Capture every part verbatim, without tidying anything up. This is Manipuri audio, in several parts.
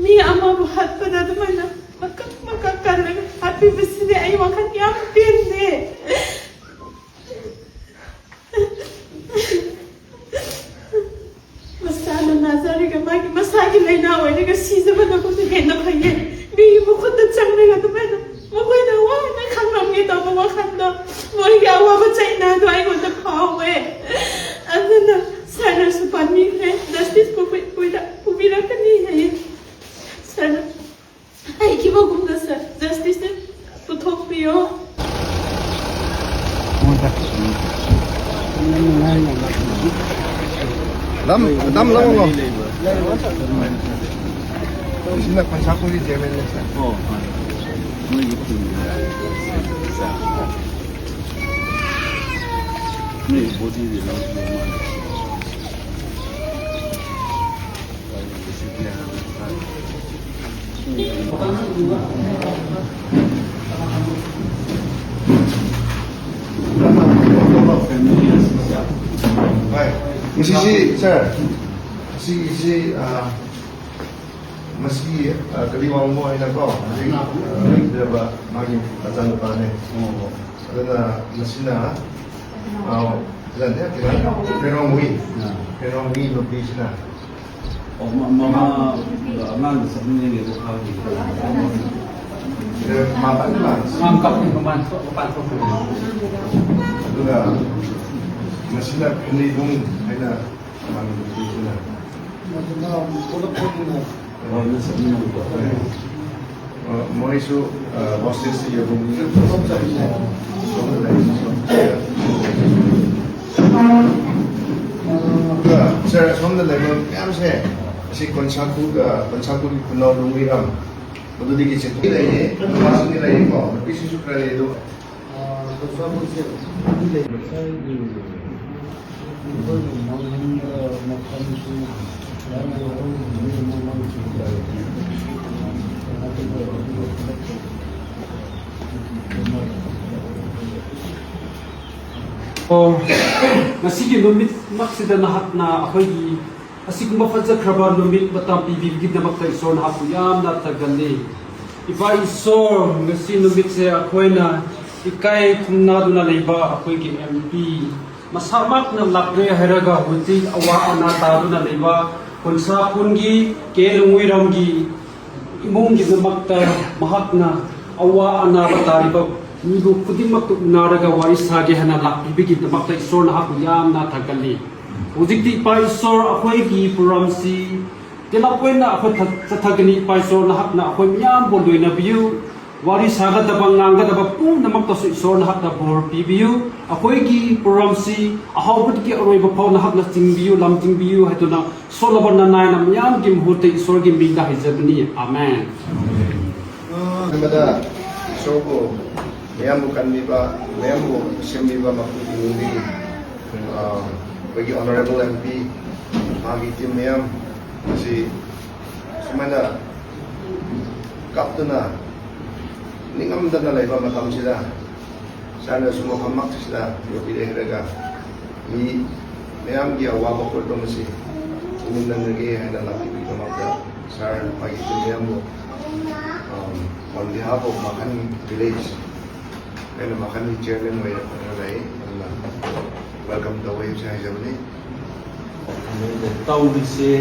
ꯃꯤ ꯑꯃꯕꯨ ꯍꯥꯠꯄꯗ ꯑꯗꯨꯃꯥꯏꯅ ꯃꯀꯛ ꯃꯀꯛ ꯀꯜꯂꯒ ꯍꯥꯠꯄꯤꯕꯁꯤꯗꯤ ꯑꯩ ꯋꯥꯈꯜ ꯌꯥꯝ ꯄꯦꯟꯗꯦ꯫ ꯃꯁꯥꯅ ꯅꯥꯖꯔꯒ ꯃꯥꯒꯤ ꯃꯁꯥꯒꯤ ꯂꯥꯏꯅꯥ ꯑꯣꯏꯔꯒ ꯁꯤꯖꯕꯅꯕꯨꯗꯤ ꯍꯦꯟꯅ ꯐꯩꯌꯦ꯫ ꯃꯤꯒꯤ ꯃꯈꯨꯠꯇ ꯆꯪꯂꯒ ꯑꯗꯨꯃꯥꯏꯅ ꯃꯈꯣꯏꯅ ꯋꯥꯅ ꯈꯪꯂꯝꯒꯦ ꯇꯧꯕ ꯋꯥꯈꯜꯗꯣ, ꯃꯣꯏꯒꯤ ꯑꯋꯥꯕ ꯆꯩꯅꯥꯗꯣ ꯑꯩꯉꯣꯟꯗ ꯐꯥꯎꯋꯦ꯫ ꯑꯗꯨꯅ ꯁꯥꯔꯅꯁꯨ ꯄꯥꯟꯕꯤꯈ꯭ꯔꯦ, ꯖꯁꯇꯤꯁ ꯄꯨꯕꯤ-, ꯄꯨꯕꯤꯔꯛꯀꯅꯤ ꯍꯥꯏꯌꯦ꯫ ꯁꯥꯔꯅ ꯍꯥꯏꯈꯤꯕꯒꯨꯝꯅ ꯁꯥꯔ, ꯖꯁꯇꯤꯁꯁꯦ ꯄꯨꯊꯣꯛꯄꯤꯌꯣ꯫ ꯑꯗꯨꯝ, ꯑꯗꯨꯝ ꯂꯧꯔꯣ꯫ ꯁꯤꯅ ꯈꯣꯟꯁꯥꯄꯨꯔꯒꯤ ꯖꯦꯃꯦꯟꯅꯦ, ꯁꯥꯔ꯫ ꯑꯣ, ꯍꯣꯏ꯫ ꯃꯣꯏꯒꯤ ꯈꯨꯟꯒꯤ ꯅꯣꯏ ꯕꯣꯗꯤꯗꯤ ꯂꯧꯗ꯭ꯔꯤ ꯃꯥꯜꯂꯦ꯫ ꯍꯣꯏ꯫ ꯉꯁꯤꯁꯤ, ꯁꯥꯔ, ꯉꯁꯤꯁꯤ, ꯑ, ꯃꯁꯤ, ꯑ, ꯀꯂꯤ ꯋꯥꯡꯃꯣ ꯍꯥꯏꯅꯀꯣ, ꯍꯧꯖꯤꯛ, ꯑ, ꯂꯩꯈꯤꯗ꯭ꯔꯕ ꯃꯥꯒꯤ ꯃꯆꯥꯅꯨꯄꯥꯅꯦ꯫ ꯑꯗꯨꯅ ꯃꯁꯤꯅ, ꯑ, ꯀꯩꯅꯣ, ꯀꯩꯅꯣ, ꯀꯩꯅꯣ, ꯅꯨꯄꯤꯁꯤꯅ ꯑꯣ, ꯃ-, ꯃꯃꯥ, ꯑꯉꯥꯡꯗ ꯆꯠꯃꯤꯟꯅꯔꯤꯉꯩꯗ ꯐꯥꯈꯤꯕ꯫ ꯁꯤꯗ ꯃꯥ ꯀꯟꯅ ꯂꯥꯛꯑꯦ꯫ ꯑꯉꯥꯡ ꯀꯞꯄꯤ, ꯃꯄꯥꯟ ꯊꯣꯛ-, ꯃꯄꯥꯟ ꯊꯣꯛꯈ꯭ꯔꯦ꯫ ꯑꯗꯨꯒ ꯃꯁꯤꯅ ꯈꯦꯟꯅꯩꯕꯨꯡ ꯍꯥꯏꯅ ꯃꯥꯒꯤ ꯅꯨꯄꯤꯁꯤꯅ꯫ ꯃꯗꯨꯅ ꯄꯨꯂꯞ ꯄꯨꯟꯅ ꯑꯣ, ꯅ ꯆꯠꯃꯤꯟꯅꯕꯗꯣ꯫ ꯍꯣꯏ꯫ ꯑ, ꯃꯣꯏꯁꯨ, ꯑ, ꯍꯣꯁꯇꯦꯖꯇ ꯌꯧꯕꯅꯤ꯫ ꯁꯣꯝꯗ ꯂꯩ꯫ ꯑꯗꯨꯒ, ꯁꯥꯔ, ꯁꯣꯝꯗ ꯂꯩꯕ ꯃꯌꯥꯝꯁꯦ, ꯑꯁꯤ ꯀꯣꯟꯁꯥꯀꯨꯒ, ꯀꯣꯟꯁꯥꯀꯨꯒꯤ ꯈꯨꯟꯅꯥꯎ ꯂꯨꯡꯃꯤꯔꯥꯝ, ꯃꯗꯨꯗꯒꯤ ꯆꯦꯟꯊꯣꯛ ꯂꯩꯌꯦ, ꯅꯨꯄꯥꯁꯤꯡꯗꯤ ꯂꯩꯌꯦꯀꯣ, ꯅꯨꯄꯤꯁꯤꯡꯁꯨ ꯈꯔ ꯂꯩ, ꯑꯗꯣ ꯑ, ꯀꯣꯟꯁꯥꯀꯨꯁꯦ ꯂꯩ꯫ ꯑꯩꯈꯣꯏꯅ ꯃꯥꯡꯍꯟꯕ ꯃꯐꯝꯁꯨ ꯌꯥꯝꯅ ꯃꯔꯨ ꯑꯣꯏꯕ ꯃꯃꯜꯁꯨ ꯂꯩ꯫ ꯑꯣ, ꯉꯁꯤꯒꯤ ꯅꯨꯃꯤꯠꯃꯛꯁꯤꯗ ꯅꯍꯥꯛꯅ ꯑꯩꯈꯣꯏꯒꯤ ꯑꯁꯤꯒꯨꯝꯕ ꯐꯖꯈ꯭ꯔꯕ ꯅꯨꯃꯤꯠ ꯃꯇꯝ ꯄꯤꯕꯤꯕꯒꯤꯗꯃꯛꯇ ꯏꯁꯣꯔ ꯅꯍꯥꯛꯄꯨ ꯌꯥꯝꯅ ꯊꯥꯒꯠꯂꯤ꯫ ꯏꯄꯥ ꯏꯁꯣꯔ, ꯉꯁꯤ ꯅꯨꯃꯤꯠꯁꯦ ꯑꯩꯈꯣꯏꯅ ꯏꯀꯥꯏ ꯈꯨꯝꯅꯗꯨꯅ ꯂꯩꯕ ꯑꯩꯈꯣꯏꯒꯤ ꯑꯦꯝ ꯄꯤ ꯃꯁꯥꯃꯛꯅ ꯂꯥꯛꯂꯦ ꯍꯥꯏꯔꯒ ꯍꯧꯖꯤꯛ ꯑꯋꯥ ꯑꯅꯥ ꯇꯥꯗꯨꯅ ꯂꯩꯕ ꯈꯨꯟꯁꯥ ꯈꯨꯟꯒꯤ ꯀꯦ ꯂꯨꯡꯉꯨꯏꯔꯝꯒꯤ ꯏꯃꯨꯡꯒꯤꯗꯃꯛꯇ ꯃꯍꯥꯛꯅ ꯑꯋꯥ ꯑꯅꯥꯕ ꯇꯥꯔꯤꯕ ꯃꯤꯕꯨ ꯈꯨꯗꯤꯡꯃꯛꯇ ꯎꯅꯔꯒ ꯋꯥꯔꯤ ꯁꯥꯒꯦ ꯍꯥꯏꯅ ꯂꯥꯛꯄꯤꯕꯒꯤꯗꯃꯛꯇ ꯏꯁꯣꯔ ꯅꯍꯥꯛꯄꯨ ꯌꯥꯝꯅ ꯊꯥꯒꯠꯂꯤ꯫ ꯍꯧꯖꯤꯛꯇꯤ ꯏꯄꯥ ꯏꯁꯣꯔ, ꯑꯩꯈꯣꯏꯒꯤ ꯄ꯭ꯔꯣꯒ꯭ꯔꯥꯝꯁꯤ ꯇꯦꯂꯞ ꯑꯣꯏꯅ ꯑꯩꯈꯣꯏ ꯊ-, ꯆꯠꯊꯒꯅꯤ꯫ ꯏꯄꯥ ꯏꯁꯣꯔ ꯅꯍꯥꯛꯅ ꯑꯩꯈꯣꯏ ꯃꯌꯥꯝꯕꯨ ꯂꯣꯏꯅꯕꯤꯌꯨ꯫ ꯋꯥꯔꯤ ꯁꯥꯒꯗꯕ, ꯉꯥꯡꯒꯗꯕ ꯄꯨꯝꯅꯃꯛꯇꯁꯨ ꯏꯁꯣꯔ ꯅꯍꯥꯛꯅ ꯕꯣꯔ ꯄꯤꯕꯤꯌꯨ꯫ ꯑꯩꯈꯣꯏꯒꯤ ꯄ꯭ꯔꯣꯒ꯭ꯔꯥꯝꯁꯤ ꯑꯍꯧꯕꯗꯒꯤ ꯑꯔꯣꯏꯕ ꯐꯥꯎ ꯅꯍꯥꯛꯅ ꯆꯤꯡꯕꯤꯌꯨ, ꯂꯝꯖꯤꯡꯕꯤꯌꯨ ꯍꯥꯏꯗꯨꯅ ꯁꯣꯜꯂꯕ ꯅꯅꯥꯏꯅ ꯃꯤꯌꯥꯝꯒꯤ ꯃꯍꯨꯠꯇ ꯏꯁꯣꯔꯒꯤ ꯃꯤꯡꯗ ꯍꯥꯏꯖꯕꯅꯤ꯫ ꯑꯃꯦꯟ꯫ ꯑꯍꯥꯟꯕꯗ ꯏꯁꯣꯔꯕꯨ, ꯃꯌꯥꯝꯕꯨ ꯀꯟꯕꯤꯕ, ꯃꯌꯥꯝꯕꯨ ꯁꯦꯝꯕꯤꯕ ꯃꯄꯨꯒꯤ ꯃꯤꯡꯗꯒꯤ, ꯑ, ꯑꯩꯈꯣꯏꯒꯤ ꯑꯣꯅꯔꯦꯕꯜ ꯑꯦꯝ ꯄꯤ, ꯃꯥꯒꯤ ꯇꯤꯝ ꯃꯌꯥꯝ ꯑꯁꯤ ꯁꯨꯃꯥꯏꯅ ꯀꯞꯇꯨꯅ ꯅꯤꯡꯉꯝꯗꯅ ꯂꯩꯕ ꯃꯇꯝꯁꯤꯗ ꯁꯥꯔꯅꯁꯨ ꯃꯐꯝꯃꯛꯁꯤꯗ ꯌꯧꯕꯤꯔꯦ ꯍꯥꯏꯔꯒ ꯃꯤ ꯃꯌꯥꯝꯒꯤ ꯑꯋꯥꯕ ꯄꯣꯠꯂꯨꯝ ꯑꯁꯤ ꯄꯨꯛꯅꯤꯡ ꯅꯪꯅꯒꯦ ꯍꯥꯏꯅ ꯂꯥꯛꯄꯤꯕꯒꯤꯗꯃꯛꯇ ꯁꯥꯔ ꯃꯥꯒꯤ ꯇꯤꯝ ꯃꯌꯥꯝꯕꯨ, um, on behalf of Makhan village, ꯑꯩꯅ ꯃꯈꯜꯒꯤ ꯆꯤꯌꯔꯃꯦꯟ ꯑꯣꯏꯔꯒ ꯂꯩ, ꯑꯗꯨꯅ ꯋꯦꯜꯀꯝ ꯇꯧꯋꯦ ꯍꯥꯏꯕꯁꯤ ꯍꯥꯏꯖꯕꯅꯤ꯫ ꯑꯗꯨꯒ ꯇꯧꯔꯤꯁꯦ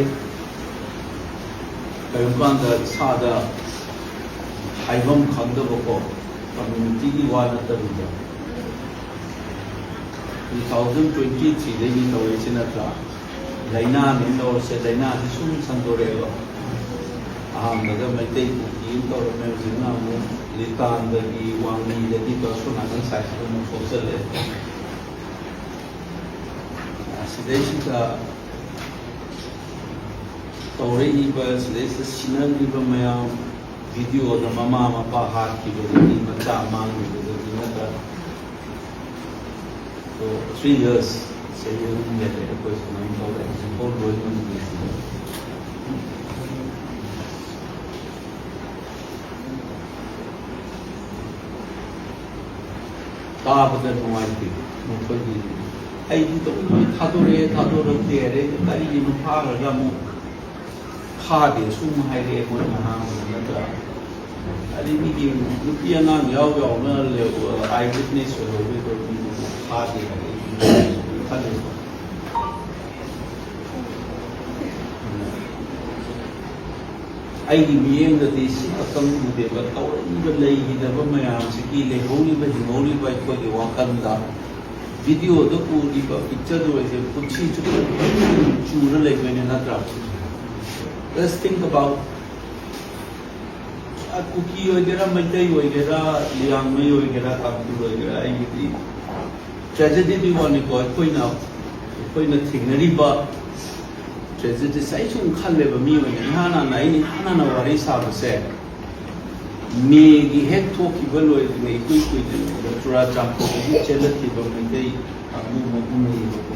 ꯀꯔꯤꯒꯨꯝꯕ ꯀꯥꯟꯗ ꯏꯁꯥꯗ ꯍꯥꯏꯐꯝ ꯈꯪꯗꯕꯀꯣ, ꯀꯝꯃ꯭ꯌꯨꯅꯤꯇꯤꯒꯤ ꯋꯥ ꯅꯠꯇꯕꯤꯗ two thousand twenty threeꯗꯒꯤ ꯇꯧꯔꯛꯏꯁꯤ ꯅꯠꯇ꯭ꯔꯥ? ꯂꯥꯏꯅꯥꯅꯦꯅ ꯂꯧꯔꯁꯦ, ꯂꯥꯏꯅꯥꯁꯤ ꯁꯨꯝ ꯁꯟꯗꯣꯔꯛꯑꯦꯕ꯫ ꯑꯍꯥꯟꯕꯗ ꯃꯩꯇꯩ ꯀꯨꯀꯤ ꯑꯃ ꯇꯧꯔꯝꯃꯦ, ꯍꯧꯖꯤꯛꯅ ꯑꯃꯨꯛ ꯂꯤꯇꯥꯟꯗꯒꯤ, ꯋꯥꯡꯂꯤꯗꯒꯤ ꯇꯧꯔ ꯁꯣꯝ ꯅꯥꯀꯟ ꯁꯥꯏꯠꯁꯤꯗ ꯑꯃꯨꯛ ꯊꯣꯛꯆꯜꯂꯛꯑꯦ꯫ ꯑꯁꯤꯗꯩꯁꯤꯗ ꯇꯧꯔꯛꯏꯕ, ꯁꯤꯗꯩꯁꯤꯗ ꯁꯤꯅꯔꯤꯕ ꯃꯌꯥꯝ, ꯚꯤꯗꯤꯑꯣꯗ ꯃꯃꯥ ꯃꯄꯥ ꯍꯥꯠꯈꯤꯕꯗꯒꯤ, ꯃꯆꯥ ꯃꯥꯡꯈꯤꯕꯗꯒꯤ ꯅꯠꯇ꯭ꯔꯒ ꯑꯗꯣ three years, ꯆꯍꯤ ꯑꯍꯨꯝ ꯍꯦꯜꯂꯦ ꯑꯩꯈꯣꯏ ꯁꯨꯃꯥꯏꯅ ꯇꯧꯔꯦ, ꯍꯧꯖꯤꯛꯐꯥꯎ ꯂꯣꯏ ꯉꯝꯗ꯭ꯔꯤ꯫ ꯇꯥꯕꯗ ꯅꯨꯡꯉꯥꯏꯇꯦ ꯃꯈꯣꯏꯒꯤ ꯑꯩꯗꯤ ꯑꯗꯨꯝ ꯊꯥꯗꯣꯔꯛꯑꯦ, ꯊꯥꯗꯣꯔꯛꯇꯦ ꯍꯥꯏꯔꯦ꯫ ꯀꯔꯤꯒꯤꯅꯣ ꯐꯥꯈ꯭ꯔꯒ ꯑꯃꯨꯛ ꯐꯥꯗꯦ ꯁꯨꯝ ꯍꯥꯏꯔꯛꯑꯦ ꯃꯣꯏꯅ ꯉꯥꯡꯕꯗ ꯅꯠꯇ꯭ꯔꯥ? ꯑꯗꯩ ꯃꯤꯒꯤ ꯅꯨꯄꯤ ꯑꯉꯥꯡ ꯌꯥꯎ ꯌꯥꯎꯅ ꯂꯩ, eye witness ꯑꯣꯏꯍꯧꯔꯤꯕ ꯃꯤꯗꯨꯕꯨ ꯐꯥꯗꯦ ꯍꯥꯏꯔꯛꯑꯦ ꯈꯜꯂꯦꯀꯣ꯫ ꯑꯩꯒꯤ ꯃꯤꯠꯌꯦꯡꯗꯗꯤ ꯁꯤ ꯈꯛꯇꯪ ꯎꯗꯦꯕ, ꯇꯧꯔꯛꯂꯤꯕ ꯂꯩꯈꯤꯗꯕ ꯃꯌꯥꯝꯁꯤꯒꯤ ꯂꯩꯍꯧꯔꯤꯕ ꯍꯤꯡꯍꯧꯔꯤꯕ ꯑꯩꯈꯣꯏꯒꯤ ꯋꯥꯈꯜꯗ ꯚꯤꯗꯤꯑꯣꯗ ꯎꯔꯤꯕ ꯄꯤꯛꯆꯔꯗꯨ ꯑꯣꯏꯁꯦ ꯄꯨꯟꯁꯤ ꯆꯨꯞꯄ ꯆꯨꯔ ꯂꯩꯗꯣꯏꯅꯦ ꯅꯠꯇ꯭ꯔꯥ? Let's think about, ꯀꯨꯀꯤ ꯑꯣꯏꯒꯦꯔꯥ, ꯃꯩꯇꯩ ꯑꯣꯏꯒꯦꯔꯥ, ꯂꯤꯌꯥꯡꯃꯩ ꯑꯣꯏꯒꯦꯔꯥ, ꯇꯥꯡꯈꯨꯜ ꯑꯣꯏꯒꯦꯔꯥ, ꯑꯩꯒꯤꯗꯤ ꯇ꯭ꯔꯦꯖꯦꯗꯤꯗꯤ ꯋꯥꯅꯤꯀꯣ꯫ ꯑꯩꯈꯣꯏꯅ ꯑꯩꯈꯣꯏꯅ ꯊꯦꯡꯅꯔꯤꯕ ꯇ꯭ꯔꯦꯖꯦꯗꯤꯁꯦ ꯑꯩ ꯁꯨꯝ ꯈꯜꯂꯦꯕ, ꯃꯤ ꯑꯣꯏꯅ ꯏꯍꯥꯟ ꯍꯥꯟꯅ ꯑꯩꯅ ꯏꯍꯥꯟ ꯍꯥꯟꯅ ꯋꯥꯔꯤ ꯁꯥꯕꯁꯦ ꯃꯦꯒꯤ ꯍꯦꯛ ꯊꯣꯛꯈꯤꯕ ꯂꯣꯏꯗ꯭ꯔꯤꯉꯩ ꯏꯀꯨꯏ ꯀꯨꯏꯗ꯭ꯔꯤꯉꯩꯗ ꯆꯨꯔꯥꯆꯥꯟꯄꯨꯔꯗꯒꯤ ꯆꯦꯜꯂꯛꯈꯤꯕ ꯃꯩꯇꯩ ꯀꯥꯡꯕꯨ ꯃꯍꯨꯝ ꯂꯩꯌꯦꯕꯀꯣ꯫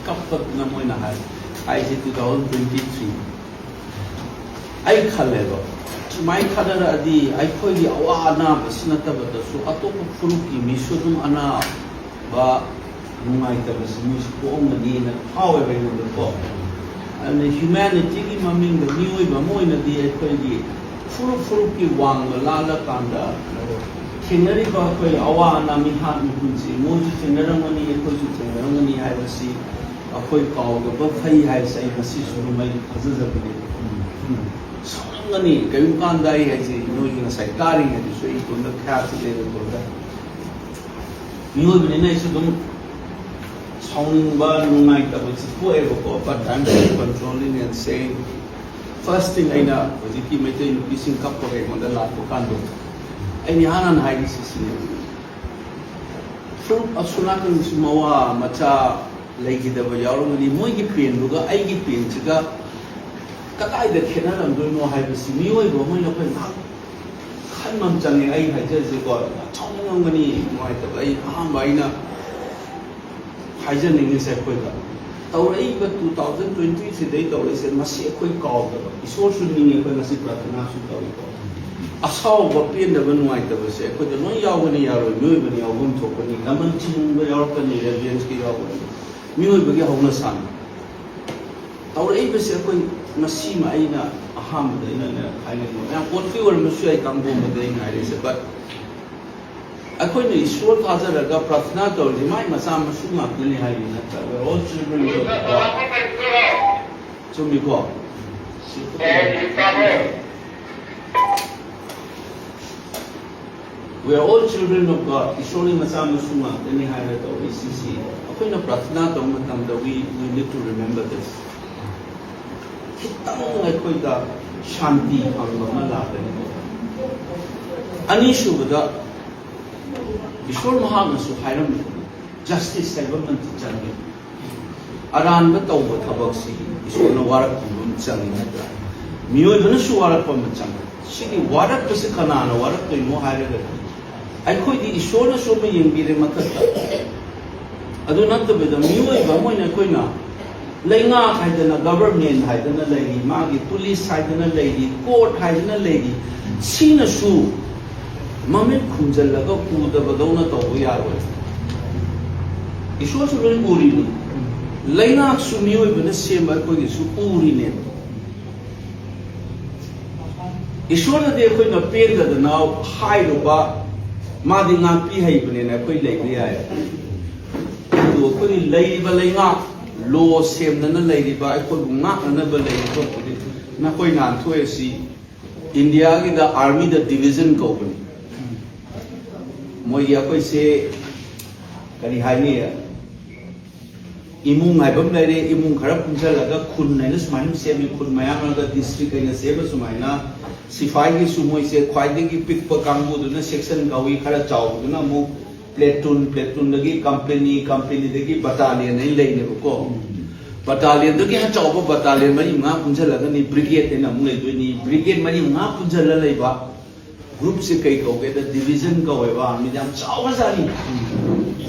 ꯀꯞꯄꯗꯨꯅ ꯃꯣꯏꯅ ꯍꯥꯏ, ꯍꯥꯏꯁꯦ two thousand twenty three꯫ ꯑꯩ ꯈꯜꯂꯦꯕ, ꯁꯨꯃꯥꯏꯅ ꯈꯟꯅꯔꯛꯑꯗꯤ ꯑꯩꯈꯣꯏꯒꯤ ꯑꯋꯥ ꯑꯅꯥꯕꯁꯤ ꯅꯠꯇꯕꯗꯁꯨ ꯑꯇꯣꯞꯄ ꯐꯨꯔꯨꯞꯀꯤ ꯃꯤꯁꯨ ꯑꯗꯨꯝ ꯑꯅꯥꯕ, ꯅꯨꯡꯉꯥꯏꯇꯕꯁꯤ ꯃꯣꯏꯁꯨ ꯄꯣꯛꯑꯝꯒꯅꯤꯅ ꯐꯥꯎꯋꯦꯕ ꯑꯩꯉꯣꯟꯗꯀꯣ꯫ ꯑꯗꯨꯅ ꯍ꯭ꯌꯨꯃꯦꯅꯤꯇꯤꯒꯤ ꯃꯃꯤꯡꯗ ꯃꯤꯑꯣꯏꯕ ꯑꯃ ꯑꯣꯏꯅꯗꯤ ꯑꯩꯈꯣꯏꯒꯤ ꯐꯨꯔꯨꯞ ꯐꯨꯔꯨꯞꯀꯤ ꯋꯥꯡꯃ ꯂꯥꯜꯂꯀꯥꯟꯗ ꯊꯦꯡꯅꯔꯤꯕ ꯑꯩꯈꯣꯏ ꯑꯋꯥ ꯑꯅꯥ ꯃꯤꯍꯥꯠ ꯃꯤꯄꯨꯟꯁꯤ ꯃꯣꯏꯁꯨ ꯊꯦꯡꯅꯔꯝꯒꯅꯤ, ꯑꯩꯈꯣꯏꯁꯨ ꯊꯦꯡꯅꯔꯝꯒꯅꯤ ꯍꯥꯏꯕꯁꯤ ꯑꯩꯈꯣꯏ ꯀꯥꯎꯗꯕ ꯐꯩ ꯍꯥꯏꯕꯁꯤ ꯑꯩ ꯉꯁꯤꯁꯨ ꯑꯗꯨꯝ ꯑꯩ ꯊꯥꯖꯖꯕꯅꯤ꯫ ꯁꯥꯎꯔꯝꯒꯅꯤ, ꯀꯔꯤꯒꯨꯝꯕ ꯀꯥꯟꯗ ꯑꯩ ꯍꯥꯏꯁꯦ ꯅꯣꯏꯒꯤ ꯉꯁꯥꯏ ꯇꯥꯔꯤꯉꯩꯗꯁꯨ ꯑꯩ ꯏꯇꯣꯝꯇ ꯈꯌꯥ ꯆꯠꯂꯦꯕ ꯏꯇꯣꯝꯇ꯫ ꯃꯤꯑꯣꯏꯕꯅꯤꯅ ꯑꯩꯁꯨ ꯑꯗꯨꯝ ꯁꯥꯎꯅꯤꯡꯕ, ꯅꯨꯡꯉꯥꯏꯇꯕꯁꯨ ꯊꯣꯛꯑꯦꯕꯀꯣ, but I'm still controlling and saying, first thing ꯑꯩꯅ ꯍꯧꯖꯤꯛꯀꯤ ꯃꯩꯇꯩ ꯅꯨꯄꯤꯁꯤꯡ ꯀꯞꯄꯒ ꯑꯩꯉꯣꯟꯗ ꯂꯥꯛꯄ ꯀꯥꯟꯗꯣ, ꯑꯩꯅ ꯏꯍꯥꯟ ꯍꯥꯟꯅ ꯍꯥꯏꯔꯤꯁꯤ ꯁꯤꯅꯦ꯫ ꯐꯨꯔꯨꯞ ꯑꯁꯣꯝ ꯅꯥꯀꯟꯒꯤꯁꯨ ꯃꯋꯥ ꯃꯆꯥ ꯂꯩꯈꯤꯗꯕ ꯌꯥꯎꯔꯝꯒꯅꯤ, ꯃꯣꯏꯒꯤ ꯄꯦꯟꯗꯨꯒ ꯑꯩꯒꯤ ꯄꯦꯟꯁꯤꯒ ꯀꯗꯥꯏꯗ ꯈꯦꯠꯅꯔꯝꯗꯣꯏꯅꯣ ꯍꯥꯏꯕꯁꯤ ꯃꯤꯑꯣꯏꯕ ꯑꯃ ꯑꯣꯏꯅ ꯑꯩꯈꯣꯏ ꯉꯥꯏꯍꯥꯛ ꯈꯟꯕ ꯑꯃ ꯆꯪꯉꯦ꯫ ꯑꯩ ꯍꯥꯏꯖꯔꯤꯁꯦꯀꯣ, ꯌꯥꯝ ꯁꯥꯎꯅꯤꯡꯉꯝꯒꯅꯤ, ꯅꯨꯡꯉꯥꯏꯇꯕ꯫ ꯑꯩ ꯑꯍꯥꯟꯕ ꯑꯩꯅ ꯍꯥꯏꯖꯅꯤꯡꯉꯤꯁꯦ ꯑꯩꯈꯣꯏꯗ, ꯇꯧꯔꯛꯏꯕ two thousand twenty three ꯗꯩ ꯇꯧꯔꯛꯏꯁꯦ, ꯃꯁꯤ ꯑꯩꯈꯣꯏ ꯀꯥꯎꯗꯕ꯫ ꯏꯁꯣꯔꯁꯨ ꯅꯤꯡꯉꯤ, ꯑꯩꯈꯣꯏ ꯉꯁꯤ ꯄ꯭ꯔꯥꯊꯅꯥꯁꯨ ꯇꯧꯏꯀꯣ꯫ ꯑꯁꯥꯎꯕ, ꯄꯦꯟꯗꯕ, ꯅꯨꯡꯉꯥꯏꯇꯕꯁꯦ ꯑꯩꯈꯣꯏꯗ ꯂꯣꯏ ꯌꯥꯎꯒꯅꯤ, ꯌꯥꯔꯣꯏ, ꯃꯤꯑꯣꯏꯕꯅ ꯌꯥꯎꯐꯝ ꯊꯣꯛꯄꯅꯤ꯫ ꯂꯃꯟ ꯊꯤꯅꯤꯡꯕ ꯌꯥꯎꯔꯛꯀꯅꯤ, ꯔꯦꯚꯦꯟꯁꯀꯤ ꯌꯥꯎꯒꯅꯤ, ꯃꯤꯑꯣꯏꯕꯒꯤ ꯍꯧꯅꯁꯥꯅꯤ꯫ ꯇꯧꯔꯛꯏꯕꯁꯦ ꯑꯩꯈꯣꯏ ꯉꯁꯤꯃ ꯑꯩꯅ ꯑꯍꯥꯟꯕꯗ ꯑꯩꯅ ꯍꯥꯏꯅꯤꯡꯕ, ꯃꯌꯥꯝ ꯀꯣꯟꯐ꯭ꯂꯤꯛ ꯑꯣꯏꯔꯝꯕꯁꯨ ꯌꯥꯏ, ꯀꯥꯡꯕꯨ ꯑꯃꯗ ꯑꯩꯅ ꯍꯥꯏꯔꯤꯁꯦ, but ꯑꯩꯈꯣꯏꯅ ꯏꯁꯣꯔ ꯊꯥꯖꯔꯒ ꯄ꯭ꯔꯥꯊꯅꯥ ꯇꯧꯔꯤꯁꯦ ꯃꯥꯏ ꯃꯆꯥ ꯃꯁꯨ ꯉꯥꯛꯇꯅꯤ ꯍꯥꯏꯔꯤ ꯅꯠꯇ꯭ꯔꯥ? We're all children of God. ꯆꯨꯝꯃꯤꯀꯣ? We are all children of God. ꯏꯁꯣꯔꯒꯤ ꯃꯆꯥ ꯃꯁꯨ ꯉꯥꯛꯇꯅꯤ ꯍꯥꯏꯔꯒ ꯇꯧꯔꯤ ꯁꯤꯁꯤ꯫ ꯑꯩꯈꯣꯏꯅ ꯄ꯭ꯔꯥꯊꯅꯥ ꯇꯧꯕ ꯃꯇꯝꯗ we, we need to remember this. ꯈꯤꯇꯪ ꯑꯩꯈꯣꯏꯗ ꯁꯥꯟꯇꯤ ꯐꯪꯕ ꯑꯃ ꯂꯥꯛꯀꯅꯤ꯫ ꯑꯅꯤꯁꯨꯕꯗ, ꯏꯁꯣꯔ ꯃꯍꯥꯛꯅꯁꯨ ꯍꯥꯏꯔꯝꯃꯤ, ꯖꯁꯇꯤꯁ ꯍꯥꯏꯕ ꯑꯃꯗꯤ ꯆꯪꯉꯤ꯫ ꯑꯔꯥꯟꯕ ꯇꯧꯕ ꯊꯕꯛꯁꯤ ꯏꯁꯣꯔꯅ ꯋꯥꯔꯛꯄꯤꯕ ꯑꯃ ꯆꯪꯉꯤ ꯅꯠꯇ꯭ꯔꯥ? ꯃꯤꯑꯣꯏꯕꯅꯁꯨ ꯋꯥꯔꯛꯄ ꯑꯃ ꯆꯪꯉꯤ꯫ ꯁꯤꯒꯤ ꯋꯥꯔꯛꯄꯁꯤ ꯀꯅꯥꯅ ꯋꯥꯔꯛꯇꯣꯏꯅꯣ ꯍꯥꯏꯔꯒꯗꯤ, ꯑꯩꯈꯣꯏꯗꯤ ꯏꯁꯣꯔꯅꯁꯨ ꯑꯃ ꯌꯦꯡꯕꯤꯔꯦ ꯃꯊꯛꯇ꯫ ꯑꯗꯨ ꯅꯠꯇꯕꯤꯗ ꯃꯤꯑꯣꯏꯕ ꯑꯃ ꯑꯣꯏꯅ ꯑꯩꯈꯣꯏꯅ ꯂꯩꯉꯥꯛ ꯍꯥꯏꯗꯅ, ꯒꯚꯔꯟꯃꯦꯟ ꯍꯥꯏꯗꯅ ꯂꯩꯔꯤ, ꯃꯥꯒꯤ ꯄꯨꯂꯤꯁ ꯍꯥꯏꯗꯅ ꯂꯩꯔꯤ, ꯀꯣꯔꯠ ꯍꯥꯏꯗꯅ ꯂꯩꯔꯤ, ꯁꯤꯅꯁꯨ ꯃꯃꯤꯠ ꯈꯨꯝꯖꯤꯜꯂꯒ ꯎꯗꯕꯗꯧꯅ ꯇꯧꯕ ꯌꯥꯔꯣꯏ꯫ ꯏꯁꯣꯔꯁꯨ ꯂꯣꯏ ꯎꯔꯤꯅꯤ꯫ ꯂꯩꯉꯥꯛꯁꯨ ꯃꯤꯑꯣꯏꯕꯅ ꯁꯦꯝꯕ ꯑꯩꯈꯣꯏꯒꯤꯁꯨ ꯎꯔꯤꯅꯦꯕ꯫ ꯏꯁꯣꯔꯅꯗꯤ ꯑꯩꯈꯣꯏꯅ ꯄꯦꯟꯗꯗꯅ ꯍꯥꯏꯔꯨꯕ, ꯃꯥꯗꯤ ꯉꯥꯛꯄꯤ ꯍꯩꯕꯅꯦꯅ ꯑꯩꯈꯣꯏ ꯂꯩꯕ ꯌꯥꯏ꯫ ꯑꯗꯨ ꯑꯩꯈꯣꯏꯒꯤ ꯂꯩꯔꯤꯕ ꯂꯩꯉꯥꯛ, ꯂꯣ ꯁꯦꯝꯗꯅ ꯂꯩꯔꯤꯕ, ꯑꯩꯈꯣꯏꯕꯨ ꯉꯥꯛꯅꯅꯕ ꯂꯩꯔꯤꯕ ꯍꯧꯖꯤꯛ ꯅꯈꯣꯏ ꯅꯥꯟꯊꯣꯏ ꯑꯁꯤ ꯏꯟꯗꯤꯌꯥꯒꯤꯗ ꯑꯥꯔꯃꯤꯗ ꯗꯤꯚꯤꯖꯟ ꯀꯧꯕꯅꯤ꯫ ꯃꯣꯏꯒꯤ ꯑꯩꯈꯣꯏꯁꯦ ꯀꯔꯤ ꯍꯥꯏꯅꯤ, ꯏꯃꯨꯡ ꯍꯥꯏꯕ ꯑꯃ ꯂꯩꯔꯦ, ꯏꯃꯨꯡ ꯈꯔ ꯄꯨꯟꯁꯤꯜꯂꯒ ꯈꯨꯟ ꯍꯥꯏꯅ ꯁꯨꯃꯥꯏꯅ ꯁꯦꯝꯃꯤ, ꯈꯨꯟ ꯃꯌꯥꯝ ꯑꯃꯒ ꯗꯤꯁꯇ꯭ꯔꯤꯛ ꯍꯥꯏꯅ ꯁꯦꯝꯕ ꯁꯨꯃꯥꯏꯅ꯫ ꯁꯤꯐꯥꯏꯒꯤꯁꯨ ꯃꯣꯏꯁꯦ ꯈ꯭ꯋꯥꯏꯗꯒꯤ ꯄꯤꯛꯄ ꯀꯥꯡꯕꯨꯗꯨꯅ ꯁꯦꯛꯁꯟ ꯀꯧꯏ, ꯈꯔ ꯆꯥꯎꯕꯗꯨꯅ ꯑꯃꯨꯛ ꯄ꯭ꯂꯦꯇꯨꯟ, ꯄ꯭ꯂꯦꯇꯨꯟꯗꯒꯤ ꯀꯝꯄꯦꯅꯤ, ꯀꯝꯄꯦꯅꯤꯗꯒꯤ ꯕꯇꯥꯂꯤꯌꯟ ꯍꯥꯏꯅ ꯂꯩꯅꯦꯕꯀꯣ꯫ ꯕꯇꯥꯂꯤꯌꯟꯗꯒꯤ ꯍꯦꯟꯅ ꯆꯥꯎꯕ ꯕꯇꯥꯂꯤꯌꯟ ꯃꯔꯤ ꯃꯉꯥ ꯄꯨꯟꯁꯤꯜꯂꯒꯅꯤ ꯕ꯭ꯔꯤꯒꯦꯗ ꯍꯥꯏꯅ ꯑꯃꯨꯛ ꯂꯩꯗꯣꯏꯅꯤ꯫ ꯕ꯭ꯔꯤꯒꯦꯗ ꯃꯔꯤ ꯃꯉꯥ ꯄꯨꯟꯁꯤꯜꯂ ꯂꯩꯕ ꯒ꯭ꯔꯨꯞꯁꯦ ꯀꯩ ꯀꯧꯒꯦꯗ ꯗꯤꯚꯤꯖꯟ ꯀꯧꯋꯦꯕ꯫ ꯑꯥꯔꯃꯤꯗ ꯌꯥꯝ ꯆꯥꯎꯕ ꯖꯥꯠꯅꯤ꯫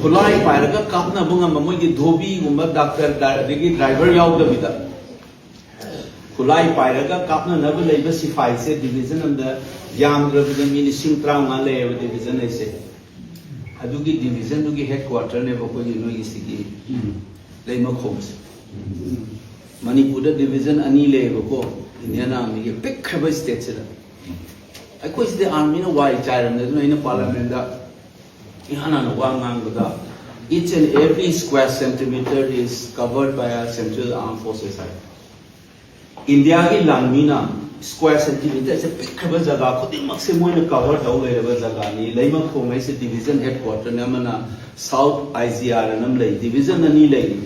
ꯈꯨꯠꯂꯥꯏ ꯄꯥꯏꯔꯒ ꯀꯥꯞꯅꯕ ꯉꯝꯕ ꯃꯣꯏꯒꯤ ꯙꯣꯕꯤꯒꯨꯝꯕ ꯗꯥꯛꯇꯔ ꯑꯗꯒꯤ ꯗ꯭ꯔꯥꯏꯚꯔ ꯌꯥꯎꯗꯕꯤꯗ ꯈꯨꯠꯂꯥꯏ ꯄꯥꯏꯔꯒ ꯀꯥꯞꯅꯅꯕ ꯂꯩꯕ ꯁꯤꯐꯥꯏꯁꯦ ꯗꯤꯚꯤꯖꯟ ꯑꯃꯗ ꯌꯥꯝꯗ꯭ꯔꯕꯗ ꯃꯤ ꯂꯤꯁꯤꯡ ꯇꯔꯥꯃꯉꯥ ꯂꯩꯌꯦꯕ ꯗꯤꯚꯤꯖꯟ ꯍꯥꯏꯁꯦ꯫ ꯑꯗꯨꯒꯤ ꯗꯤꯚꯤꯖꯟꯗꯨꯒꯤ ꯍꯦꯗ ꯀ꯭ꯋꯥꯇꯔꯅꯦꯕ ꯑꯩꯈꯣꯏꯒꯤ ꯅꯣꯏꯒꯤ ꯁꯤꯒꯤ ꯂꯩꯃꯈꯣꯡꯁꯦ꯫ ꯃꯅꯤꯄꯨꯔꯗ ꯗꯤꯚꯤꯖꯟ ꯑꯅꯤ ꯂꯩꯌꯦꯕꯀꯣ, ꯏꯟꯗꯤꯌꯥꯟ ꯑꯥꯔꯃꯤꯒꯤ ꯄꯤꯛꯈ꯭ꯔꯕ ꯁ꯭ꯇꯦꯠꯁꯤꯗ꯫ ꯑꯩꯈꯣꯏ ꯁꯤꯗꯤ ꯑꯥꯔꯃꯤꯅ ꯋꯥꯏ ꯆꯥꯏꯔꯕꯅꯦ꯫ ꯑꯗꯨꯅ ꯑꯩꯅ ꯄꯥꯔꯂꯤꯌꯥꯃꯦꯟꯗ ꯏꯍꯥꯟ ꯍꯥꯟꯅ ꯋꯥ ꯉꯥꯡꯕꯗ, "Each and every square centimeter is covered by our Central Armed Forces" ꯍꯥꯏ꯫ ꯏꯟꯗꯤꯌꯥꯒꯤ ꯂꯥꯟꯃꯤꯅ ꯁ꯭ꯀ꯭ꯋꯥꯔ ꯁꯦꯟꯇꯤꯃꯤꯇꯔꯁꯦ ꯄꯤꯛꯈ꯭ꯔꯕ ꯖꯒꯥ ꯈꯨꯗꯤꯡꯃꯛꯁꯦ ꯃꯣꯏꯅ ꯀꯚꯔ ꯇꯧ ꯂꯩꯔꯕ ꯖꯒꯥꯅꯤ꯫ ꯂꯩꯃꯈꯣꯡ ꯍꯥꯏꯁꯦ ꯗꯤꯚꯤꯖꯟ ꯍꯦꯗ ꯀ꯭ꯋꯥꯇꯔꯅꯤ, ꯑꯃꯅ ꯁꯥꯎꯠ ꯑꯥꯏ ꯖꯤ ꯑꯥꯔ ꯑꯅ ꯑꯃ ꯂꯩ, ꯗꯤꯚꯤꯖꯟ ꯑꯅꯤ ꯂꯩ꯫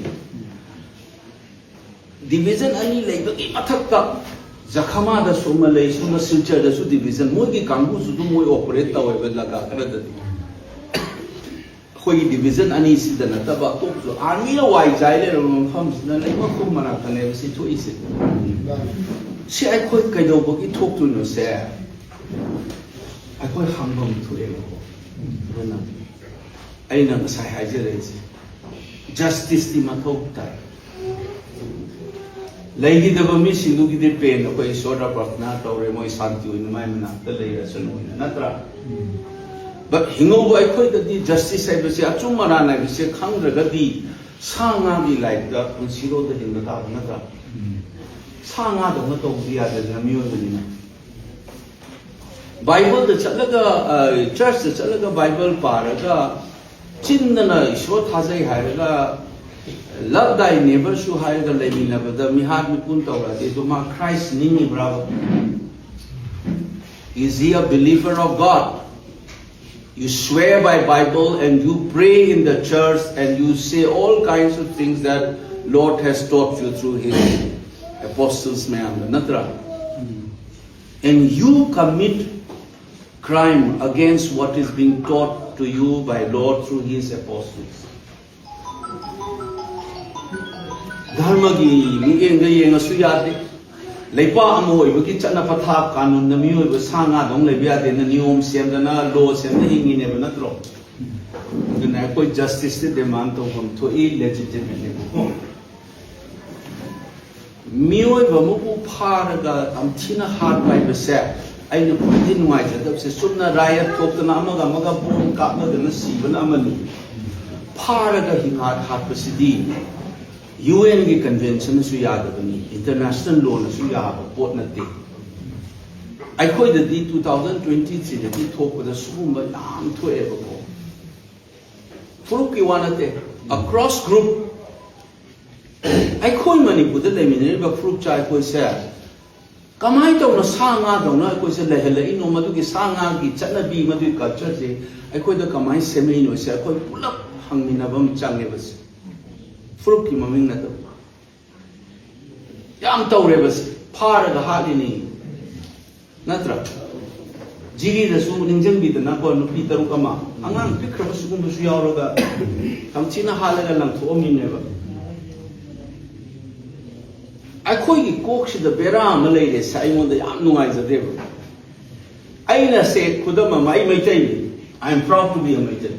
ꯗꯤꯚꯤꯖꯟ ꯑꯅꯤ ꯂꯩꯕꯒꯤ ꯃꯊꯛꯇ ꯖꯈꯃꯥꯗꯁꯨ ꯑꯃ ꯂꯩ, ꯁꯣꯝꯗ ꯁꯤꯜꯆꯔꯗꯁꯨ ꯗꯤꯚꯤꯖꯟ, ꯃꯣꯏꯒꯤ ꯀꯥꯡꯕꯨꯁꯨ ꯑꯗꯨꯝ ꯃꯣꯏ ꯑꯣꯄꯔꯦꯠ ꯇꯧꯋꯦꯕ ꯖꯒꯥ ꯈꯔꯗꯗꯤ꯫ ꯑꯩꯈꯣꯏꯒꯤ ꯗꯤꯚꯤꯖꯟ ꯑꯅꯤꯁꯤꯗ ꯅꯠꯇꯕ ꯑꯇꯣꯞꯄꯁꯨ ꯑꯥꯔꯃꯤꯅ ꯋꯥꯏ ꯆꯥꯏ ꯂꯩꯔꯕ ꯃꯐꯝꯁꯤꯅ ꯂꯩꯃꯈꯣꯡ ꯃꯅꯥꯛꯇꯅꯦꯕ ꯁꯤ ꯊꯣꯛꯏꯁꯦ꯫ ꯁꯤ ꯑꯩꯈꯣꯏ ꯀꯩꯗꯧꯕꯒꯤ ꯊꯣꯛꯇꯣꯏꯅꯣꯁꯦ ꯑꯩꯈꯣꯏ ꯍꯪꯐꯝ ꯊꯣꯛꯑꯦꯕꯀꯣ꯫ ꯑꯗꯨꯅ ꯑꯩꯅ ꯉꯁꯥꯏ ꯍꯥꯏꯖꯔꯛꯏꯁꯦ, ꯖꯁꯇꯤꯁꯇꯤ ꯃꯊꯧ ꯇꯥꯏ꯫ ꯂꯩꯈꯤꯗꯕ ꯃꯤꯁꯤꯡꯗꯨꯒꯤꯗꯤ ꯄꯦꯟ ꯑꯩꯈꯣꯏ ꯏꯁꯣꯔꯗ ꯄ꯭ꯔꯊꯅꯥ ꯇꯧꯔꯦ, ꯃꯣꯏ ꯁꯥꯟꯇꯤ ꯑꯣꯏꯅ ꯃꯥꯏ ꯃꯅꯥꯛꯇ ꯂꯩꯔꯁꯅꯨ ꯍꯥꯏꯅ, ꯅꯠꯇ꯭ꯔꯥ? ꯕꯠ ꯍꯤꯡꯍꯧꯕ ꯑꯩꯈꯣꯏꯗꯗꯤ ꯖꯁꯇꯤꯁ ꯍꯥꯏꯕꯁꯦ, ꯑꯆꯨꯝ ꯑꯔꯥꯟ ꯍꯥꯏꯕꯁꯦ ꯈꯪꯗ꯭ꯔꯒꯗꯤ ꯁꯥ ꯉꯥꯒꯤ ꯂꯥꯏꯐꯇ ꯄꯨꯟꯁꯤꯔꯣꯜꯗ ꯍꯤꯡꯕ ꯇꯥꯕ ꯅꯠꯇ꯭ꯔꯥ? ꯁꯥ ꯉꯥꯗꯧꯅ ꯇꯧꯕꯗꯤ ꯌꯥꯗꯦꯗꯅ ꯃꯤꯑꯣꯏꯕꯅꯤꯅ꯫ ꯕꯥꯏꯕꯜꯗ ꯆꯠꯂꯒ, ꯑ, ꯆꯔꯆꯇ ꯆꯠꯂꯒ ꯕꯥꯏꯕꯜ ꯄꯥꯔꯒ ꯆꯤꯟꯗꯅ ꯏꯁꯣꯔ ꯊꯥꯖꯩ ꯍꯥꯏꯔꯒ, "Love thy neighbor"ꯁꯨ ꯍꯥꯏꯔꯒ ꯂꯩꯃꯤꯟꯅꯕꯗ ꯃꯤꯍꯥꯠ ꯃꯤꯄꯨꯟ ꯇꯧꯔꯗꯤ ꯑꯗꯨ ꯃꯥ Christ ꯅꯤꯡꯉꯤꯕ꯭ꯔꯥꯕ? Is he a believer of God? You swear by Bible and you pray in the church and you say all kinds of things that Lord has taught you through his apostles ꯃꯌꯥꯝꯗ, ꯅꯠꯇ꯭ꯔꯥ? And you commit crime against what is being taught to you by Lord through his apostles. ꯙꯔꯃꯒꯤ ꯃꯤꯠꯌꯦꯡꯗ ꯌꯦꯡꯉꯁꯨ ꯌꯥꯗꯦ꯫ ꯂꯩꯄꯥꯛ ꯑꯃ ꯑꯣꯏꯕꯒꯤ ꯆꯠꯅ ꯄꯊꯥꯞ ꯀꯥꯅꯨꯟꯗ ꯃꯤꯑꯣꯏꯕ ꯁꯥ ꯉꯥꯗꯧꯅ ꯂꯩꯕ ꯌꯥꯗꯦꯅ ꯅꯤꯌꯣꯝ ꯁꯦꯝꯗꯅ, ꯂꯣ ꯁꯦꯝꯗꯅ ꯍꯤꯡꯉꯤꯅꯦꯕ, ꯅꯠꯇ꯭ꯔꯣ? ꯑꯗꯨꯅ ꯑꯩꯈꯣꯏ ꯖꯁꯇꯤꯁꯇꯤ ꯗꯤꯃꯥꯟ ꯇꯧꯐꯝ ꯊꯣꯛꯏ, ꯂꯦꯖꯤꯇꯤꯃꯦꯠꯅꯦꯕꯀꯣ꯫ ꯃꯤꯑꯣꯏꯕ ꯑꯃꯕꯨ ꯐꯥꯔꯒ ꯇꯝꯊꯤꯅ ꯍꯥꯠꯄ ꯍꯥꯏꯕꯁꯦ ꯑꯩꯅ ꯈ꯭ꯋꯥꯏꯗꯒꯤ ꯅꯨꯡꯉꯥꯏꯖꯗꯕꯁꯦ, ꯆꯨꯝꯅ ꯔꯥꯏꯌꯠ ꯊꯣꯛꯇꯅ ꯑꯃꯒ ꯑꯃꯒ ꯕꯣꯝ ꯀꯥꯞꯅꯗꯅ ꯁꯤꯕꯅ ꯑꯃꯅꯤ, ꯐꯥꯔꯒ ꯍꯤꯡꯍꯥꯠ ꯍꯥꯠꯄꯁꯤꯗꯤ ꯌꯨ ꯑꯦꯟꯒꯤ ꯀꯟꯚꯦꯟꯁꯟꯅꯁꯨ ꯌꯥꯗꯕꯅꯤ, ꯏꯟꯇꯔꯅꯦꯁꯅꯦꯜ ꯂꯣꯅꯁꯨ ꯌꯥꯕ ꯄꯣꯠ ꯅꯠꯇꯦ꯫ ꯑꯩꯈꯣꯏꯗꯗꯤ ꯇꯨ ꯊꯥꯎꯖꯟ ꯇ꯭ꯋꯦꯟꯇꯤ ꯊ꯭ꯔꯤꯗꯒꯤ ꯊꯣꯛꯄꯗ ꯁꯤꯒꯨꯝꯕ ꯌꯥꯝ ꯊꯣꯛꯑꯦꯕꯀꯣ꯫ ꯐꯨꯔꯨꯞꯀꯤ ꯋꯥ ꯅꯠꯇꯦ, ꯑꯀ꯭ꯔꯣꯁ ꯒ꯭ꯔꯨꯞ꯫ ꯑꯩꯈꯣꯏ ꯃꯅꯤꯄꯨꯔꯗ ꯂꯩꯃꯤꯟꯅꯔꯤꯕ ꯐꯨꯔꯨꯞ ꯆꯥ ꯑꯩꯈꯣꯏꯁꯦ ꯀꯃꯥꯏꯅ ꯇꯧꯅ ꯁꯥ ꯉꯥꯗꯧꯅ ꯑꯩꯈꯣꯏꯁꯦ ꯂꯩꯍꯜꯂꯛꯏꯅꯣ? ꯃꯗꯨꯒꯤ ꯁꯥ ꯉꯥꯒꯤ ꯆꯠꯅꯕꯤ, ꯃꯗꯨꯒꯤ ꯀꯜꯆꯔꯁꯦ ꯑꯩꯈꯣꯏꯗ ꯀꯃꯥꯏꯅ ꯁꯦꯝꯃꯛꯏꯅꯣꯁꯦ ꯑꯩꯈꯣꯏ ꯄꯨꯂꯞ ꯍꯪꯃꯤꯟꯅꯕ ꯑꯃ ꯆꯪꯉꯦꯕ꯫ ꯁꯦ ꯐꯨꯔꯨꯞꯀꯤ ꯃꯃꯤꯡ ꯅꯠꯇꯕ꯫ ꯌꯥꯝ ꯇꯧꯔꯦꯕ꯫ ꯁꯦ ꯐꯥꯔꯒ ꯍꯥꯠꯂꯤꯅꯤ, ꯅꯠꯇ꯭ꯔꯥ? ꯖꯤꯔꯤꯗꯁꯨ ꯅꯤꯡꯁꯤꯡꯕꯤꯗꯅꯀꯣ, ꯅꯨꯄꯤ ꯇꯔꯨꯛ ꯑꯃ, ꯑꯉꯥꯡ ꯄꯤꯛꯈ꯭ꯔꯕ ꯁꯤꯒꯨꯝꯕꯁꯨ ꯌꯥꯎꯔꯒ ꯇꯝꯊꯤꯅ ꯍꯥꯠꯂꯒ ꯂꯪꯊꯣꯛꯑꯝꯃꯤꯅꯦꯕ꯫ ꯑꯩꯈꯣꯏꯒꯤ ꯀꯣꯛꯁꯤꯗ ꯕꯦꯔꯥ ꯑꯃ ꯂꯩꯔꯦ꯫ ꯁꯦ ꯑꯩꯉꯣꯟꯗ ꯌꯥꯝ ꯅꯨꯡꯉꯥꯏꯖꯗꯦꯕ꯫ ꯑꯩꯅ ꯁꯦ ꯈꯨꯗꯝ ꯑꯃ, ꯑꯩ ꯃꯩꯇꯩꯅꯤ, I am proud to be a Meitei,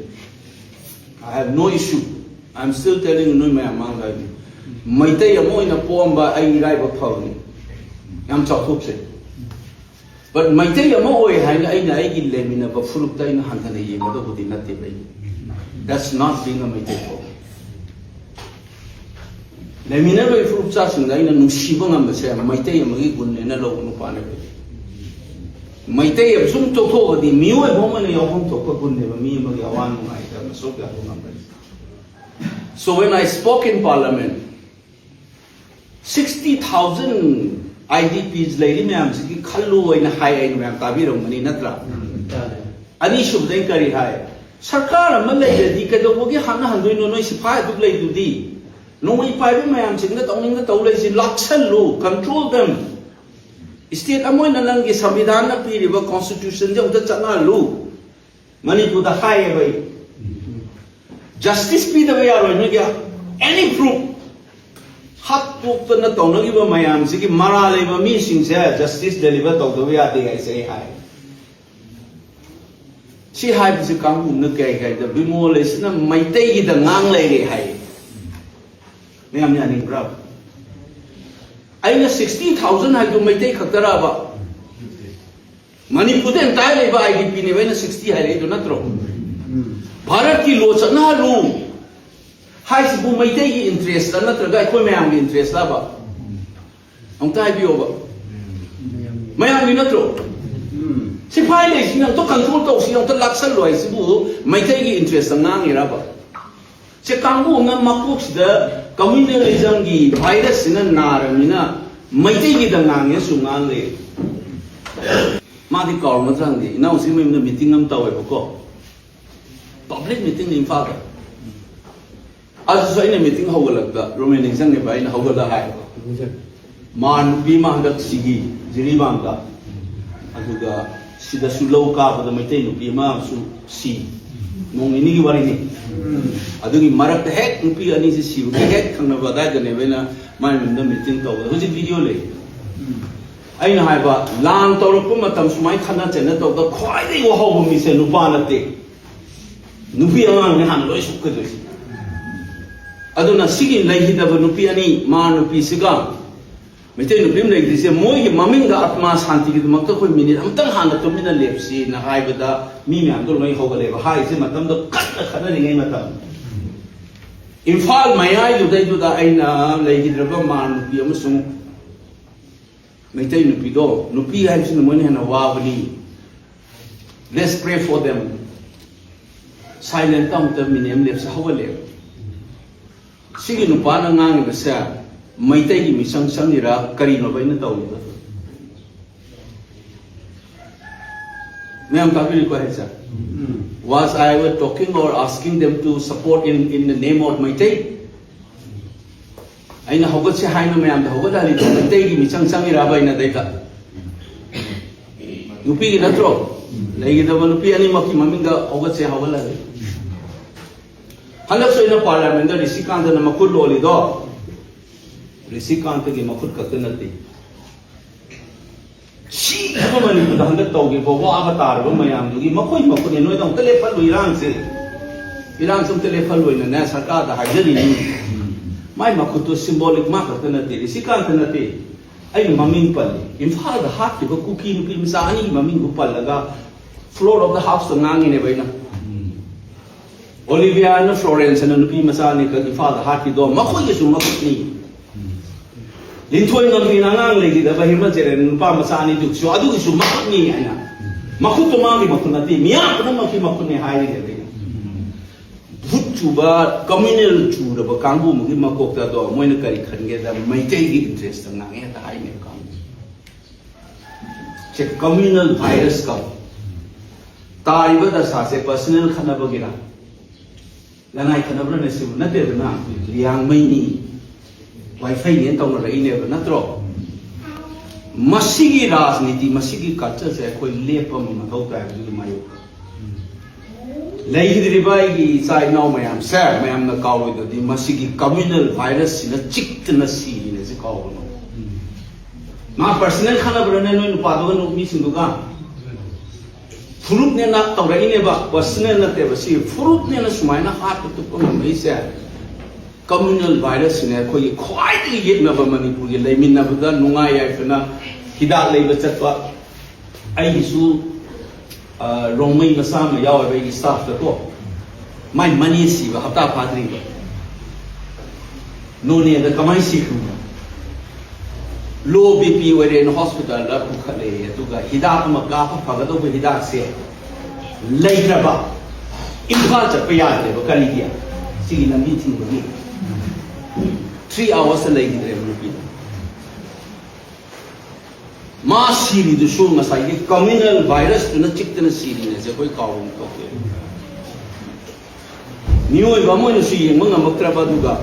I have no issue, I am still telling ꯅꯣꯏ ꯃꯌꯥꯝ ꯃꯥꯡꯗ ꯍꯥꯏꯕꯤ, ꯃꯩꯇꯩ ꯑꯃ ꯑꯣꯏꯅ ꯄꯣꯛꯑꯝꯕ ꯑꯩ ꯏꯔꯥꯏꯕꯛ ꯐꯕꯅꯤ, ꯌꯥꯝ ꯆꯥꯎꯊꯣꯛꯆꯩ꯫ But ꯃꯩꯇꯩ ꯑꯃ ꯑꯣꯏ ꯍꯥꯏꯅ ꯑꯩꯅ ꯑꯩꯒꯤ ꯂꯩꯃꯤꯟꯅꯕ ꯐꯨꯔꯨꯞꯇ ꯑꯩꯅ ꯍꯟꯊꯅ ꯌꯦꯡꯒꯗꯧꯕꯗꯤ ꯅꯠꯇꯦꯕ ꯑꯩ꯫ That's not being a Meitei for me. ꯂꯩꯃꯤꯟꯅꯔꯤꯕ ꯐꯨꯔꯨꯞ ꯆꯥꯁꯤꯡꯗ ꯑꯩꯅ ꯅꯨꯡꯁꯤꯕ ꯉꯝꯕꯁꯦ ꯃꯩꯇꯩ ꯑꯃꯒꯤ ꯒꯨꯟꯅꯦꯅ ꯂꯧꯕ ꯅꯨꯄꯥꯅꯦꯕ ꯑꯩ꯫ ꯃꯩꯇꯩ ꯑꯃ ꯁꯨꯝ ꯇꯣꯛꯊꯣꯛꯑꯒꯗꯤ ꯃꯤꯑꯣꯏꯕ ꯑꯃ ꯑꯣꯏꯅ ꯌꯥꯎꯐꯝ ꯊꯣꯛꯄ ꯒꯨꯟꯅꯦꯕ ꯃꯤ ꯑꯃꯒꯤ ꯑꯋꯥ ꯅꯨꯡꯉꯥꯏꯗ ꯃꯁꯔꯨꯛ ꯌꯥꯕ ꯉꯝꯕ꯫ So when I spoke in parliament, sixty thousand I D Ps ꯂꯩꯔꯤ ꯃꯌꯥꯝꯁꯤꯒꯤ ꯈꯜꯂꯨ ꯑꯩꯅ ꯍꯥꯏ, ꯑꯩꯅ ꯃꯌꯥꯝ ꯇꯥꯕꯤꯔꯝꯒꯅꯤ ꯅꯠꯇ꯭ꯔꯥ? ꯑꯅꯤꯁꯨꯕꯗ ꯑꯩ ꯀꯔꯤ ꯍꯥꯏ? ꯁꯔꯀꯥꯔ ꯑꯃ ꯂꯩꯔꯗꯤ ꯀꯩꯗꯧꯕꯒꯤ ꯍꯥꯠꯅꯍꯟꯗꯣꯏꯅꯣ? ꯅꯣꯏ ꯁꯤꯐꯥꯏ ꯑꯗꯨꯛ ꯂꯩꯗꯨꯗꯤ꯫ ꯅꯣꯡꯃꯩ ꯄꯥꯏꯕ ꯃꯌꯥꯝꯁꯤꯡꯅ ꯇꯧꯅꯤꯡꯗ ꯇꯧ ꯂꯩꯁꯤ, ꯂꯥꯛꯁꯜꯂꯨ, control them. State ꯑꯃ ꯑꯣꯏꯅ ꯅꯪꯒꯤ ꯁꯪꯕꯤꯙꯥꯟꯅ ꯄꯤꯔꯤꯕ constitutionꯁꯦ ꯑꯃꯨꯛꯇ ꯆꯠꯅꯍꯜꯂꯨ꯫ ꯃꯅꯤꯄꯨꯔꯗ ꯍꯥꯏꯌꯦꯕ ꯑꯩ꯫ Justice ꯄꯤꯗꯕ ꯌꯥꯔꯣꯏ ꯅꯣꯏꯒꯤ any proof꯫ ꯍꯥꯠꯇꯣꯛꯇꯅ ꯇꯧꯅꯈꯤꯕ ꯃꯌꯥꯝꯁꯤꯒꯤ ꯃꯔꯥ ꯂꯩꯕ ꯃꯤꯁꯤꯡꯁꯦ justice deliver ꯇꯧꯗꯕ ꯌꯥꯗꯦ ꯍꯥꯏꯁꯦ ꯑꯩ ꯍꯥꯏ꯫ ꯁꯤ ꯍꯥꯏꯕꯁꯤ ꯀꯥꯡꯕꯨꯅ ꯀꯩ ꯍꯥꯏꯗ ꯕꯤꯃꯣꯜ ꯑꯁꯤꯅ ꯃꯩꯇꯩꯒꯤꯗ ꯉꯥꯡ ꯂꯩꯔꯦ ꯍꯥꯏ꯫ ꯃꯌꯥꯝ ꯌꯥꯅꯤꯡꯕ꯭ꯔꯥ? ꯑꯩꯅ ꯁꯤꯛꯁꯇꯤ ꯊꯥꯎꯖꯟ ꯍꯥꯏꯗꯨ ꯃꯩꯇꯩ ꯈꯛꯇꯔꯕ? ꯃꯅꯤꯄꯨꯔꯗ ꯑꯦꯟꯇꯥꯏ ꯂꯩꯕ ꯑꯥꯏ ꯗꯤ ꯄꯤꯅꯦꯕ ꯑꯩꯅ ꯁꯤꯛꯁꯇꯤ ꯍꯥꯏꯔꯛꯏꯗꯣ ꯅꯠꯇ꯭ꯔꯣ? ꯚꯥꯔꯠꯀꯤ ꯂꯣ ꯆꯠꯅꯍꯜꯂꯨ ꯍꯥꯏꯁꯤꯕꯨ ꯃꯩꯇꯩꯒꯤ ꯏꯟꯇꯔꯦꯁꯇ ꯅꯠꯇ꯭ꯔꯒ ꯑꯩꯈꯣꯏ ꯃꯌꯥꯝꯒꯤ ꯏꯟꯇꯔꯦꯁꯇꯕ? ꯑꯝꯇ ꯍꯥꯏꯕꯤꯌꯣꯕ꯫ ꯃꯌꯥꯝꯒꯤ ꯅꯠꯇ꯭ꯔꯣ? ꯁꯤꯐꯥꯏ ꯂꯩꯁꯤꯅ ꯑꯝꯇ ꯀꯟꯇ꯭ꯔꯣꯜ ꯇꯧꯁꯤ, ꯑꯝꯇ ꯂꯥꯛꯁꯜꯂꯨ ꯍꯥꯏꯁꯤꯕꯨ ꯃꯩꯇꯩꯒꯤ ꯏꯟꯇꯔꯦꯁꯇ ꯉꯥꯡꯉꯤꯔꯕ? ꯁꯦ ꯀꯥꯡꯕꯨ ꯑꯃ ꯃꯀꯣꯛꯁꯤꯗ ꯀꯝꯃ꯭ꯌꯨꯅꯦꯂꯤꯖꯝꯒꯤ ꯚꯥꯏꯔꯁꯁꯤꯅ ꯅꯥꯔꯕꯅꯤꯅ ꯃꯩꯇꯩꯒꯤꯗ ꯉꯥꯡꯉꯦꯁꯨ ꯉꯥꯡ ꯂꯩ꯫ ꯃꯥꯗꯤ ꯀꯥꯎꯔꯝꯒꯗ꯭ꯔꯥ ꯈꯪꯗꯦ, ꯏꯅꯥꯎꯁꯤ ꯃꯌꯨꯝꯗ ꯃꯤꯇꯤꯡ ꯑꯃ ꯇꯧꯋꯦꯕꯀꯣ, ꯄꯕ꯭ꯂꯤꯛ ꯃꯤꯇꯤꯡ ꯏꯝꯐꯥꯜꯗ꯫ ꯑꯗꯨꯁꯨ ꯑꯩꯅ ꯃꯤꯇꯤꯡ ꯍꯧꯒꯠꯂꯛꯄ ꯔꯣꯃꯦꯟ ꯅꯤꯡꯁꯤꯡꯉꯦꯕ, ꯑꯩꯅ ꯍꯧꯒꯠꯂ ꯍꯥꯏ, ꯃꯥ ꯅꯨꯄꯤ ꯑꯃ ꯍꯟꯗꯛ ꯁꯤꯒꯤ ꯖꯤꯔꯤꯕꯥꯝꯗ, ꯑꯗꯨꯒ ꯁꯤꯗꯁꯨ ꯂꯧ ꯀꯥꯕꯗ ꯃꯩꯇꯩ ꯅꯨꯄꯤ ꯑꯃꯁꯨ ꯁꯤ, ꯅꯣꯡ ꯅꯤꯅꯤꯒꯤ ꯋꯥꯔꯤꯅꯤ꯫ ꯑꯗꯨꯒꯤ ꯃꯔꯛꯇ ꯍꯦꯛ ꯅꯨꯄꯤ ꯑꯅꯤꯁꯤ ꯁꯤꯕꯒꯤ ꯍꯦꯛ ꯊꯪꯅꯕ ꯑꯗꯥꯏꯗꯅꯦꯕ ꯑꯩꯅ ꯃꯥꯏ ꯃꯌꯨꯝꯗ ꯃꯤꯇꯤꯡ ꯇꯧꯕꯗ, ꯍꯧꯖꯤꯛ ꯚꯤꯗꯤꯑꯣ ꯂꯩ꯫ ꯑꯩꯅ ꯍꯥꯏꯕ, ꯂꯥꯟ ꯇꯧꯔꯛꯄ ꯃꯇꯝ ꯁꯨꯃꯥꯏꯅ ꯈꯠꯅ ꯆꯩꯅ ꯇꯧꯕꯗ ꯈ꯭ꯋꯥꯏꯗꯒꯤ ꯋꯥꯍꯧꯕ ꯃꯤꯁꯦ ꯅꯨꯄꯥ ꯅꯠꯇꯦ, ꯅꯨꯄꯤ ꯑꯉꯥꯡꯅꯤ ꯍꯥꯟꯅ ꯂꯣꯏ ꯁꯣꯛꯀꯗꯣꯏꯁꯦ꯫ ꯑꯗꯨꯅ ꯁꯤꯒꯤ ꯂꯩꯈꯤꯗꯕ ꯅꯨꯄꯤ ꯑꯅꯤ, ꯃꯥ ꯅꯨꯄꯤꯁꯤꯒ ꯃꯩꯇꯩ ꯅꯨꯄꯤ ꯑꯃ ꯂꯩꯈ꯭ꯔꯤꯁꯦ, ꯃꯣꯏꯒꯤ ꯃꯃꯤꯡꯗ ꯑꯥꯇꯃꯥ ꯁꯥꯟꯇꯤꯒꯤꯗꯃꯛꯇ ꯑꯩꯈꯣꯏ ꯃꯤꯅꯤꯠ ꯑꯃꯇꯪ ꯍꯥꯟꯅ ꯇꯨꯃꯤꯟꯅ ꯂꯦꯞꯁꯤꯅ ꯍꯥꯏꯕꯗ ꯃꯤ ꯃꯌꯥꯝꯗꯣ ꯂꯣꯏ ꯍꯧꯒꯠꯂꯦꯕ꯫ ꯍꯥꯏꯔꯤꯁꯦ ꯃꯇꯝꯗꯣ ꯀꯟꯅ ꯈꯠꯅꯔꯤꯉꯩ ꯃꯇꯝ, ꯏꯝꯐꯥꯜ ꯃꯌꯥꯏꯗꯨꯗꯩꯗꯨꯗ ꯑꯩꯅ ꯂꯩꯈꯤꯗ꯭ꯔꯕ ꯃꯥ ꯅꯨꯄꯤ ꯑꯃꯁꯨꯡ ꯃꯩꯇꯩ ꯅꯨꯄꯤꯗꯣ, ꯅꯨꯄꯤ ꯍꯥꯏꯕꯁꯤꯅ ꯃꯣꯏꯅ ꯍꯦꯟꯅ ꯋꯥꯕꯅꯤ꯫ Let's pray for them. Silent ꯑꯃꯨꯛꯇ ꯃꯤꯅꯤꯠ ꯑꯃ ꯂꯦꯞꯁꯤ ꯍꯧꯒꯠꯂꯦꯕ꯫ ꯁꯤꯒꯤ ꯅꯨꯄꯥꯅ ꯉꯥꯡꯉꯤꯕꯁꯦ ꯃꯩꯇꯩꯒꯤ ꯃꯤꯆꯪ ꯆꯪꯉꯤꯔꯥ ꯀꯔꯤꯅꯣꯕ ꯑꯩꯅ ꯇꯧꯔꯤꯕ? ꯃꯌꯥꯝ ꯇꯥꯕꯤꯔꯤꯀꯣ ꯍꯥꯏꯁꯦ? Was I ever talking or asking them to support in, in the name of Meitei? ꯑꯩꯅ ꯍꯧꯒꯠꯁꯦ ꯍꯥꯏꯅ ꯃꯌꯥꯝꯗ ꯍꯧꯒꯠꯍꯜꯂꯤꯗꯣ ꯃꯩꯇꯩꯒꯤ ꯃꯤꯆꯪ ꯆꯪꯉꯤꯔꯕ ꯑꯩꯅ ꯑꯗꯩꯗ? ꯅꯨꯄꯤꯒꯤ ꯅꯠꯇ꯭ꯔꯣ? ꯂꯩꯒꯗꯕ ꯅꯨꯄꯤ ꯑꯅꯤꯃꯛꯀꯤ ꯃꯃꯤꯡꯗ ꯍꯧꯒꯠꯁꯦ ꯍꯧꯒꯠꯍꯜꯂꯤ꯫ ꯍꯟꯗꯛꯁꯨ ꯑꯩꯅ ꯄꯥꯔꯂꯤꯌꯥꯃꯦꯟꯗ ꯔꯤꯁꯤꯀꯥꯟꯇꯅ ꯃꯈꯨꯠ ꯂꯣꯜꯂꯤꯗꯣ, ꯔꯤꯁꯤꯀꯥꯟꯇꯒꯤ ꯃꯈꯨꯠ ꯈꯛꯇ ꯅꯠꯇꯦ, ꯁꯤꯈꯤꯕ ꯃꯅꯤꯄꯨꯔꯗ ꯍꯟꯗꯛ ꯇꯧꯈꯤꯕ ꯋꯥꯕ ꯇꯥꯔꯕ ꯃꯌꯥꯝꯗꯨꯒꯤ ꯃꯈꯣꯏ ꯃꯈꯨꯠꯅꯦ꯫ ꯅꯣꯏꯗ ꯑꯝꯇ ꯂꯦꯞꯍꯜꯂꯨ ꯏꯔꯥꯡꯁꯦ꯫ ꯏꯔꯥꯡꯁꯦ ꯑꯝꯇ ꯂꯦꯞꯍꯜꯂꯣꯏꯅꯅꯦ ꯁꯔꯀꯥꯔꯗ ꯍꯥꯏꯖꯔꯤꯅꯤ꯫ ꯃꯥꯏ ꯃꯈꯨꯠꯇꯣ ꯁꯤꯝꯕꯣꯂꯤꯛ ꯃꯥ ꯈꯛꯇ ꯅꯠꯇꯦ, ꯔꯤꯁꯤꯀꯥꯟꯇ ꯅꯠꯇꯦ꯫ ꯑꯩꯅ ꯃꯃꯤꯡ ꯄꯜꯂꯤ, ꯏꯝꯐꯥꯜꯗ ꯍꯥꯠꯈꯤꯕ ꯀꯨꯀꯤ ꯅꯨꯄꯤ ꯃꯆꯥ ꯑꯅꯤꯒꯤ ꯃꯃꯤꯡꯗꯨ ꯄꯜꯂꯒ floor of the houseꯇ ꯉꯥꯡꯉꯤꯅꯦꯕ ꯑꯩꯅ꯫ ꯑꯣꯂꯤꯚꯤꯌꯥꯅ ꯐ꯭ꯂꯣꯔꯦꯟꯁ ꯑꯅ ꯅꯨꯄꯤ ꯃꯆꯥ ꯑꯅꯤꯈꯛ ꯏꯝꯐꯥꯜꯗ ꯍꯥꯠꯈꯤꯗꯣ ꯃꯈꯣꯏꯒꯤꯁꯨ ꯃꯈꯨꯠꯅꯤ꯫ ꯂꯤꯟꯊꯣꯏ ꯉꯝꯕꯤꯅ ꯑꯉꯥꯡ ꯂꯩꯈꯤꯗꯕ ꯍꯦꯃꯟ ꯖꯦꯔꯦꯟ ꯅꯨꯄꯥ ꯃꯆꯥ ꯑꯅꯤꯗꯨꯒꯤꯁꯨ ꯑꯗꯨꯒꯤꯁꯨ ꯃꯈꯨꯠꯅꯤ ꯍꯥꯏꯅ꯫ ꯃꯈꯨꯠꯇꯣ ꯃꯥꯒꯤ ꯃꯈꯨꯠ ꯅꯠꯇꯦ, ꯃꯤꯌꯥꯝ ꯄꯨꯝꯅꯃꯛꯀꯤ ꯃꯈꯨꯠꯅꯤ ꯍꯥꯏꯔꯤꯅꯦꯕ ꯑꯩꯅ꯫ ꯚꯨꯠ ꯆꯨꯕ, ꯀꯝꯃ꯭ꯌꯨꯅꯦꯜ ꯆꯨꯔꯕ ꯀꯥꯡꯕꯨ ꯑꯃꯒꯤ ꯃꯀꯣꯛꯇ ꯑꯗꯣ ꯃꯣꯏꯅ ꯀꯔꯤ ꯈꯟꯒꯦꯗ ꯃꯩꯇꯩꯒꯤ ꯏꯟꯇꯔꯦꯁꯇ ꯉꯥꯡꯉꯦ ꯍꯦꯛꯇ ꯍꯥꯏꯅꯦꯕ ꯀꯥꯡꯕꯨ꯫ ꯁꯦ ꯀꯝꯃ꯭ꯌꯨꯅꯦꯜ ꯚꯥꯏꯔꯁ ꯀꯧ꯫ ꯇꯥꯔꯤꯕ ꯗꯁꯥꯁꯦ ꯄꯔꯁꯅꯦꯜ ꯈꯠꯅꯕꯒꯤꯔ? ꯂꯅꯥꯏ ꯈꯠꯅꯕ꯭ꯔꯅꯦ ꯁꯤꯕꯨ? ꯅꯠꯇꯦꯗꯅ, ꯂꯤꯌꯥꯡꯃꯩꯅꯤ, ꯋꯥꯏꯐꯩꯅꯦꯅ ꯇꯧꯅꯔꯛꯏꯅꯦꯕ, ꯅꯠꯇ꯭ꯔꯣ? ꯃꯁꯤꯒꯤ ꯔꯥꯖꯅꯤꯇꯤ, ꯃꯁꯤꯒꯤ ꯀꯜꯆꯔꯁꯦ ꯑꯩꯈꯣꯏ ꯂꯦꯞꯄ ꯑꯃ ꯃꯊꯧ ꯇꯥꯏ꯫ ꯑꯗꯨꯒꯤ ꯃꯥꯌꯣꯛꯇ ꯂꯩꯈꯤꯗ꯭ꯔꯤꯕ ꯑꯩꯒꯤ ꯏꯆꯥ ꯏꯅꯥꯎ ꯃꯌꯥꯝꯁꯦ, ꯃꯌꯥꯝꯅ ꯀꯥꯎꯔꯣꯏꯗꯕꯗꯤ ꯃꯁꯤꯒꯤ ꯀꯝꯃ꯭ꯌꯨꯅꯦꯜ ꯚꯥꯏꯔꯁꯁꯤꯅ ꯆꯤꯛꯇꯅ ꯁꯤꯔꯤꯅꯦ, ꯁꯤ ꯀꯥꯎꯒꯅꯨ꯫ ꯃꯥ ꯄꯔꯁꯅꯦꯜ ꯈꯠꯅꯕ꯭ꯔꯅꯦ ꯅꯣꯏ ꯅꯨꯄꯥꯗꯨꯒ ꯅꯨ-, ꯃꯤꯁꯤꯡꯗꯨꯒ? ꯐꯨꯔꯨꯞꯅꯦꯅ ꯇꯧꯔꯛꯏꯅꯦꯕ, ꯄꯔꯁꯅꯦꯜ ꯅꯠꯇꯦꯕ꯫ ꯁꯤ ꯐꯨꯔꯨꯞꯅꯦꯅ ꯁꯨꯃꯥꯏꯅ ꯍꯥꯠꯄ ꯇꯨꯞꯄ ꯉꯝꯃꯛꯏꯁꯦ ꯀꯝꯃ꯭ꯌꯨꯅꯦꯜ ꯚꯥꯏꯔꯁꯁꯤꯅꯦ꯫ ꯑꯩꯈꯣꯏꯒꯤ ꯈ꯭ꯋꯥꯏꯗꯒꯤ ꯌꯦꯛꯅꯕ ꯃꯅꯤꯄꯨꯔꯒꯤ ꯂꯩꯃꯤꯟꯅꯕꯗ ꯅꯨꯡꯉꯥꯏ ꯌꯥꯏꯐꯅ ꯍꯤꯗꯥꯛ ꯂꯩꯕ ꯆꯠꯄ, ꯑꯩꯒꯤꯁꯨ, ꯑ, ꯔꯣꯡꯃꯩ ꯃꯆꯥ ꯑꯃ ꯌꯥꯎꯋꯦꯕ ꯑꯩꯒꯤ ꯁ꯭ꯇꯥꯐꯇꯀꯣ꯫ ꯃꯥꯏ ꯃꯅꯦ ꯁꯤꯕ ꯍꯞꯇꯥ ꯐꯥꯗ꯭ꯔꯤꯕ꯫ ꯅꯣꯅꯦꯗ ꯀꯃꯥꯏꯅ ꯁꯤꯈ꯭ꯔꯤꯅꯣ? ꯂꯣ ꯕꯤ ꯄꯤ ꯑꯣꯏꯔꯦꯅ ꯍꯣꯁꯄꯤꯇꯥꯜꯗ ꯄꯨꯈꯠꯂꯦ, ꯑꯗꯨꯒ ꯍꯤꯗꯥꯛ ꯑꯃ ꯀꯥꯞꯄ ꯐꯒꯗꯧꯕ ꯍꯤꯗꯥꯛꯁꯦ ꯂꯩꯇ꯭ꯔꯕ꯫ ꯏꯝꯐꯥꯜ ꯆꯠꯄ ꯌꯥꯗ꯭ꯔꯦꯕ꯫ ꯀꯔꯤꯒꯤ? ꯁꯤꯒꯤ ꯂꯝꯕꯤ ꯊꯤꯡꯕꯒꯤ꯫ Three hoursꯇ ꯂꯩꯈꯤꯗ꯭ꯔꯦꯕ ꯅꯨꯄꯤꯗꯣ꯫ ꯃꯥ ꯁꯤꯔꯤꯗꯨꯁꯨ ꯉꯁꯥꯏꯒꯤ ꯀꯝꯃ꯭ꯌꯨꯅꯦꯜ ꯚꯥꯏꯔꯁꯇꯨꯅ ꯆꯤꯛꯇꯅ ꯁꯤꯔꯤꯅꯦꯁꯦ ꯑꯩꯈꯣꯏ ꯀꯥꯎꯕ ꯊꯣꯛꯇꯦ꯫ ꯃꯤꯑꯣꯏꯕ ꯑꯃ ꯑꯣꯏꯅꯁꯨ ꯌꯦꯡꯕ ꯉꯝꯃꯛꯇ꯭ꯔꯕ, ꯑꯗꯨꯒ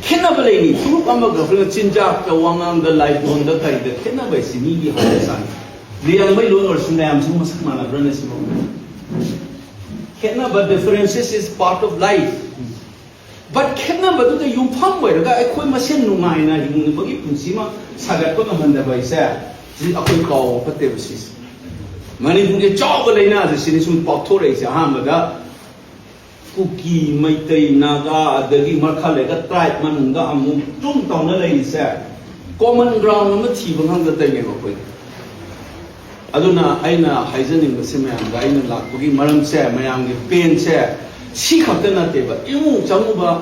ꯈꯦꯠꯅꯕ ꯂꯩꯔꯤ꯫ ꯐꯨꯔꯨꯞ ꯑꯃꯒ ꯑꯩꯈꯣꯏꯅ ꯆꯤꯟꯖꯥꯛꯇ, ꯋꯥꯉꯥꯡꯗ, ꯂꯥꯏꯕꯣꯟꯗ, ꯀꯔꯤꯗ ꯈꯦꯠꯅꯕ ꯍꯥꯏꯁꯤ ꯃꯤꯒꯤ ꯍꯧꯅꯁꯥꯅꯤ꯫ ꯂꯤꯌꯥꯡꯃꯩ ꯂꯣꯟ ꯑꯣꯏꯔꯁꯨ ꯃꯌꯥꯝꯁꯤꯕꯨ ꯃꯁꯛ ꯃꯥꯟꯅꯕ꯭ꯔꯅꯦ ꯁꯤꯕꯨ? ꯈꯦꯠꯅꯕ, differences is part of life꯫ But ꯈꯦꯠꯅꯕꯗꯨꯗ ꯌꯨꯝꯐꯝ ꯑꯣꯏꯔꯒ ꯑꯩꯈꯣꯏ ꯃꯁꯦꯟ ꯅꯨꯡꯉꯥꯏꯅ ꯍꯤꯡꯅꯕꯒꯤ ꯄꯨꯟꯁꯤ ꯑꯃ ꯁꯥꯒꯠꯄ ꯉꯝꯍꯟꯗꯕ ꯍꯥꯏꯁꯦ ꯁꯤ ꯑꯩꯈꯣꯏ ꯀꯥꯎꯕ ꯐꯠꯇꯦꯕ ꯁꯤꯁꯦ꯫ ꯃꯅꯤꯄꯨꯔꯒꯤ ꯆꯥꯎꯕ ꯂꯥꯏꯅꯥꯁꯦ ꯁꯤꯅꯤ ꯁꯨꯝ ꯄꯥꯛꯊꯣꯔꯛꯏꯁꯦ꯫ ꯑꯍꯥꯟꯕꯗ ꯀꯨꯀꯤ, ꯃꯩꯇꯩ, ꯅꯥꯒꯥ, ꯑꯗꯒꯤ ꯃꯈꯥ ꯂꯩꯔꯒ ꯇ꯭ꯔꯥꯏꯕ ꯃꯅꯨꯡꯗ ꯑꯃꯨꯛ ꯆꯨꯝ ꯇꯧꯅ ꯂꯩꯔꯤꯁꯦ꯫ ꯀꯣꯃꯟ ꯒ꯭ꯔꯥꯎꯟ ꯑꯃ ꯊꯤꯕ ꯉꯝꯗ ꯇꯧꯔꯤꯅꯦꯕ ꯑꯩꯈꯣꯏ꯫ ꯑꯗꯨꯅ ꯑꯩꯅ ꯍꯥꯏꯖꯅꯤꯡꯕꯁꯦ, ꯃꯌꯥꯝꯗ ꯑꯩꯅ ꯂꯥꯛꯄꯒꯤ ꯃꯔꯝꯁꯦ, ꯃꯌꯥꯝꯒꯤ ꯄꯦꯟꯁꯦ ꯁꯤ ꯈꯛꯇ ꯅꯠꯇꯦꯕ꯫ ꯏꯃꯨꯡ ꯆꯪꯉꯨꯕ,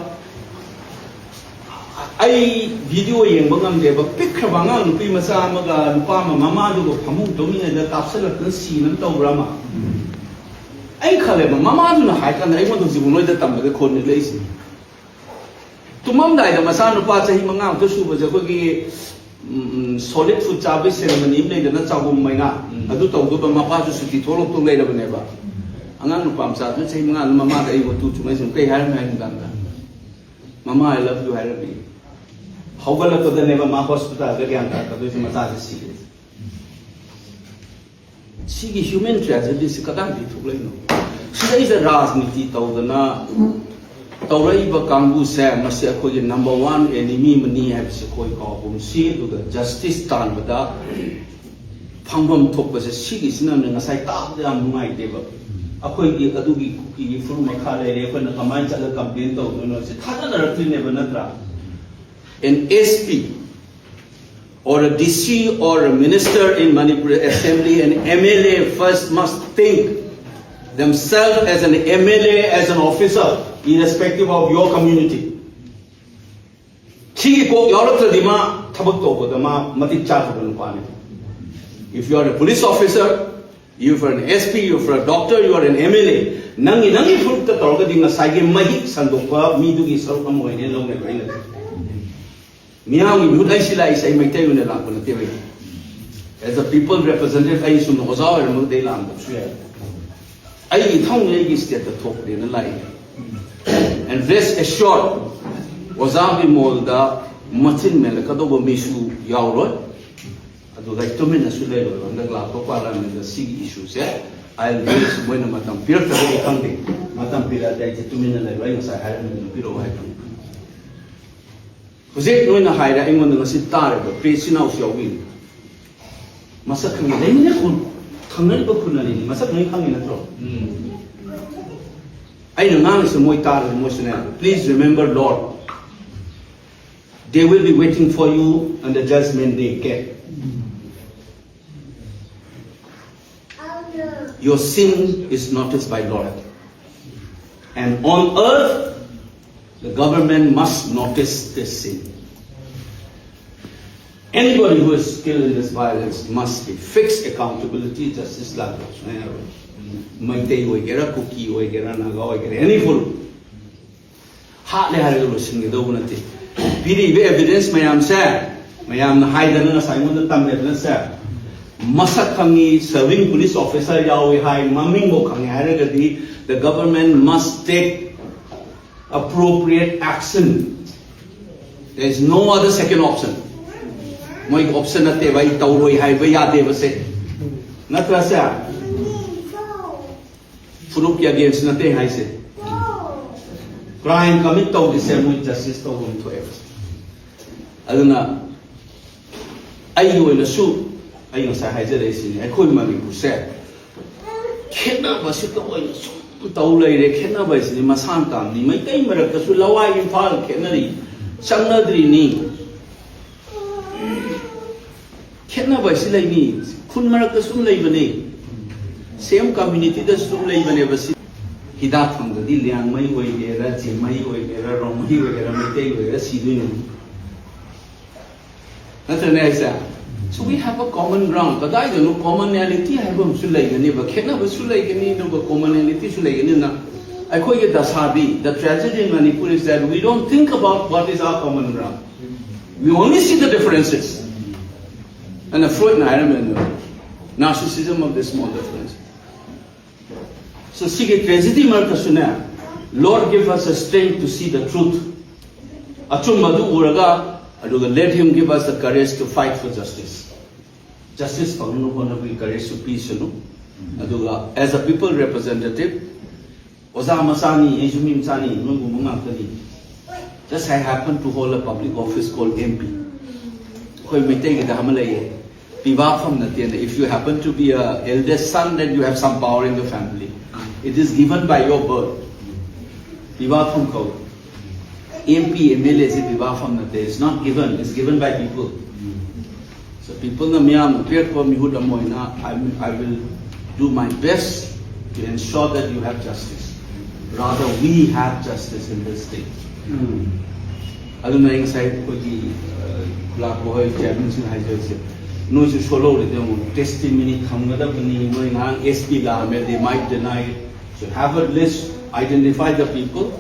ꯑꯩ ꯚꯤꯗꯤꯑꯣ ꯌꯦꯡꯕ ꯉꯝꯗꯦꯕ꯫ ꯄꯤꯛꯈ꯭ꯔꯕ ꯑꯉꯥꯡ ꯅꯨꯄꯤ ꯃꯆꯥ ꯑꯃꯒ ꯅꯨꯄꯥ ꯑꯃ ꯃꯃꯥꯗꯨꯒ ꯐꯃꯨꯡ ꯇꯨꯝꯃꯤꯉꯩꯗ ꯀꯥꯞꯁꯤꯜꯂꯛꯇꯅ ꯁꯤꯅꯕ ꯇꯧꯕ꯭ꯔꯥ ꯑꯃ? ꯑꯩ ꯈꯜꯂꯦꯕ, ꯃꯃꯥꯗꯨꯅ ꯍꯥꯏ ꯀꯥꯟꯗ ꯑꯩꯉꯣꯟꯗ ꯍꯧꯖꯤꯛ ꯅꯣꯏꯗ ꯇꯝꯕꯗ ꯈꯣꯟ ꯅꯤꯛꯂꯛꯏꯁꯦ꯫ ꯇꯨꯝꯃꯝꯗꯥꯏꯗ ꯃꯆꯥꯅꯨꯄꯥ ꯆꯍꯤ ꯃꯉꯥꯃꯨꯛꯇ ꯁꯨꯕꯁꯦ ꯑꯩꯈꯣꯏꯒꯤ, ꯎꯝ, ꯎꯝ, ꯁꯣꯂꯤꯠ ꯐꯨꯗ ꯆꯥꯕꯒꯤ ꯁꯦꯔꯦꯃꯅꯤ ꯑꯃ ꯂꯩꯗꯅ, ꯆꯥꯛꯕꯣꯝ ꯃꯩꯉꯥ, ꯎꯝ꯫ ꯑꯗꯨ ꯇꯧꯗꯨꯕ ꯃꯄꯥꯁꯨ ꯁꯨꯇꯤ ꯊꯣꯛꯂꯛꯇꯧ ꯂꯩꯔꯕꯅꯦꯕ꯫ ꯑꯉꯥꯡ ꯅꯨꯄꯥ ꯃꯆꯥꯗꯨꯅ ꯆꯍꯤ ꯃꯉꯥꯗꯨꯅ ꯃꯃꯥꯗ ꯑꯩ ꯃꯇꯨ ꯆꯨꯝꯃꯦ ꯁꯨꯝ ꯀꯩ ꯍꯥꯏꯔꯝꯃꯦ ꯍꯥꯏꯕ ꯀꯥꯟꯗ, "ꯃꯃꯥ, I love you" ꯍꯥꯏꯔꯝꯃꯤ꯫ ꯍꯧꯒꯠꯂꯛꯄꯗꯅꯦꯕ ꯃꯥ ꯍꯣꯁꯄꯤꯇꯥꯜꯗ ꯒ꯭ꯌꯥꯟ ꯇꯥꯔꯛꯀꯗꯣꯏꯁꯦ, ꯃꯆꯥꯁꯦ ꯁꯤꯔꯦ꯫ ꯁꯤꯒꯤ ꯍ꯭ꯌꯨꯃꯦꯟ ꯇ꯭ꯔꯦꯖꯦꯗꯤꯁꯤ ꯀꯗꯥꯏꯗꯒꯤ ꯊꯣꯛꯂꯛꯏꯅꯣ? ꯁꯤꯗꯩꯁꯤꯗ ꯔꯥꯖꯅꯤꯇꯤ ꯇꯧꯗꯅ ꯇꯧꯔꯛꯏꯕ ꯀꯥꯡꯕꯨꯁꯦ, ꯃꯁꯤ ꯑꯩꯈꯣꯏꯒꯤ ꯅꯝꯕꯔ ꯋꯥꯟ ꯑꯦꯅꯤꯃꯤ ꯑꯃꯅꯤ ꯍꯥꯏꯕꯁꯤ ꯑꯩꯈꯣꯏ ꯀꯥꯎꯒꯨꯝꯁꯤ꯫ ꯑꯗꯨꯒ ꯖꯁꯇꯤꯁ ꯇꯥꯟꯕꯗ ꯐꯪꯐꯝ ꯊꯣꯛꯄꯁꯦ ꯁꯤꯒꯤꯁꯤꯅꯅꯦ꯫ ꯉꯁꯥꯏ ꯇꯥꯕꯗ ꯌꯥꯝ ꯅꯨꯡꯉꯥꯏꯇꯦꯕ꯫ ꯑꯩꯈꯣꯏꯒꯤ ꯑꯗꯨꯒꯤ ꯀꯨꯀꯤꯒꯤ ꯐꯨꯔꯨꯞ ꯃꯈꯥ ꯂꯩꯔꯦ, ꯑꯩꯈꯣꯏꯅ ꯀꯃꯥꯏꯅ ꯆꯠꯂꯒ ꯀꯝꯄ꯭ꯂꯦꯟ ꯇꯧꯗꯣꯏꯅꯣ? ꯁꯤ ꯊꯥꯖꯅꯔꯛꯇꯣꯏꯅꯦꯕ, ꯅꯠꯇ꯭ꯔꯥ? An S P or a D C or a minister in Manipur Assembly, an M L A first must think themselves as an M L A, as an officer, irrespective of your community. ꯁꯤꯒꯤ ꯀꯣꯛ ꯌꯥꯎꯔꯛꯇ꯭ꯔꯗꯤ ꯃꯥ ꯊꯕꯛ ꯇꯧꯕꯗ ꯃꯥ ꯃꯇꯤꯛ ꯆꯥꯗꯕ ꯅꯨꯄꯥꯅꯤ꯫ If you are a police officer, you are an S P, you are a doctor, you are an M L A, ꯅꯪꯒꯤ, ꯅꯪꯒꯤ ꯐꯨꯔꯨꯞꯇ ꯇꯧꯔꯒꯗꯤ ꯉꯁꯥꯏꯒꯤ ꯃꯍꯤꯛ ꯁꯟꯗꯣꯛꯄ ꯃꯤꯗꯨꯒꯤ ꯁꯔꯨꯛ ꯑꯃ ꯑꯣꯏꯅꯦ ꯂꯧꯅꯦꯕ ꯑꯩꯅ꯫ ꯃꯤꯌꯥꯝꯒꯤ ꯃꯤꯍꯨꯠ ꯑꯩꯁꯤ ꯂꯥꯛꯏꯁꯦ ꯑꯩ ꯃꯩꯇꯩ ꯑꯣꯏꯅ ꯂꯥꯛꯄ ꯅꯠꯇꯦꯕ꯫ As a people representative, ꯑꯩ ꯁꯨꯝ ꯑꯣꯖꯥ ꯑꯣꯏꯔꯝꯃꯒꯗꯤ ꯑꯩ ꯂꯥꯛꯑꯝꯗꯕꯁꯨ ꯌꯥꯏ꯫ ꯑꯩꯒꯤ ꯏꯊꯧꯅꯤ, ꯑꯩꯒꯤ ꯁ꯭ꯇꯦꯠꯇ ꯊꯣꯛꯄꯅꯦꯅ ꯂꯥꯛꯏ꯫ And rest assured, ꯑꯣꯖꯥ ꯕꯤꯃꯣꯜꯗ ꯃꯆꯤꯟ ꯃꯦꯜꯂꯛꯀꯗꯧꯕ ꯃꯤꯁꯨ ꯌꯥꯎꯔꯣꯏ꯫ ꯑꯗꯨꯒ ꯑꯩ ꯇꯨꯃꯤꯟꯅꯁꯨ ꯂꯩꯔꯣꯏ꯫ ꯍꯟꯗꯛ ꯂꯥꯛꯄ ꯄꯥꯔꯂꯤꯌꯥꯃꯦꯟꯗ ꯁꯤꯒꯤ ꯏꯁꯨꯁꯦ ꯑꯥꯏ ꯑꯦꯜ ꯃꯣꯏꯅ ꯃꯇꯝ ꯄꯤꯔꯛꯇ꯭ꯔꯒꯗꯤ ꯈꯪꯗꯦ, ꯃꯇꯝ ꯄꯤꯔꯛꯑꯗꯤ ꯑꯩꯁꯦ ꯇꯨꯃꯤꯟꯅ ꯂꯩꯔꯣꯏ꯫ ꯑꯩ ꯉꯁꯥꯏ ꯍꯥꯏꯔꯝꯃꯤꯗꯨꯅ ꯄꯤꯔꯛꯑꯣ ꯍꯥꯏꯕꯅꯤ꯫ ꯍꯧꯖꯤꯛ ꯅꯣꯏꯅ ꯍꯥꯏꯔꯦ, ꯑꯩꯉꯣꯟꯗ ꯉꯁꯤ ꯇꯥꯔꯤꯕ ꯄꯦ ꯏꯆꯤꯟ ꯏꯅꯥꯎꯁꯨ ꯌꯥꯎꯕꯤꯔꯤ꯫ ꯃꯁꯛ ꯈꯪꯉꯤ ꯂꯩꯃꯤꯟꯅ ꯈꯨꯟ ꯈꯪꯅꯔꯤꯕ ꯈꯨꯟ ꯑꯅꯤꯅꯤ ꯃꯁꯛ ꯂꯣꯏ ꯈꯪꯉꯤ ꯅꯠꯇ꯭ꯔꯣ? ꯑꯩꯅ ꯉꯥꯡꯉꯤꯁꯦ ꯃꯣꯏ ꯇꯥꯔꯗꯤ ꯃꯣꯏꯁꯨꯅꯦ, please remember Lord, they will be waiting for you on the judgment day. Get your sin is noticed by Lord, and on earth the government must notice this sin. Anybody who is skilled in this violence must be fixed accountability, justice ꯂꯥꯛꯄ ꯁꯨꯃꯥꯏꯅ ꯃꯩꯇꯩ ꯑꯣꯏꯒꯦꯔꯥ, ꯀꯨꯀꯤ ꯑꯣꯏꯒꯦꯔꯥ, ꯅꯥꯒꯥ ꯑꯣꯏꯒꯦꯔꯥ, any full ꯍꯥꯠꯂꯦ ꯍꯥꯏꯔꯒ ꯂꯣꯏꯁꯤꯟꯒꯗꯧꯕ ꯅꯠꯇꯦ꯫ ꯄꯤꯔꯤꯕ evidence ꯃꯌꯥꯝꯁꯦ ꯃꯌꯥꯝꯅ ꯍꯥꯏꯗꯅ ꯉꯁꯥꯏ ꯑꯩꯉꯣꯟꯗ ꯇꯝꯃꯦꯗꯅ ꯁꯦ, ꯃꯁꯛ ꯈꯪꯉꯤ, serving police officer ꯌꯥꯎꯏ ꯍꯥꯏ, ꯃꯃꯤꯡꯐꯥꯎ ꯈꯪꯉꯦ ꯍꯥꯏꯔꯒꯗꯤ the government must take appropriate action. There is no other second option. ꯃꯣꯏꯒꯤ option ꯅꯠꯇꯦꯕ ꯑꯩ ꯇꯧꯔꯣꯏ ꯍꯥꯏꯕ ꯌꯥꯗꯦꯕꯁꯦ, ꯅꯠꯇ꯭ꯔꯁꯦ? ꯐꯨꯔꯨꯞꯀꯤ against ꯅꯠꯇꯦ ꯍꯥꯏꯁꯦ꯫ Crime commit ꯇꯧꯔꯤꯁꯦ ꯃꯣꯏ justice ꯇꯧꯐꯝ ꯊꯣꯛꯑꯦꯕ꯫ ꯑꯗꯨꯅ ꯑꯩꯒꯤ ꯑꯣꯏꯅꯁꯨ ꯑꯩ ꯉꯁꯥꯏ ꯍꯥꯏꯖꯔꯛꯏꯁꯤꯅꯤ, ꯑꯩꯈꯣꯏ ꯃꯅꯤꯄꯨꯔꯁꯦ ꯈꯦꯠꯅꯕꯁꯤꯗ ꯑꯣꯏꯅ ꯁꯨꯝ ꯇꯧ ꯂꯩꯔꯦ꯫ ꯈꯦꯠꯅꯕ ꯍꯥꯏꯁꯤꯗꯤ ꯃꯁꯥꯅ ꯇꯥꯕꯅꯤ꯫ ꯃꯩꯇꯩ ꯃꯔꯛꯇꯁꯨ ꯂꯋꯥꯏ ꯏꯝꯐꯥꯜ ꯈꯦꯠꯅꯔꯤ, ꯆꯪꯅꯗ꯭ꯔꯤꯅꯤ꯫ ꯈꯦꯠꯅꯕ ꯍꯥꯏꯁꯤ ꯂꯩꯅꯤ꯫ ꯈꯨꯟ ꯃꯔꯛꯇ ꯁꯨꯝ ꯂꯩꯕꯅꯤ꯫ Same community ꯗꯁꯨ ꯁꯨꯝ ꯂꯩꯕꯅꯦꯕ ꯁꯤ꯫ ꯍꯤꯗꯥꯛ ꯐꯪꯗ꯭ꯔꯗꯤ ꯂꯤꯌꯥꯡꯃꯩ ꯑꯣꯏꯒꯦꯔꯥ, ꯖꯤꯃꯩ ꯑꯣꯏꯒꯦꯔꯥ, ꯔꯣꯡꯃꯩ ꯑꯣꯏꯒꯦꯔꯥ, ꯃꯩꯇꯩ ꯑꯣꯏꯒꯦꯔꯥ ꯁꯤꯗꯣꯏꯅꯤ꯫ ꯅꯠꯇ꯭ꯔꯅꯦ ꯍꯥꯏꯁꯦ? So we have a common ground. ꯀꯗꯥꯏꯗꯅꯣ commonality ꯍꯥꯏꯕ ꯑꯃꯁꯨ ꯂꯩꯒꯅꯦꯕ, ꯈꯦꯠꯅꯕꯁꯨ ꯂꯩꯒꯅꯤ, ꯑꯗꯨꯒ commonality ꯁꯨ ꯂꯩꯒꯅꯤꯅ꯫ ꯑꯩꯈꯣꯏꯒꯤ ꯗꯁꯥꯗꯤ, the tragedy in Manipur is that we don't think about what is our common ground. We only see the differences. And Freud ꯅ ꯍꯥꯏꯔꯝꯃꯦ, narcissism of the small difference. So ꯁꯤꯒꯤ tragedy ꯃꯔꯛꯇꯁꯨꯅꯦ, Lord give us a strength to see the truth. ꯑꯆꯨꯝꯕꯗꯨ ꯎꯔꯒ, ꯑꯗꯨꯒ let him give us the courage to fight for justice. Justice ꯐꯪꯅꯕ ꯍꯣꯠꯅꯕꯒꯤ courage ꯁꯨ ꯄꯤꯁꯅꯨ꯫ ꯑꯗꯨꯒ as a people representative, ꯑꯣꯖꯥ ꯃꯆꯥꯅꯤ, ꯑꯩꯁꯨ ꯃꯤ ꯃꯆꯥꯅꯤ, ꯅꯣꯏꯒꯨꯝꯕ ꯉꯥꯛꯇꯅꯤ꯫ Just I happen to hold a public office called M P. ꯑꯩꯈꯣꯏ ꯃꯩꯇꯩꯒꯤꯗ ꯑꯃ ꯂꯩꯌꯦ, ꯄꯤꯕꯥꯛꯐꯝ ꯅꯠꯇꯦꯅ, if you happen to be a eldest son, then you have some power in the family. It is given by your birth. ꯄꯤꯕꯥꯛꯐꯝ ꯀꯧꯏ꯫ M P, M L A ꯁꯤ ꯄꯤꯕꯥꯛꯐꯝ ꯅꯠꯇꯦ, it's not given, it's given by people. So people ꯅ ꯃꯤꯌꯥꯝꯅ ꯄꯤꯔꯛꯄ ꯃꯤꯍꯨꯠ ꯑꯃ ꯑꯣꯏꯅ, I, I will do my best to ensure that you have justice. Rather, we have justice in this state. ꯑꯗꯨꯅ ꯑꯩ ꯉꯁꯥꯏ ꯑꯩꯈꯣꯏꯒꯤ, ꯑ, ꯈꯨꯂꯥꯛꯄ ꯍꯣꯏ, ꯆꯤꯌꯥꯔꯃꯦꯟꯁꯤꯡ ꯍꯥꯏꯖꯔꯤꯁꯦ, ꯅꯣꯏꯁꯨ ꯁꯣꯜꯍꯧꯔꯤꯗꯤ ꯑꯃꯨꯛ ꯇꯦꯁꯇꯤꯃꯅꯤ ꯊꯝꯒꯗꯕꯅꯤ, ꯅꯣꯏ ꯉꯔꯥꯡ S P ꯂꯥꯛꯑꯝꯃꯦ, they might deny it. So have a list, identify the people,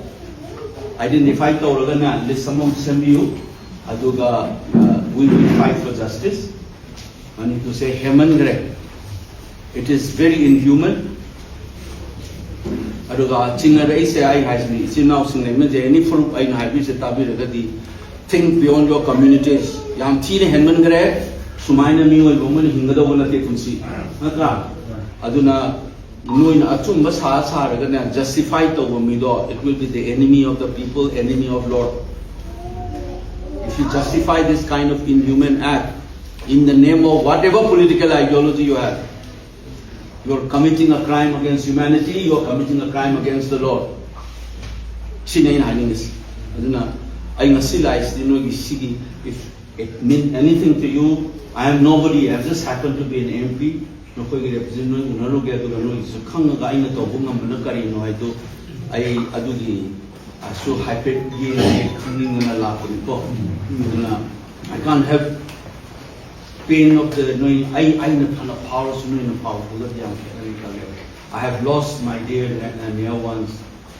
identify ꯇꯧꯔꯒꯅꯦ list ꯑꯃ ꯁꯦꯝꯕꯤꯌꯨ, ꯑꯗꯨꯒ, ꯑ, we will fight for justice. ꯃꯅꯤꯄꯨꯔꯁꯦ ꯍꯦꯟꯃꯟꯈ꯭ꯔꯦ, it is very inhuman. ꯑꯗꯨꯒ ꯆꯤꯡꯅꯔꯛꯏꯁꯦ ꯑꯩ ꯍꯥꯏꯁꯤꯅꯤ, ꯏꯆꯤꯟ ꯏꯅꯥꯎꯁꯤꯡ ꯂꯩꯃꯤꯟꯅꯁꯦ, any ꯐꯨꯔꯨꯞ ꯑꯩꯅ ꯍꯥꯏꯕꯤꯁꯦ ꯇꯥꯕꯤꯔꯒꯗꯤ, think beyond your communities. ꯌꯥꯝ ꯊꯤꯅ ꯍꯦꯟꯃꯟꯈ꯭ꯔꯦ ꯁꯨꯃꯥꯏꯅ ꯃꯤꯑꯣꯏꯕ ꯑꯃꯅ ꯍꯤꯡꯒꯗꯧꯕ ꯅꯠꯇꯦ ꯄꯨꯟꯁꯤ, ꯅꯠꯇ꯭ꯔꯥ? ꯑꯗꯨꯅ ꯅꯣꯏꯅ ꯑꯆꯨꯝꯕ ꯁꯥ ꯁꯥꯔꯒꯅꯦ, justify ꯇꯧꯕ ꯃꯤꯗꯣ, it will be the enemy of the people, enemy of Lord. If you justify this kind of inhuman act in the name of whatever political ideology you have, you are committing a crime against humanity, you are committing a crime against the Lord. ꯁꯤꯅꯤ ꯑꯩꯅ ꯍꯥꯏꯅꯤꯡꯉꯤꯁꯤ꯫ ꯑꯗꯨꯅ ꯑꯩ ꯉꯁꯤ ꯂꯥꯛꯏꯁꯤꯗꯤ ꯅꯣꯏꯒꯤ ꯁꯤꯒꯤ, if it mean anything to you, I am nobody, I just happen to be an M P. ꯅꯈꯣꯏꯒꯤ represent ꯅꯣꯏ ꯎꯅꯔꯨꯒꯦ, ꯑꯗꯨꯒ ꯅꯣꯏꯒꯤꯁꯨ ꯈꯪꯉꯒ ꯑꯩꯅ ꯇꯧꯕ ꯉꯝꯕꯅ ꯀꯔꯤꯅꯣ ꯍꯥꯏꯗꯣ ꯑꯩ ꯑꯗꯨꯒꯤ ꯑꯁꯨ ꯍꯥꯏꯐꯦꯠ ꯌꯦꯡꯉꯒꯦ, ꯈꯪꯅꯤꯡꯗꯅ ꯂꯥꯛꯄꯅꯤꯀꯣ꯫ ꯑꯗꯨꯅ I can't help pain of the, ꯅꯣꯏ, ꯑꯩ, ꯑꯩꯅ ꯐꯅ ꯐꯥꯎꯔꯁꯨ ꯅꯣꯏꯅ ꯐꯥꯎꯕꯒꯗꯤ ꯌꯥꯝ ꯈꯦꯠꯅꯔꯤ ꯈꯜꯂꯦ꯫ I have lost my dear ne- uh, near ones.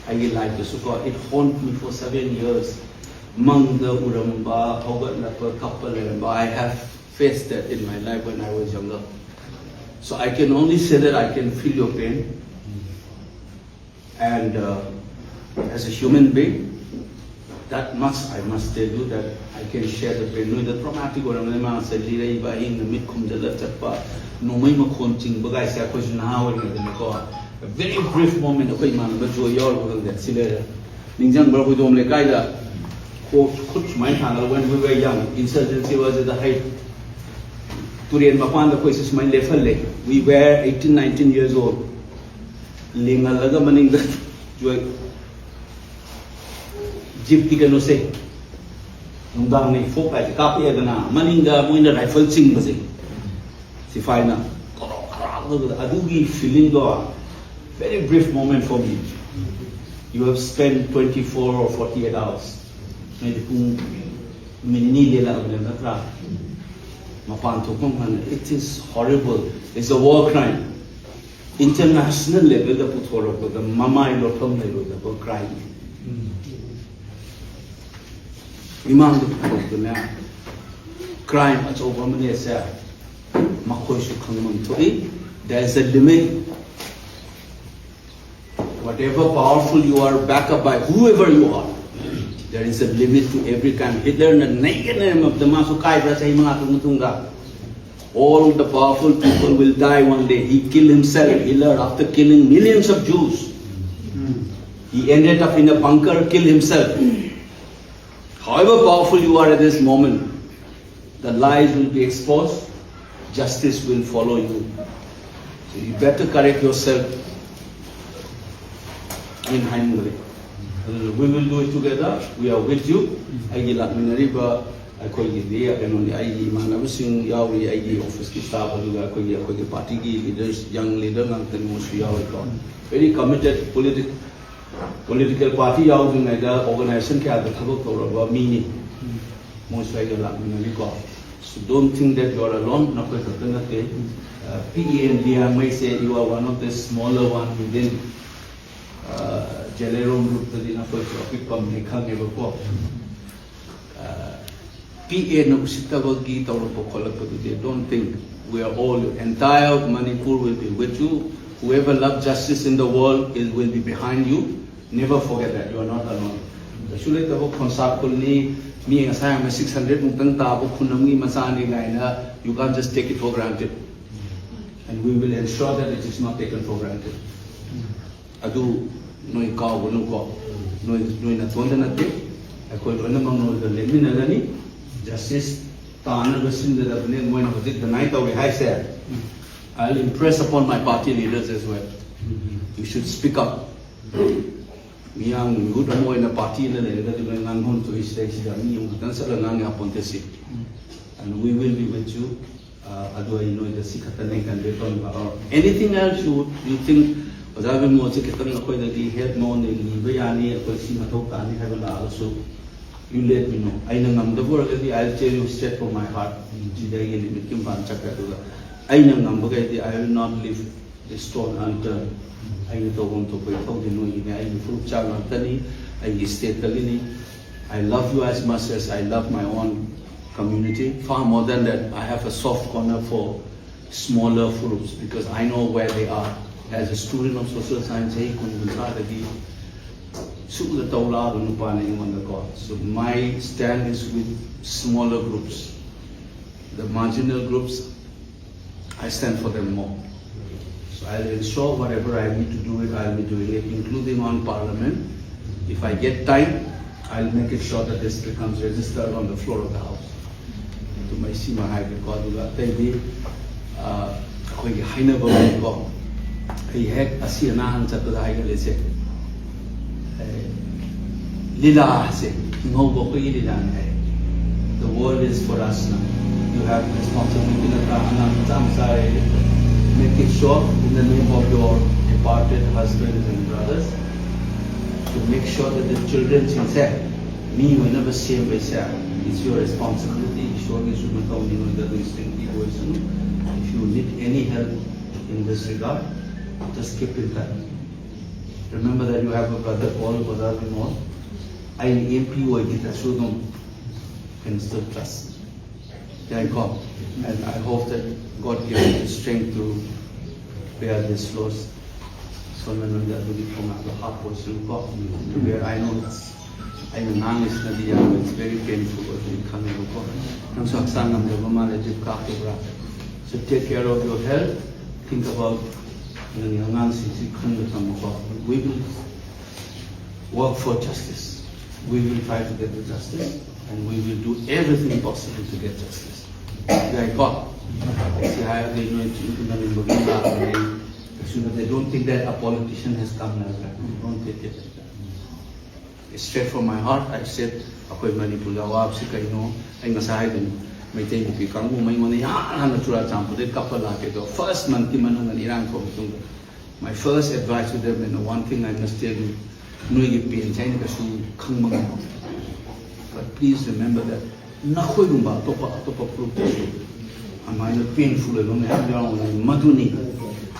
ꯑꯩꯒꯤ ꯂꯥꯏꯐꯇꯁꯨꯀꯣ, it haunt me for seven years. ꯃꯪꯗ ꯎꯔꯝꯕ, ꯍꯧꯒꯠꯂꯛꯄ ꯀꯞꯄ ꯂꯩꯔꯝꯕ, I have faced that in my life when I was younger. So I can only say that I can feel your pain. And uh, as a human being, that much I must tell you that I can share the pain. ꯅꯣꯏꯗ traumatic ꯑꯣꯏꯔꯝꯒꯅꯤ, ꯃꯥ ꯉꯁꯥꯏ ꯂꯤꯔꯛꯏꯕ ꯑꯍꯤꯡ ꯅꯨꯃꯤꯠ ꯈꯨꯝꯖꯤꯜꯂ ꯆꯠꯄ, ꯅꯣꯡꯃꯩ ꯃꯈꯣꯟ ꯆꯤꯡꯕ ꯒꯥꯏꯁꯦ ꯑꯩꯈꯣꯏꯁꯨ ꯅꯍꯥ ꯑꯣꯏꯔꯤꯉꯩꯗꯅꯀꯣ, a very brief moment, ꯑꯩꯈꯣꯏ ꯏꯃꯥꯟꯅꯕ ꯖꯣꯏ ꯌꯥꯎꯔꯕ ꯈꯪꯗꯦ, ꯁꯤ ꯂꯩꯔꯦ꯫ ꯅꯤꯡꯁꯤꯡꯕ꯭ꯔꯥ? ꯍꯨꯏꯗꯣꯝ ꯂꯩꯀꯥꯏꯗ ꯈꯣ-, ꯈꯨꯠ ꯁꯨꯃꯥꯏꯅ ꯊꯥꯡꯒꯠꯂꯒ when we were young, insurgency was at the height. ꯇꯨꯔꯦꯟ ꯃꯄꯥꯟꯗ ꯑꯩꯈꯣꯏꯁꯦ ꯁꯨꯃꯥꯏꯅ ꯂꯦꯞꯍꯜꯂꯦ꯫ We were eighteen, nineteen years old. ꯂꯦꯡꯍꯜꯂꯒ ꯃꯅꯤꯡꯗ ꯖꯣꯏ-, ꯖꯤꯞꯀꯤ ꯀꯩꯅꯣꯁꯦ, ꯅꯨꯡꯗꯥꯡꯅꯤ, ꯐꯣꯛ ꯂꯥꯏꯠꯁꯦ ꯀꯥꯞꯄꯛꯑꯦꯗꯅ, ꯃꯅꯤꯡꯗ ꯃꯣꯏꯅ ꯔꯥꯏꯐꯜ ꯆꯤꯡꯕꯁꯦ, ꯁꯤꯐꯥꯏꯅ ꯀꯣꯔꯣꯛ ꯀꯣꯔꯣꯛ ꯇꯧꯕꯗ, ꯑꯗꯨꯒꯤ ꯐꯤꯂꯤꯡꯗꯣ, very brief moment for me. You have spent twenty-four or forty-eight hours. ꯅꯣꯏꯗꯤ ꯄꯨꯡ ꯅꯨꯃꯤꯠ ꯅꯤꯅꯤ ꯂꯦꯜꯂꯛꯑꯕꯅꯦꯕ, ꯅꯠꯇ꯭ꯔꯥ? ꯃꯄꯥꯟ ꯊꯣꯛꯐꯝ ꯈꯪꯗꯦ꯫ It is horrible. It's a war crime. International level ꯗ ꯄꯨꯊꯣꯔꯛꯄꯗ ꯃꯃꯥꯏ ꯂꯣꯠꯐꯝ ꯂꯩꯔꯣꯏꯗꯕ ꯀ꯭ꯔꯥꯏꯝꯅꯤ꯫ ꯃꯤꯃꯥꯡꯗ ꯄꯨꯊꯣꯛꯇꯅ ꯀ꯭ꯔꯥꯏꯝ ꯑꯆꯧꯕ ꯑꯃꯅꯦꯁꯦ ꯃꯈꯣꯏꯁꯨ ꯈꯪꯐꯝ ꯊꯣꯛꯏ꯫ There is a limit. Whatever powerful you are, backed up by whoever you are, there is a limit to every crime. ꯍꯤꯠꯂꯔꯅ ꯅꯩꯒꯅꯦ ꯃꯇꯝꯗ ꯃꯥꯁꯨ ꯀꯥꯏꯕ꯭ꯔꯥ ꯆꯍꯤ ꯃꯉꯥ ꯇꯔꯨꯛ ꯃꯇꯨꯡꯗ? All the powerful people will die one day. He killed himself, Hitler, after killing millions of Jews. He ended up in a bunker, killed himself. However powerful you are at this moment, the lies will be exposed, justice will follow you. So you better correct yourself. ꯑꯩꯅ ꯍꯥꯏꯅꯤꯡꯕꯗꯤ, ꯑꯗꯨꯅ we will do it together, we are with you. ꯑꯩꯒꯤ ꯂꯥꯛꯃꯤꯟꯅꯔꯤꯕ ꯑꯩꯈꯣꯏꯒꯤꯗꯤ ꯀꯩꯅꯣꯅꯤ, ꯑꯩꯒꯤ ꯏꯃꯥꯟꯅꯕꯁꯤꯡ ꯌꯥꯎꯔꯤ, ꯑꯩꯒꯤ ꯑꯣꯐꯤꯁꯀꯤ ꯁ꯭ꯇꯥꯐ, ꯑꯗꯨꯒ ꯑꯩꯈꯣꯏꯒꯤ ꯑꯩꯈꯣꯏꯒꯤ ꯄꯥꯔꯇꯤꯒꯤ ꯂꯤꯗꯔꯁ, ꯌꯪ ꯂꯤꯗꯔ ꯉꯥꯛꯇꯅꯤ, ꯃꯣꯏꯁꯨ ꯌꯥꯎꯔꯤꯀꯣ꯫ Very committed, political party ꯌꯥꯎꯗ꯭ꯔꯤꯉꯩꯗ organization ꯀꯌꯥꯗ ꯊꯕꯛ ꯇꯧꯔꯕ ꯃꯤꯅꯤ꯫ ꯃꯣꯏꯁꯨ ꯑꯩꯒ ꯂꯥꯛꯃꯤꯟꯅꯔꯤꯀꯣ꯫ So don't think that you are alone, ꯅꯈꯣꯏ ꯈꯛꯇ ꯅꯠꯇꯦ꯫ ꯄꯤ ꯑꯦ ꯑꯦꯟ ꯂꯤꯌꯥꯡꯃꯩꯁꯦ, you are one of the smaller one within ꯖꯦꯂꯦꯔꯣꯡ ꯒ꯭ꯔꯨꯞꯇꯗꯤ ꯅꯈꯣꯏꯁꯨ ꯑꯄꯤꯛꯄ ꯑꯃꯅꯤ ꯈꯪꯉꯦꯕꯀꯣ꯫ ꯄꯤ ꯑꯦꯅ ꯎꯁꯤꯠꯇꯕꯒꯤ ꯇꯧꯔꯛꯄ ꯈꯣꯠꯂꯛꯄꯗꯨꯗꯤ, don't think. We are all, entire Manipur will be with you. Whoever love justice in the world is, will be behind you. Never forget that you are not alone. ꯀꯩꯁꯨ ꯂꯩꯇꯕ ꯈꯣꯟꯁꯥ ꯈꯨꯜꯅꯤ, ꯃꯤ ꯉꯁꯥꯏ ꯍꯥꯏꯕ six hundred ꯃꯨꯛꯇꯪ ꯇꯥꯕ ꯈꯨꯟ ꯑꯃꯒꯤ ꯃꯆꯥꯅꯤ ꯀꯥꯏꯅ, you can't just take it for granted. And we will ensure that it is not taken for granted. ꯑꯗꯨ ꯅꯣꯏ ꯀꯥꯎꯒꯅꯨꯀꯣ꯫ ꯅꯣꯏ, ꯅꯣꯏ ꯅꯇꯣꯟꯗ ꯅꯠꯇꯦ, ꯑꯩꯈꯣꯏ ꯂꯣꯏꯅꯃꯛ ꯅꯣꯏꯒ ꯂꯦꯞꯃꯤꯟꯅꯒꯅꯤ꯫ Justice ꯇꯥꯅꯕ ꯁꯤꯟꯒꯗꯕꯅꯦ꯫ ꯃꯣꯏꯅ ꯍꯧꯖꯤꯛ deny ꯇꯧꯔꯤ ꯍꯥꯏꯁꯦ꯫ I'll impress upon my party leaders as well. You should speak up. ꯃꯤꯌꯥꯝꯒꯤ ꯃꯍꯨꯠ ꯑꯃ ꯑꯣꯏꯅ party ꯑꯃ ꯂꯩꯔꯒꯗꯤ ꯂꯣꯏ ꯉꯥꯡꯐꯝ ꯊꯣꯛꯏ꯫ ꯁꯤꯗꯩꯁꯤꯗ ꯃꯤ ꯑꯃꯈꯛꯇꯪ ꯆꯠꯂꯒ ꯉꯥꯡ ꯌꯥꯄꯣꯟꯇꯦ ꯁꯤ꯫ And we will be with you. ꯑꯗꯨ ꯑꯩ ꯅꯣꯏꯗ ꯁꯤ ꯈꯛꯇꯅꯦ convey ꯇꯧꯅꯤꯡꯕ꯫ Or anything else you, you think ꯑꯣꯖꯥ ꯕꯤꯃꯣꯜꯁꯦ ꯈꯤꯇꯪ ꯑꯩꯈꯣꯏꯗꯒꯤ help ꯃꯉꯣꯟꯗ ꯅꯤꯕ ꯌꯥꯅꯤ, ꯑꯩꯈꯣꯏ ꯁꯤ ꯃꯊꯧ ꯇꯥꯅꯤ ꯍꯥꯏꯕ ꯂꯥꯛꯑꯒꯁꯨ, you let me know. ꯑꯩꯅ ꯉꯝꯗꯕ ꯑꯣꯏꯔꯒꯗꯤ I'll tell you straight from my heart. ꯁꯤꯗ ꯑꯩꯒꯤ limit ꯀꯤ ꯃꯄꯥꯟ ꯆꯠꯈ꯭ꯔꯦ꯫ ꯑꯗꯨꯒ ꯑꯩꯅ ꯉꯝꯕꯈꯩꯗꯤ I will not leave the stone unturned. ꯑꯩꯅ ꯇꯧꯐꯝ ꯊꯣꯛꯄ ꯏꯊꯧꯗꯤ ꯅꯣꯏꯒꯤꯅꯦ꯫ ꯑꯩꯒꯤ ꯐꯨꯔꯨꯞ ꯆꯥ ꯉꯥꯛꯇꯅꯤ꯫ ꯑꯩꯒꯤ state ꯇꯒꯤꯅꯤ꯫ I love you as much as I love my own community. Far more than that, I have a soft corner for smaller groups because I know where they are. As a student of social science, ꯆꯍꯤ ꯀꯨꯟ ꯀꯨꯟꯊ꯭ꯔꯥꯗꯒꯤ ꯁꯨꯝꯅ ꯇꯧ ꯂꯥꯛꯑꯕ ꯅꯨꯄꯥꯅ ꯑꯩꯉꯣꯟꯗꯀꯣ꯫ So my stand is with smaller groups. The marginal groups, I stand for them more. So I'll ensure whatever I need to do it, I'll be doing it, including on parliament. If I get time, I'll make it sure that this becomes registered on the floor of the house. ꯑꯗꯨꯃꯥꯏ ꯁꯤꯃ ꯍꯥꯏꯒꯦꯀꯣ꯫ ꯑꯗꯨꯒ ꯑꯇꯩꯗꯤ ꯑꯩꯈꯣꯏꯒꯤ ꯍꯥꯏꯅꯕ ꯂꯩꯀꯣ꯫ ꯑꯩ ꯍꯦꯛ ꯑꯁꯤ ꯑꯅꯥ ꯍꯪ ꯆꯠꯄꯗ ꯍꯥꯏꯒꯜꯂꯤꯁꯦ, ꯂꯤꯂꯥꯁꯦ ꯍꯤꯡꯍꯧꯕ ꯑꯩꯈꯣꯏꯒꯤ ꯂꯤꯂꯥꯅꯤ ꯍꯥꯏ꯫ The world is for us now. You have responsibility ꯅꯠꯇ꯭ꯔꯥ? ꯑꯉꯥꯡ ꯃꯆꯥ ꯃꯆꯥ ꯂꯩꯔꯤ꯫ Make it sure in the name of your departed husbands and brothers to make sure that the children ꯁꯤꯡꯁꯦ ꯃꯤ ꯑꯣꯏꯅꯕ ꯁꯦꯝꯕꯩꯁꯦ, it's your responsibility. ꯏꯁꯣꯔꯒꯤꯁꯨ ꯃꯇꯧꯅꯤ ꯅꯣꯏꯗ ꯑꯗꯨꯒꯤ ꯁꯤꯡꯕꯤ ꯑꯣꯏꯁꯅꯨ꯫ If you need any help in this regard, just keep in touch. Remember that you have a brother called Brother Bimol. ꯑꯩ M P ꯑꯣꯏꯈꯤꯗ꯭ꯔꯁꯨ ꯑꯗꯨꯝ can still trust. ꯌꯥꯏꯀꯣ? And I hope that God gives you the strength to bear this loss. ꯁꯣꯝꯅ ꯅꯪꯗ ꯑꯗꯨꯒꯤ ꯊꯧꯅꯥꯗꯣ ꯍꯥꯞꯄꯣꯏꯁꯤꯅꯨꯀꯣ꯫ Where I know ꯑꯩꯅ ꯉꯥꯡꯉꯤꯁꯤꯅꯗꯤ ꯌꯥꯝꯅ, it's very painful ꯑꯣꯏꯕꯗꯤ ꯈꯪꯉꯦꯕꯀꯣ꯫ ꯅꯪꯁꯨ ꯍꯛꯆꯥꯡ ꯉꯝꯗꯕ ꯃꯥꯜꯂꯦ, drip ꯀꯥꯞꯄꯤꯕ꯭ꯔꯥ? So take care of your health. Think about ꯅꯪꯒꯤ ꯑꯉꯥꯡꯁꯤꯡꯁꯤ ꯈꯟꯕ ꯊꯝꯃꯨꯀꯣ꯫ We will work for justice. We will try to get the justice. And we will do everything possible to get justice. ꯌꯥꯏꯀꯣ? ꯁꯤ ꯍꯥꯏꯔꯒ ꯅꯣꯏ ꯆꯤꯡ ꯇꯨꯝꯅꯅꯤꯡꯕꯒꯤ ꯂꯥꯛꯄꯅꯦ꯫ ꯀꯩꯁꯨ ꯅꯠꯇꯦ. Don't think that a politician has come like that. Don't take it like that. It's straight from my heart. I said, ꯑꯩꯈꯣꯏ ꯃꯅꯤꯄꯨꯔꯒꯤ ꯑꯋꯥꯕꯁꯤ ꯀꯩꯅꯣ? ꯑꯩ ꯉꯁꯥꯏ ꯍꯥꯏꯗꯨꯅꯤ, ꯃꯩꯇꯩ ꯅꯨꯄꯤ ꯀꯥꯡꯕꯨ ꯑꯃ ꯑꯩꯉꯣꯟꯗ ꯏꯍꯥꯟ ꯍꯥꯟꯅ ꯆꯨꯔꯥꯆꯥꯟꯄꯨꯔꯗꯩ ꯀꯞꯄ ꯂꯥꯛꯀꯦ ꯑꯗꯣ, first month ꯀꯤ ꯃꯅꯨꯡꯗ ꯏꯔꯥꯡ ꯊꯣꯛꯑ ꯃꯇꯨꯡꯗ, my first advice to them, and one thing I must tell you, ꯅꯣꯏꯒꯤ pain ꯁꯦ ꯑꯩꯅ ꯀꯩꯁꯨ ꯈꯪꯕ ꯉꯝꯃꯣꯏ. But please remember that ꯅꯈꯣꯏꯒꯨꯝꯕ ꯑꯇꯣꯞꯄ, ꯑꯇꯣꯞꯄ group ꯇꯁꯨ ꯑꯗꯨꯃꯥꯏꯅ painful ꯑꯣꯏꯕ ꯃꯌꯥꯝ ꯌꯥꯎꯔꯝꯒꯅꯤ. ꯃꯗꯨꯅꯤ,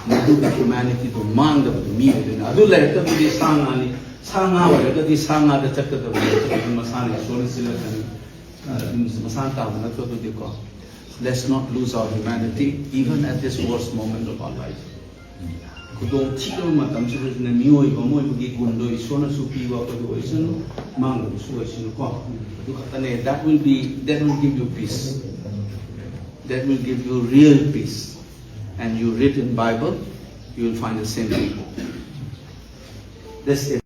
ꯃꯗꯨꯒꯤ humanity ꯗꯣ ꯃꯥꯡꯗꯕꯗꯣ ꯃꯤ ꯑꯣꯏꯗꯣꯏꯅꯤ. ꯑꯗꯨ ꯂꯩꯔꯛꯇꯕꯗꯤ ꯁꯥ ꯉꯥꯅꯤ. ꯁꯥ ꯉꯥ ꯑꯣꯏꯔꯒꯗꯤ ꯁꯥ ꯉꯥꯗ ꯆꯠꯀꯗꯕꯅꯤ. ꯆꯠꯀꯗꯕ ꯃꯁꯥꯅ ꯏꯁꯣꯔꯅ ꯁꯤꯜꯂꯛꯀꯅꯤ. ꯑ, ꯃꯁꯥꯅ ꯇꯥꯕ ꯅꯠꯇ꯭ꯔꯣ? ꯑꯗꯨꯗꯤꯀꯣ, let's not lose our humanity even at this worst moment of our life. ꯈꯨꯗꯣꯡ ꯊꯤꯔꯕ ꯃꯇꯝꯁꯤꯗꯅ ꯃꯤꯑꯣꯏꯕ ꯑꯃ ꯑꯣꯏꯕꯒꯤ ꯒꯨꯟꯗꯣ ꯏꯁꯣꯔꯅꯁꯨ ꯄꯤꯕ ꯑꯩꯈꯣꯏꯗ ꯑꯣꯏꯁꯅꯨ, ꯃꯥꯡꯗꯕꯁꯨ ꯑꯣꯏꯁꯅꯨꯀꯣ. ꯑꯗꯨ ꯈꯛꯇꯅꯦ. That will be, that will give you peace. That will give you real peace. And you read in Bible, you will find the same thing. That's it.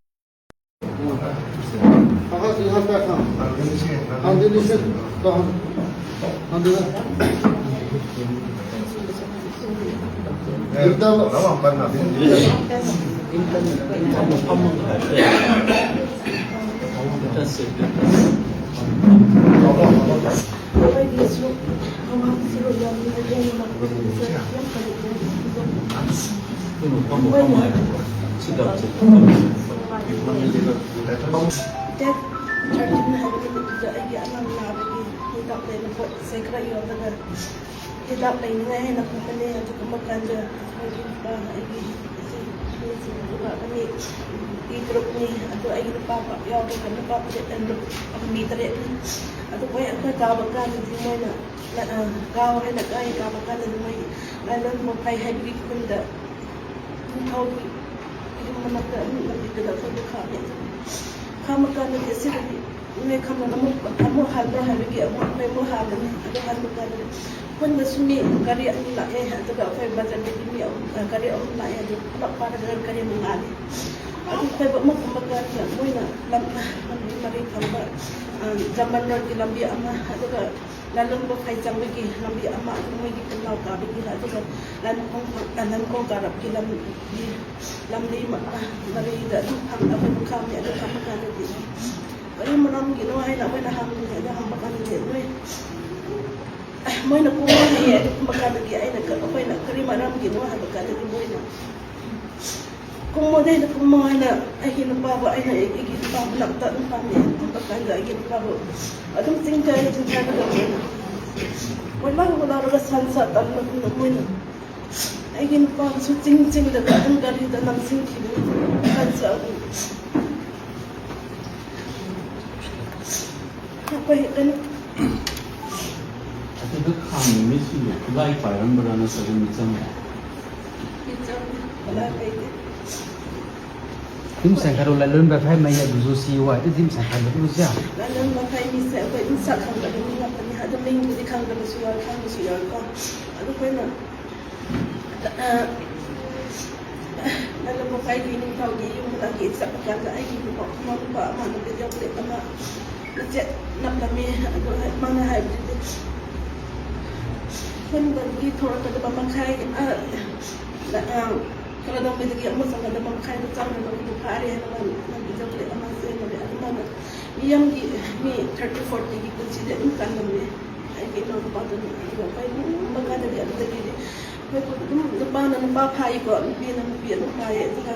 ꯑꯩꯈꯣꯏꯒꯤꯁꯨ ꯃꯃꯥꯡꯁꯨ ꯌꯥꯝꯅ ꯌꯦꯡꯕ ꯌꯥꯝ ꯐꯔꯛꯑꯦ꯫ ꯗꯦꯠ ꯊꯥꯔꯇꯤꯟ ꯍꯥꯏꯕ ꯅꯨꯃꯤꯠꯇꯨꯗ ꯑꯩꯒꯤ ꯑꯉꯥꯡ ꯅꯥꯕꯒꯤ ꯍꯤꯗꯥꯛ ꯂꯩꯅꯕ ꯄꯣꯠ ꯆꯩ ꯈꯔ ꯌꯣꯜꯂꯒ ꯍꯤꯗꯥꯛ ꯂꯩꯅꯤꯡꯉꯥꯏ ꯍꯥꯏꯅ ꯐꯝꯕꯅꯦ꯫ ꯑꯗꯨꯒꯨꯝꯕ ꯀꯥꯟꯗ ꯑꯩꯈꯣꯏꯒꯤ ꯅꯨꯄꯥ, ꯑꯩꯒꯤ ꯏꯆꯦ, ꯏꯆꯦꯁꯤꯡ, ꯑꯗꯨꯒ ꯃꯤ, ꯃꯤ ꯇꯔꯨꯛꯅꯤ꯫ ꯑꯗꯣ ꯑꯩꯒꯤ ꯅꯨꯄꯥ ꯄꯥꯛ ꯌꯥꯎꯔꯒ ꯅꯨꯄꯥ ꯇꯔꯦꯠ, ꯃꯤ ꯇꯔꯦꯠꯅꯤ꯫ ꯑꯗꯣ ꯃꯣꯏ ꯑꯩꯈꯣꯏ ꯀꯥꯕ ꯀꯥꯟꯗꯗꯤ ꯃꯣꯏꯅ, ꯑ, ꯀꯥꯎ ꯍꯥꯏꯅ ꯀꯥꯏ ꯀꯥꯕ ꯀꯥꯟꯗꯗꯤ ꯃꯣꯏ ꯂꯥꯏꯂꯣꯟ ꯃꯐꯩ ꯍꯥꯏꯕꯒꯤ ꯈꯨꯟꯗ ꯅꯤꯡꯊꯧꯒꯤ ꯌꯨꯝ ꯃꯅꯥꯛꯇ ꯑꯗꯨꯝ ꯂꯝꯕꯤꯗꯨꯗ ꯑꯩꯈꯣꯏꯕꯨ ꯈꯥꯝꯃꯦ꯫ ꯈꯥꯝꯃ ꯀꯥꯟꯗꯗꯤ ꯑꯁꯤꯗꯗꯤ ꯅꯣꯏ ꯈꯪꯅ ꯑꯃꯨꯛ ꯑꯃꯨꯛ ꯍꯥꯟꯕ꯭ꯔꯥ ꯍꯥꯏꯕꯒꯤ ꯑꯃꯨꯛ ꯑꯩꯈꯣꯏ ꯑꯃꯨꯛ ꯍꯥꯟꯕꯅꯤ꯫ ꯑꯗꯨ ꯍꯥꯟꯕ ꯀꯥꯟꯗ ꯈꯨꯟꯗꯁꯨ ꯃꯤ ꯒꯥꯔꯤ ꯑꯅꯤ ꯂꯥꯛꯑꯦ, ꯑꯗꯨꯒ ꯑꯩꯈꯣꯏ ꯕꯖꯥꯔꯗꯒꯤ ꯃꯤ ꯑꯍꯨꯝ, ꯒꯥꯔꯤ ꯑꯍꯨꯝ ꯂꯥꯛꯑꯦ꯫ ꯑꯗꯨ ꯄꯨꯂꯞ ꯄꯥꯔꯒ ꯒꯥꯔꯤ ꯃꯉꯥꯅꯤ꯫ ꯑꯗꯨ ꯑꯩꯈꯣꯏ ꯑꯃꯨꯛ ꯀꯨꯝꯕ ꯀꯥꯟꯗ ꯃꯣꯏꯅ ꯂꯝ ꯂꯝꯕꯤ ꯃꯔꯤ ꯊꯝꯕ, ꯖꯃꯟ ꯔꯣꯗꯀꯤ ꯂꯝꯕꯤ ꯑꯃ, ꯑꯗꯨꯒ ꯂꯥꯂꯣꯡꯕ ꯐꯥꯏ ꯆꯪꯕꯒꯤ ꯂꯝꯕꯤ ꯑꯃ, ꯑꯗꯨ ꯃꯣꯏꯒꯤ ꯈꯨꯟꯅꯥꯎ ꯀꯥꯕꯒꯤ, ꯑꯗꯨꯒ ꯂꯟꯈꯣꯡ ꯂꯟꯈꯣꯡ ꯀꯥꯔꯞꯀꯤ ꯂꯝꯕꯤ ꯂꯝꯕꯤ ꯃꯔꯤꯗ ꯑꯗꯨꯝ ꯐꯪ ꯑꯩꯈꯣꯏ ꯈꯥꯝꯃꯦ꯫ ꯑꯗꯨ ꯈꯥꯝꯕ ꯀꯥꯟꯗꯗꯤ ꯀꯔꯤ ꯃꯔꯝꯒꯤꯅꯣ ꯍꯥꯏꯅ ꯑꯩꯈꯣꯏꯅ ꯍꯪꯕꯅꯦ꯫ ꯑꯗꯣ ꯍꯪꯕ ꯀꯥꯟꯗꯗꯤ ꯃꯣꯏ ꯃꯣꯏꯅ ꯀꯨꯝꯃꯣ ꯍꯥꯏꯌꯦ꯫ ꯑꯗꯨ ꯀꯨꯝꯕ ꯀꯥꯟꯗꯗꯤ ꯑꯩꯅ ꯑꯩꯈꯣꯏꯅ ꯀꯔꯤ ꯃꯔꯝꯒꯤꯅꯣ ꯍꯥꯏꯕ ꯀꯥꯟꯗꯗꯤ ꯃꯣꯏꯅ ꯀꯨꯝꯃꯣꯗꯩꯗ ꯀꯨꯝꯃꯣ ꯍꯥꯏꯅ ꯑꯩꯒꯤ ꯅꯨꯄꯥꯕꯨ ꯑꯩꯅ ꯑꯩꯒꯤ ꯅꯨꯄꯥꯕꯨ ꯂꯝꯇ ꯑꯗꯨꯝ ꯄꯥꯝꯃꯦ꯫ ꯀꯨꯝꯕ ꯀꯥꯟꯗ ꯑꯩꯒꯤ ꯅꯨꯄꯥꯕꯨ ꯑꯗꯨꯝ ꯆꯤꯡꯊꯔꯦ꯫ ꯆꯤꯡꯊꯔꯒ ꯃꯣꯏꯅ ꯀꯣꯏꯂꯥꯎ ꯂꯥꯎꯔꯒ ꯁꯟ ꯁꯥ ꯇꯝꯕꯒꯨꯝꯅ ꯃꯣꯏꯅ ꯑꯩꯒꯤ ꯅꯨꯄꯥꯕꯨꯁꯨ ꯆꯤꯡ ꯆꯤꯡꯗꯒ ꯑꯗꯨꯝ ꯒꯥꯔꯤꯗ ꯅꯝꯁꯤꯟꯈꯤꯕꯅꯤ꯫ ꯁꯟ ꯁꯥ ꯑꯗꯨꯝ ꯑꯩꯈꯣꯏ ꯀꯩꯅꯣ ꯑꯗꯨꯗ ꯈꯥꯝꯃꯤ ꯃꯤꯁꯤꯡꯗꯣ ꯈꯨꯠꯂꯥꯏ ꯄꯥꯏꯔꯝꯕ꯭ꯔꯥ ꯅꯠꯇ꯭ꯔꯒ ꯃꯤꯆꯝ? ꯃꯤꯆꯝ ꯈꯨꯠꯂꯥꯏ ꯄꯥꯏꯗꯦ꯫ ꯗꯤꯝ ꯁꯦꯡꯈꯥꯔꯣ ꯂꯂꯣꯟꯕ ꯐꯥꯏ ꯃꯩ ꯑꯗꯨꯁꯨ ꯁꯤ ꯋꯥꯏꯗ ꯗꯤꯝ ꯁꯦꯡꯈꯥꯔꯣ ꯑꯗꯨꯁꯨ ꯂꯂꯣꯟꯕ ꯐꯥꯏ ꯃꯤꯁꯦ ꯑꯩꯈꯣꯏ ꯑꯗꯨꯝ ꯁꯛ ꯈꯪꯗꯕ ꯃꯤ ꯉꯥꯛꯇꯅꯤ꯫ ꯑꯗꯨꯝ ꯃꯤꯡꯕꯨꯗꯤ ꯈꯪꯗꯕꯁꯨ ꯌꯥꯎꯏ, ꯈꯪꯕꯁꯨ ꯌꯥꯎꯏꯀꯣ꯫ ꯑꯗꯨ ꯑꯩꯈꯣꯏꯅ ꯅꯪꯅ ꯃꯈꯥꯏꯒꯤ ꯅꯤꯡꯊꯧꯒꯤ ꯌꯨꯝ ꯃꯅꯥꯛꯀꯤ ꯆꯠꯄ ꯀꯥꯟꯗ ꯑꯩꯒꯤ ꯅꯨꯄꯥ ꯅꯨꯄꯥ ꯑꯃꯅ ꯚꯤꯗꯤꯑꯣ ꯀ꯭ꯂꯤꯞ ꯑꯃ ꯃꯆꯦꯠ ꯅꯝꯂꯝꯃꯤ꯫ ꯑꯗꯣ ꯃꯥꯅ ꯍꯥꯏꯕꯗꯨꯗꯤ ꯈꯨꯟꯗꯒꯤ ꯊꯣꯔꯛꯀꯗꯕ ꯃꯈꯥꯏ, ꯑ, ꯑ, ꯀꯔꯗꯣꯝꯕꯤꯗꯒꯤ ꯑꯃꯨꯛ ꯆꯪꯒꯗꯕ ꯈꯨꯟꯗꯨ ꯐꯥꯔꯦ ꯍꯥꯏꯅ ꯃꯥꯅ ꯚꯤꯗꯤꯑꯣ ꯀ꯭ꯂꯤꯞ ꯑꯃ ꯁꯦꯝꯕꯅꯦ꯫ ꯑꯗꯨ ꯃꯥꯅ ꯃꯤꯌꯥꯝꯒꯤ ꯃꯤ ꯊꯥꯔꯇꯤ ꯐꯣꯔꯇꯤꯒꯤ ꯄꯨꯟꯁꯤꯗꯤ ꯑꯗꯨꯝ ꯀꯜꯂꯝꯃꯦ꯫ ꯑꯩꯒꯤ ꯏꯅꯥꯎꯅꯨꯄꯥꯗꯨꯅ ꯑꯗꯨꯒ ꯑꯩꯈꯣꯏ ꯃꯈꯥꯗꯗꯤ ꯑꯗꯨꯗꯒꯤꯗꯤ ꯑꯩꯈꯣꯏ ꯑꯗꯨꯝ ꯅꯨꯄꯥꯅ ꯅꯨꯄꯥ ꯐꯥꯏꯀꯣ, ꯅꯨꯄꯤꯅ ꯅꯨꯄꯤ ꯑꯗꯨꯝ ꯐꯥꯏꯌꯦ꯫ ꯑꯗꯨꯒ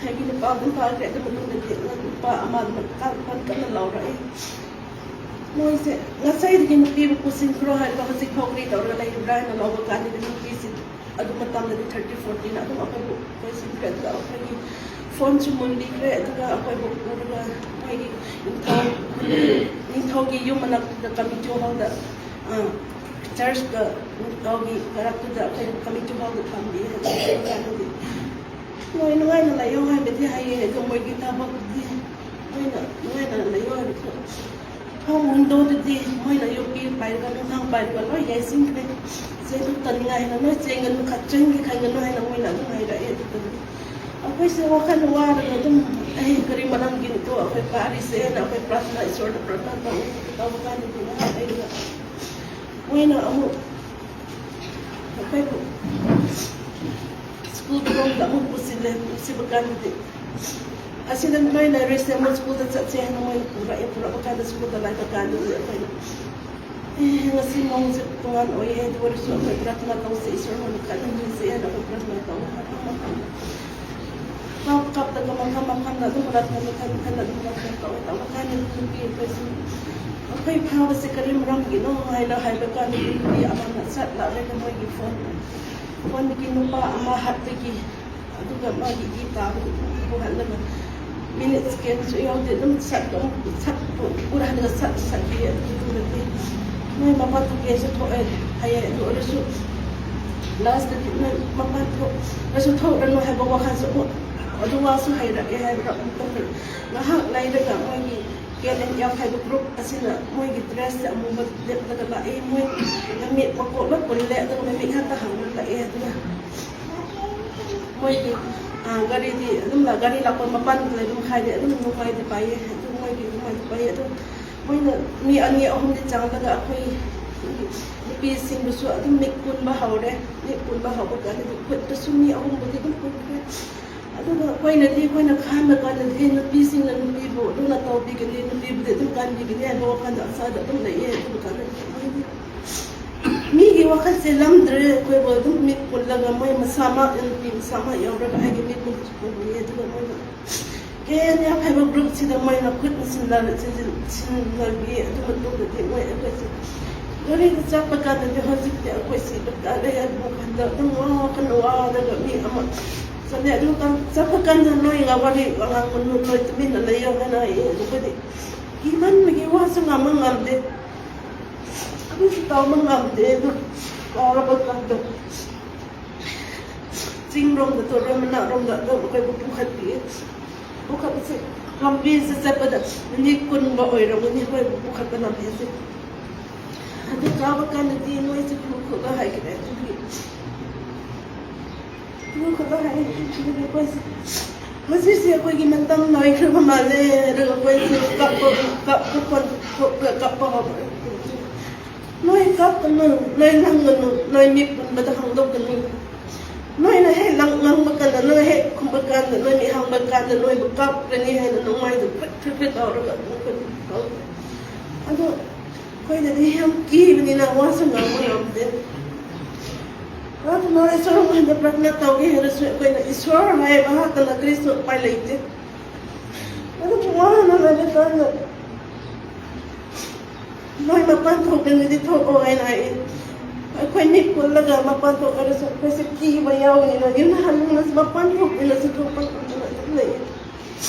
ꯑꯩꯒꯤ ꯅꯨꯄꯥ ꯑꯗꯨꯝ ꯐꯥꯈ꯭ꯔꯦ꯫ ꯑꯗꯨ ꯃꯇꯨꯡꯗꯗꯤ ꯅꯨꯄꯥ ꯑꯃꯗꯨꯅ ꯀꯟ ꯀꯟ ꯀꯟꯅ ꯂꯥꯎꯔꯛꯏ꯫ ꯃꯣꯏꯁꯦ ꯉꯁꯥꯏꯗꯒꯤ ꯅꯨꯄꯤꯕꯨ ꯄꯨꯁꯤꯟꯈ꯭ꯔꯣ ꯍꯥꯏꯔꯒ ꯍꯧꯖꯤꯛ ꯐꯥꯎ ꯀꯔꯤ ꯇꯧꯔꯒ ꯂꯩꯔꯤꯕ꯭ꯔꯥ ꯍꯥꯏꯅ ꯂꯧꯕ ꯀꯥꯟꯗꯗꯤ ꯅꯨꯄꯤꯁꯤ ꯑꯗꯨ ꯃꯇꯝꯗꯗꯤ ꯊꯥꯔꯇꯤ ꯐꯣꯔꯇꯤꯅ ꯑꯗꯨꯝ ꯑꯩꯈꯣꯏꯕꯨ ꯀꯣꯏꯁꯤꯟꯈ꯭ꯔꯦ꯫ ꯑꯗꯨꯒ ꯑꯩꯈꯣꯏꯒꯤ ꯐꯣꯟꯁꯨ ꯃꯨꯟꯕꯤꯈ꯭ꯔꯦ꯫ ꯑꯗꯨꯒ ꯑꯩꯈꯣꯏꯕꯨ ꯄꯨꯔꯒ ꯃꯣꯏꯒꯤ ꯅꯤꯡꯊꯧ ꯅꯤꯡꯊꯧꯒꯤ ꯌꯨꯝ ꯃꯅꯥꯛꯇꯨꯗ ꯀꯃꯤꯇꯤ ꯍꯣꯜꯗ, ꯑ, ꯆꯔꯆꯀ ꯅꯤꯡꯊꯧꯒꯤ ꯃꯔꯛꯇꯨꯗ ꯑꯩꯈꯣꯏ ꯀꯃꯤꯇꯤ ꯍꯣꯜꯗ ꯊꯝꯕꯤ꯫ ꯑꯗꯨꯒ ꯃꯣꯏ ꯅꯨꯡꯉꯥꯏꯅ ꯂꯩꯌꯣ ꯍꯥꯏꯕꯗꯤ ꯍꯥꯏꯌꯦ꯫ ꯑꯗꯣ ꯃꯣꯏꯒꯤ ꯊꯕꯛꯇꯤ ꯅꯨꯡꯉꯥꯏꯅ ꯂꯩꯌꯣ ꯍꯥꯏꯕꯗꯣ꯫ ꯐꯃꯨꯡ ꯋꯤꯟꯗꯣꯗꯗꯤ ꯃꯣꯏꯅ ꯌꯣꯠꯄꯤ ꯄꯥꯏꯔꯒ, ꯅꯨꯡꯊꯥꯡ ꯄꯥꯏꯔꯒ ꯂꯣꯏ ꯌꯩꯁꯤꯟꯈ꯭ꯔꯦ꯫ ꯆꯦꯟꯊꯣꯛꯇꯅꯤꯡꯉꯥꯏ ꯍꯥꯏꯅ, ꯅꯣꯏ ꯆꯦꯟꯒꯅꯨ, ꯈ-, ꯆꯦꯟꯒꯦ ꯈꯟꯒꯅꯨ ꯍꯥꯏꯅ ꯃꯣꯏꯅ ꯑꯗꯨꯝ ꯍꯥꯏꯔꯛꯑꯦ꯫ ꯑꯗꯨꯗꯒꯤ ꯑꯩꯈꯣꯏꯁꯦ ꯋꯥꯈꯜ ꯋꯥꯔꯒ ꯑꯗꯨꯝ, "ꯑꯩ ꯀꯔꯤ ꯃꯔꯝꯒꯤꯅꯣ ꯑꯩꯈꯣꯏ ꯀꯥꯔꯤꯁꯦ?" ꯍꯥꯏꯅ ꯑꯩꯈꯣꯏ ꯄ꯭ꯔꯥꯊꯅꯥ, ꯏꯁꯣꯔꯗ ꯄ꯭ꯔꯥꯊꯅꯥ ꯇꯧ-, ꯇꯧꯕ ꯀꯥꯟꯗꯗꯤ ꯉꯥꯏꯍꯥꯛ ꯂꯩꯔꯒ ꯃꯣꯏꯅ ꯑꯃꯨꯛ ꯑꯩꯈꯣꯏꯕꯨ ꯁ꯭ꯀꯨꯜ ꯔꯣꯝꯗ ꯑꯃꯨꯛ ꯄꯨꯁꯤꯜꯂꯦ꯫ ꯄꯨꯁꯤꯕ ꯀꯥꯟꯗꯗꯤ ꯑꯁꯤꯗ ꯅꯣꯏ ꯂꯩꯔꯣꯏꯁꯦ, ꯑꯃꯨꯛ ꯁ꯭ꯀꯨꯜꯗ ꯆꯠꯁꯦ ꯍꯥꯏꯅ ꯃꯣꯏꯅ ꯄꯨꯔꯛꯑꯦ꯫ ꯄꯨꯔꯛꯄ ꯀꯥꯟꯗ ꯁ꯭ꯀꯨꯜꯗ ꯂꯥꯛꯄ ꯀꯥꯟꯗꯗꯤ ꯑꯩꯈꯣꯏꯅ, "ꯑꯦ, ꯉꯁꯤ ꯃꯑꯣꯡꯁꯦ ꯇꯣꯉꯥꯟ ꯑꯣꯏꯌꯦ, ꯑꯗꯨ ꯑꯣꯏꯔꯁꯨ ꯑꯩꯈꯣꯏ ꯄ꯭ꯔꯥꯊꯅꯥ ꯇꯧꯁꯦ, ꯏꯁꯣꯔ ꯉꯣꯟꯗ ꯀꯟꯅ ꯅꯤꯡꯁꯦ" ꯍꯥꯏꯅ ꯑꯩꯈꯣꯏ ꯄ꯭ꯔꯥꯊꯅꯥ ꯇꯧꯋꯦ꯫ ꯃꯐꯝ ꯃꯐꯝꯗ ꯀꯞ ꯀꯞꯇꯒ ꯃꯐꯝ ꯃꯐꯝꯗ ꯑꯗꯨꯝ ꯄ꯭ꯔꯥꯊꯅꯥ, ꯃꯈꯜ ꯃꯈꯜ ꯑꯗꯨꯝ ꯄ꯭ꯔꯥꯊꯅꯥ ꯇꯧꯋꯦ꯫ ꯇꯧꯕ ꯀꯥꯟꯗ ꯅꯨꯄꯤ ꯑꯩꯈꯣꯏꯁꯨ, "ꯑꯩꯈꯣꯏ ꯐꯥꯕꯁꯦ ꯀꯔꯤ ꯃꯔꯝꯒꯤꯅꯣ?" ꯍꯥꯏꯅ ꯍꯥꯏꯕ ꯀꯥꯟꯗ ꯅꯨꯄꯤ ꯑꯃꯅ ꯆꯠꯂꯛꯂꯒ ꯃꯣꯏꯒꯤ ꯐꯣꯟ, ꯐꯣꯟꯗꯒꯤ ꯅꯨꯄꯥ ꯑꯃ ꯍꯥꯠꯄꯒꯤ, ꯑꯗꯨꯒ ꯃꯥꯒꯤ ꯏ ꯇꯥꯕꯗꯨ ꯄꯨꯍꯜꯂꯒ ꯃꯤꯅꯤꯠ ꯁꯦꯀꯦꯟꯁꯨ ꯌꯥꯎꯗꯦ, ꯑꯗꯨꯝ ꯁꯠ ꯑꯗꯨꯝ ꯁꯠ ꯎꯔꯍꯜꯂꯒ ꯁꯠ ꯁꯠꯈꯤ꯫ ꯑꯗꯨꯗꯨꯒꯗꯤ ꯃꯣꯏ ꯃꯄꯥꯟ ꯊꯣꯛꯀꯦꯁꯨ ꯊꯣꯛꯑꯦ ꯍꯥꯏꯌꯦ꯫ ꯑꯗꯨ ꯑꯣꯏꯔꯁꯨ ꯂꯥꯁꯇꯗꯤ ꯃꯣꯏ ꯃꯄꯥꯟ ꯊꯣꯛꯂꯁꯨ ꯊꯣꯛꯂꯅꯨ ꯍꯥꯏꯕ ꯋꯥꯈꯜꯁꯨ ꯑꯃꯨꯛ, ꯑꯗꯨ ꯋꯥꯁꯨ ꯍꯩꯔꯛꯑꯦ ꯍꯥꯏꯕ ꯑꯃꯨꯛ ꯇꯧꯈ꯭ꯔꯦ꯫ ꯉꯥꯏꯍꯥꯛ ꯂꯩꯔꯒ ꯃꯣꯏꯒꯤ ꯀꯦ ꯑꯦꯟ ꯑꯦꯐ ꯍꯥꯏꯕ ꯒ꯭ꯔꯨꯞ ꯑꯁꯤꯅ ꯃꯣꯏꯒꯤ ꯗ꯭ꯔꯦꯁꯁꯦ ꯑꯃꯨꯕ ꯂꯤꯠꯂꯒ ꯂꯥꯛꯑꯦ꯫ ꯃꯣꯏ ꯃꯃꯤꯠ ꯃꯀꯣꯛ ꯂꯣꯏ ꯄꯨꯜꯂꯦ, ꯑꯗꯨꯒ ꯃꯃꯤꯠ ꯈꯛꯇ ꯍꯥꯡꯉꯒ ꯂꯥꯛꯑꯦ꯫ ꯑꯗꯨꯒ ꯃꯣꯏꯒꯤ, ꯑ, ꯒꯥꯔꯤꯗꯤ ꯑꯗꯨꯝ ꯂꯥꯛ-, ꯒꯥꯔꯤ ꯂꯥꯛꯄ ꯃꯄꯥꯟꯗ ꯑꯗꯨꯝ ꯈꯥꯏꯗꯦ, ꯑꯗꯨꯝ ꯅꯨꯡꯉꯥꯏꯗꯤ ꯄꯥꯏꯌꯦ, ꯑꯗꯨ ꯃꯣꯏꯒꯤ ꯅꯨꯡꯉꯥꯏꯗꯤ ꯄꯥꯏꯌꯦ꯫ ꯑꯗꯨ ꯃꯣꯏꯅ ꯃꯤ ꯑꯅꯤ ꯑꯍꯨꯝꯗꯤ ꯆꯪꯂꯒ ꯑꯩꯈꯣꯏ ꯅꯨꯄꯤꯁꯤꯡꯕꯨꯁꯨ ꯑꯗꯨꯝ ꯃꯤꯠ ꯄꯨꯟꯕ ꯍꯧꯔꯦ꯫ ꯃꯤꯠ ꯄꯨꯟꯕ ꯍꯧꯕ ꯀꯥꯟꯗꯗꯤ ꯈꯨꯠꯇꯁꯨ ꯃꯤ ꯑꯍꯨꯝꯕꯨꯗꯤ ꯑꯗꯨꯝ ꯄꯨꯟꯈ꯭ꯔꯦ꯫ ꯑꯗꯨꯒ ꯑꯩꯈꯣꯏꯅꯗꯤ, ꯑꯩꯈꯣꯏꯅ ꯈꯟꯕ ꯀꯥꯟꯗꯗꯤ ꯅꯨꯄꯤꯁꯤꯡꯅ ꯅꯨꯄꯤꯕꯨ ꯂꯨꯅ ꯇꯧꯕꯤꯒꯅꯤ, ꯅꯨꯄꯤꯕꯨꯗꯤ ꯑꯗꯨꯝ ꯀꯟꯕꯤꯒꯅꯤ ꯍꯥꯏꯕ ꯋꯥꯈꯜꯗ ꯑꯁꯥꯗ ꯑꯗꯨꯝ ꯂꯩꯌꯦ꯫ ꯑꯗꯨꯕꯨ ꯀꯥꯟꯗꯗꯤ ꯃꯣꯏꯗꯤ ꯃꯤꯒꯤ ꯋꯥꯈꯜ ꯆꯦꯜꯂꯝꯗ꯭ꯔꯦ꯫ ꯑꯩꯈꯣꯏꯕꯨ ꯑꯗꯨꯝ ꯃꯤꯠ ꯄꯨꯜꯂꯒ ꯃꯣꯏ ꯃꯁꯥꯃꯛ, ꯅꯨꯄꯤ ꯃꯁꯥꯃꯛ ꯌꯥꯎꯔꯒ ꯑꯩꯒꯤ ꯃꯤꯠ ꯄꯨꯜꯂꯤ꯫ ꯑꯗꯨꯒ ꯃꯣꯏꯅ ꯀꯦ ꯑꯦꯟ ꯑꯦꯐ ꯍꯥꯏꯕ ꯒ꯭ꯔꯨꯞꯁꯤꯗ ꯃꯣꯏꯅ ꯈꯨꯠꯅ ꯁꯤꯟꯅꯔ-, ꯁꯤꯟꯖꯤꯟ-, ꯁꯤꯟꯅꯕꯤ꯫ ꯑꯗꯨ ꯃꯇꯨꯡꯗꯗꯤ ꯃꯣꯏ ꯑꯩꯈꯣꯏꯁꯦ ꯒꯥꯔꯤꯗ ꯆꯠꯄ ꯀꯥꯟꯗꯗꯤ ꯍꯧꯖꯤꯛꯇꯤ ꯑꯩꯈꯣꯏ ꯁꯤꯕ ꯇꯥꯔꯦ ꯍꯥꯏꯕ ꯋꯥꯈꯜꯗ ꯑꯗꯨꯝ ꯋꯥꯈꯜ ꯋꯥꯔꯒ ꯃꯤ ꯑꯃ ꯆꯠꯂꯦ꯫ ꯑꯗꯨ ꯀꯥꯟ-, ꯆꯠꯄ ꯀꯥꯟꯗ ꯅꯣꯏ ꯋꯥꯔꯤ ꯑꯉꯥꯡ ꯃꯅꯨꯡ ꯅꯣꯏ ꯇꯨꯃꯤꯟꯅ ꯂꯩꯌꯣ ꯍꯥꯏꯅ ꯍꯥꯏꯌꯦ꯫ ꯑꯗꯨꯒꯗꯤ ꯀꯤꯃꯟꯕꯒꯤ ꯋꯥꯁꯨ ꯉꯥꯡꯕ ꯉꯝꯗꯦ꯫ ꯑꯗꯨꯁꯨ ꯇꯧꯕ ꯉꯝꯗꯦ꯫ ꯑꯗꯨ ꯀꯥꯎꯔꯕ ꯀꯥꯟꯗ ꯆꯤꯡꯔꯣꯝꯗ, ꯇꯣꯔꯕ ꯃꯅꯥꯛꯔꯣꯝꯗ ꯑꯗꯨꯝ ꯑꯩꯈꯣꯏꯕꯨ ꯄꯨꯈꯠꯄꯤꯌꯦ꯫ ꯄꯨꯈꯠꯄꯁꯦ ꯂꯝꯕꯤꯁꯦ ꯆꯠꯄꯗ ꯃꯤꯅꯤꯠ ꯀꯨꯟꯒ ꯑꯣꯏꯔꯝꯒꯅꯤ ꯑꯩꯈꯣꯏꯕꯨ ꯄꯨꯈꯠꯄ ꯂꯝꯕꯤꯁꯦ꯫ ꯑꯗꯨ ꯀꯥꯕ ꯀꯥꯟꯗꯗꯤ ꯅꯣꯏꯁꯦ ꯈꯨꯔꯨ ꯈꯨꯔꯨ ꯍꯥꯏꯈ꯭ꯔꯦ꯫ ꯑꯗꯨꯒꯤ ꯈꯨꯔꯨ ꯈꯨꯔꯨ ꯍꯥꯏ꯫ ꯑꯗꯨꯒꯤ ꯑꯩꯈꯣꯏꯁꯦ ꯍꯧꯖꯤꯛꯁꯦ ꯑꯩꯈꯣꯏꯒꯤ ꯃꯇꯝ ꯂꯣꯏꯈ꯭ꯔꯕ ꯃꯥꯜꯂꯦ꯫ ꯑꯗꯨꯒ ꯑꯩꯈꯣꯏꯁꯦ ꯀꯞꯄ, ꯀꯞꯄ, ꯀꯞꯄ, ꯀꯞꯄ ꯍꯧꯔꯦ꯫ ꯅꯣꯏ ꯀꯞꯀꯅꯨ, ꯅꯣꯏ ꯂꯪꯒꯅꯨ, ꯅꯣꯏ ꯃꯤ ꯄꯨꯝꯕꯗ ꯍꯥꯡꯗꯣꯛꯀꯅꯨ꯫ ꯅꯣꯏꯅ ꯍꯦꯛ ꯂꯪ-, ꯉꯥꯡꯕ ꯀꯥꯟꯗ, ꯅꯣꯏ ꯍꯦꯛ ꯈꯨꯝꯕ ꯀꯥꯟꯗ, ꯅꯣꯏ ꯃꯤ ꯍꯥꯡꯕ ꯀꯥꯟꯗ, ꯅꯣꯏꯕꯨ ꯀꯥꯞꯀꯅꯤ ꯍꯥꯏꯅ ꯅꯣꯡꯃꯥꯏꯗ ꯐ꯭ꯔꯤꯠ ꯐ꯭ꯔꯤꯠ ꯐ꯭ꯔꯤꯠ ꯇꯧꯔꯒ ꯑꯗꯨꯝ ꯑꯩꯈꯣꯏ ꯇꯧꯋꯦ꯫ ꯑꯗꯣ ꯑꯩꯈꯣꯏꯅꯗꯤ ꯌꯥꯝ ꯀꯤꯕꯅꯤꯅ ꯋꯥꯁꯨ ꯉꯥꯡꯕ ꯉꯝꯗꯦ꯫ ꯄ꯭ꯔꯥꯊꯅꯥ ꯏꯁꯣꯔ ꯃꯉꯣꯟꯗ ꯄ꯭ꯔꯥꯊꯅꯥ ꯇꯧꯒꯦ ꯍꯥꯏꯔꯁꯨ ꯑꯩꯈꯣꯏꯅ ꯏꯁꯣꯔ ꯍꯥꯏꯕ ꯉꯥꯛꯇꯅ ꯀꯔꯤꯁꯨ ꯎꯄꯥꯏ ꯂꯩꯇꯦ꯫ ꯑꯗꯨꯕꯨ ꯋꯥꯅ ꯂꯩꯕ ꯀꯥꯟꯗ ꯅꯣꯏ ꯃꯄꯥꯟ ꯊꯣꯛꯅꯤꯡꯉꯗꯤ ꯊꯣꯛꯑꯣ ꯍꯥꯏꯅ ꯍꯥꯏꯌꯦ꯫ ꯑꯩꯈꯣꯏ ꯃꯤꯠ ꯄꯨꯜꯂꯒ ꯃꯄꯥꯟ ꯊꯣꯛꯂꯁꯨ ꯑꯩꯈꯣꯏꯁꯦ ꯀꯤꯕ ꯌꯥꯎꯕꯅꯤꯅ ꯌꯨꯝꯗ ꯍꯟꯅꯤꯡꯉꯁꯨ ꯃꯄꯥꯟ ꯊꯣꯛꯅꯤꯡꯉꯁꯨ ꯊꯣꯛꯄ ꯉꯝꯗꯅ ꯑꯗꯨꯝ ꯂꯩꯌꯦ꯫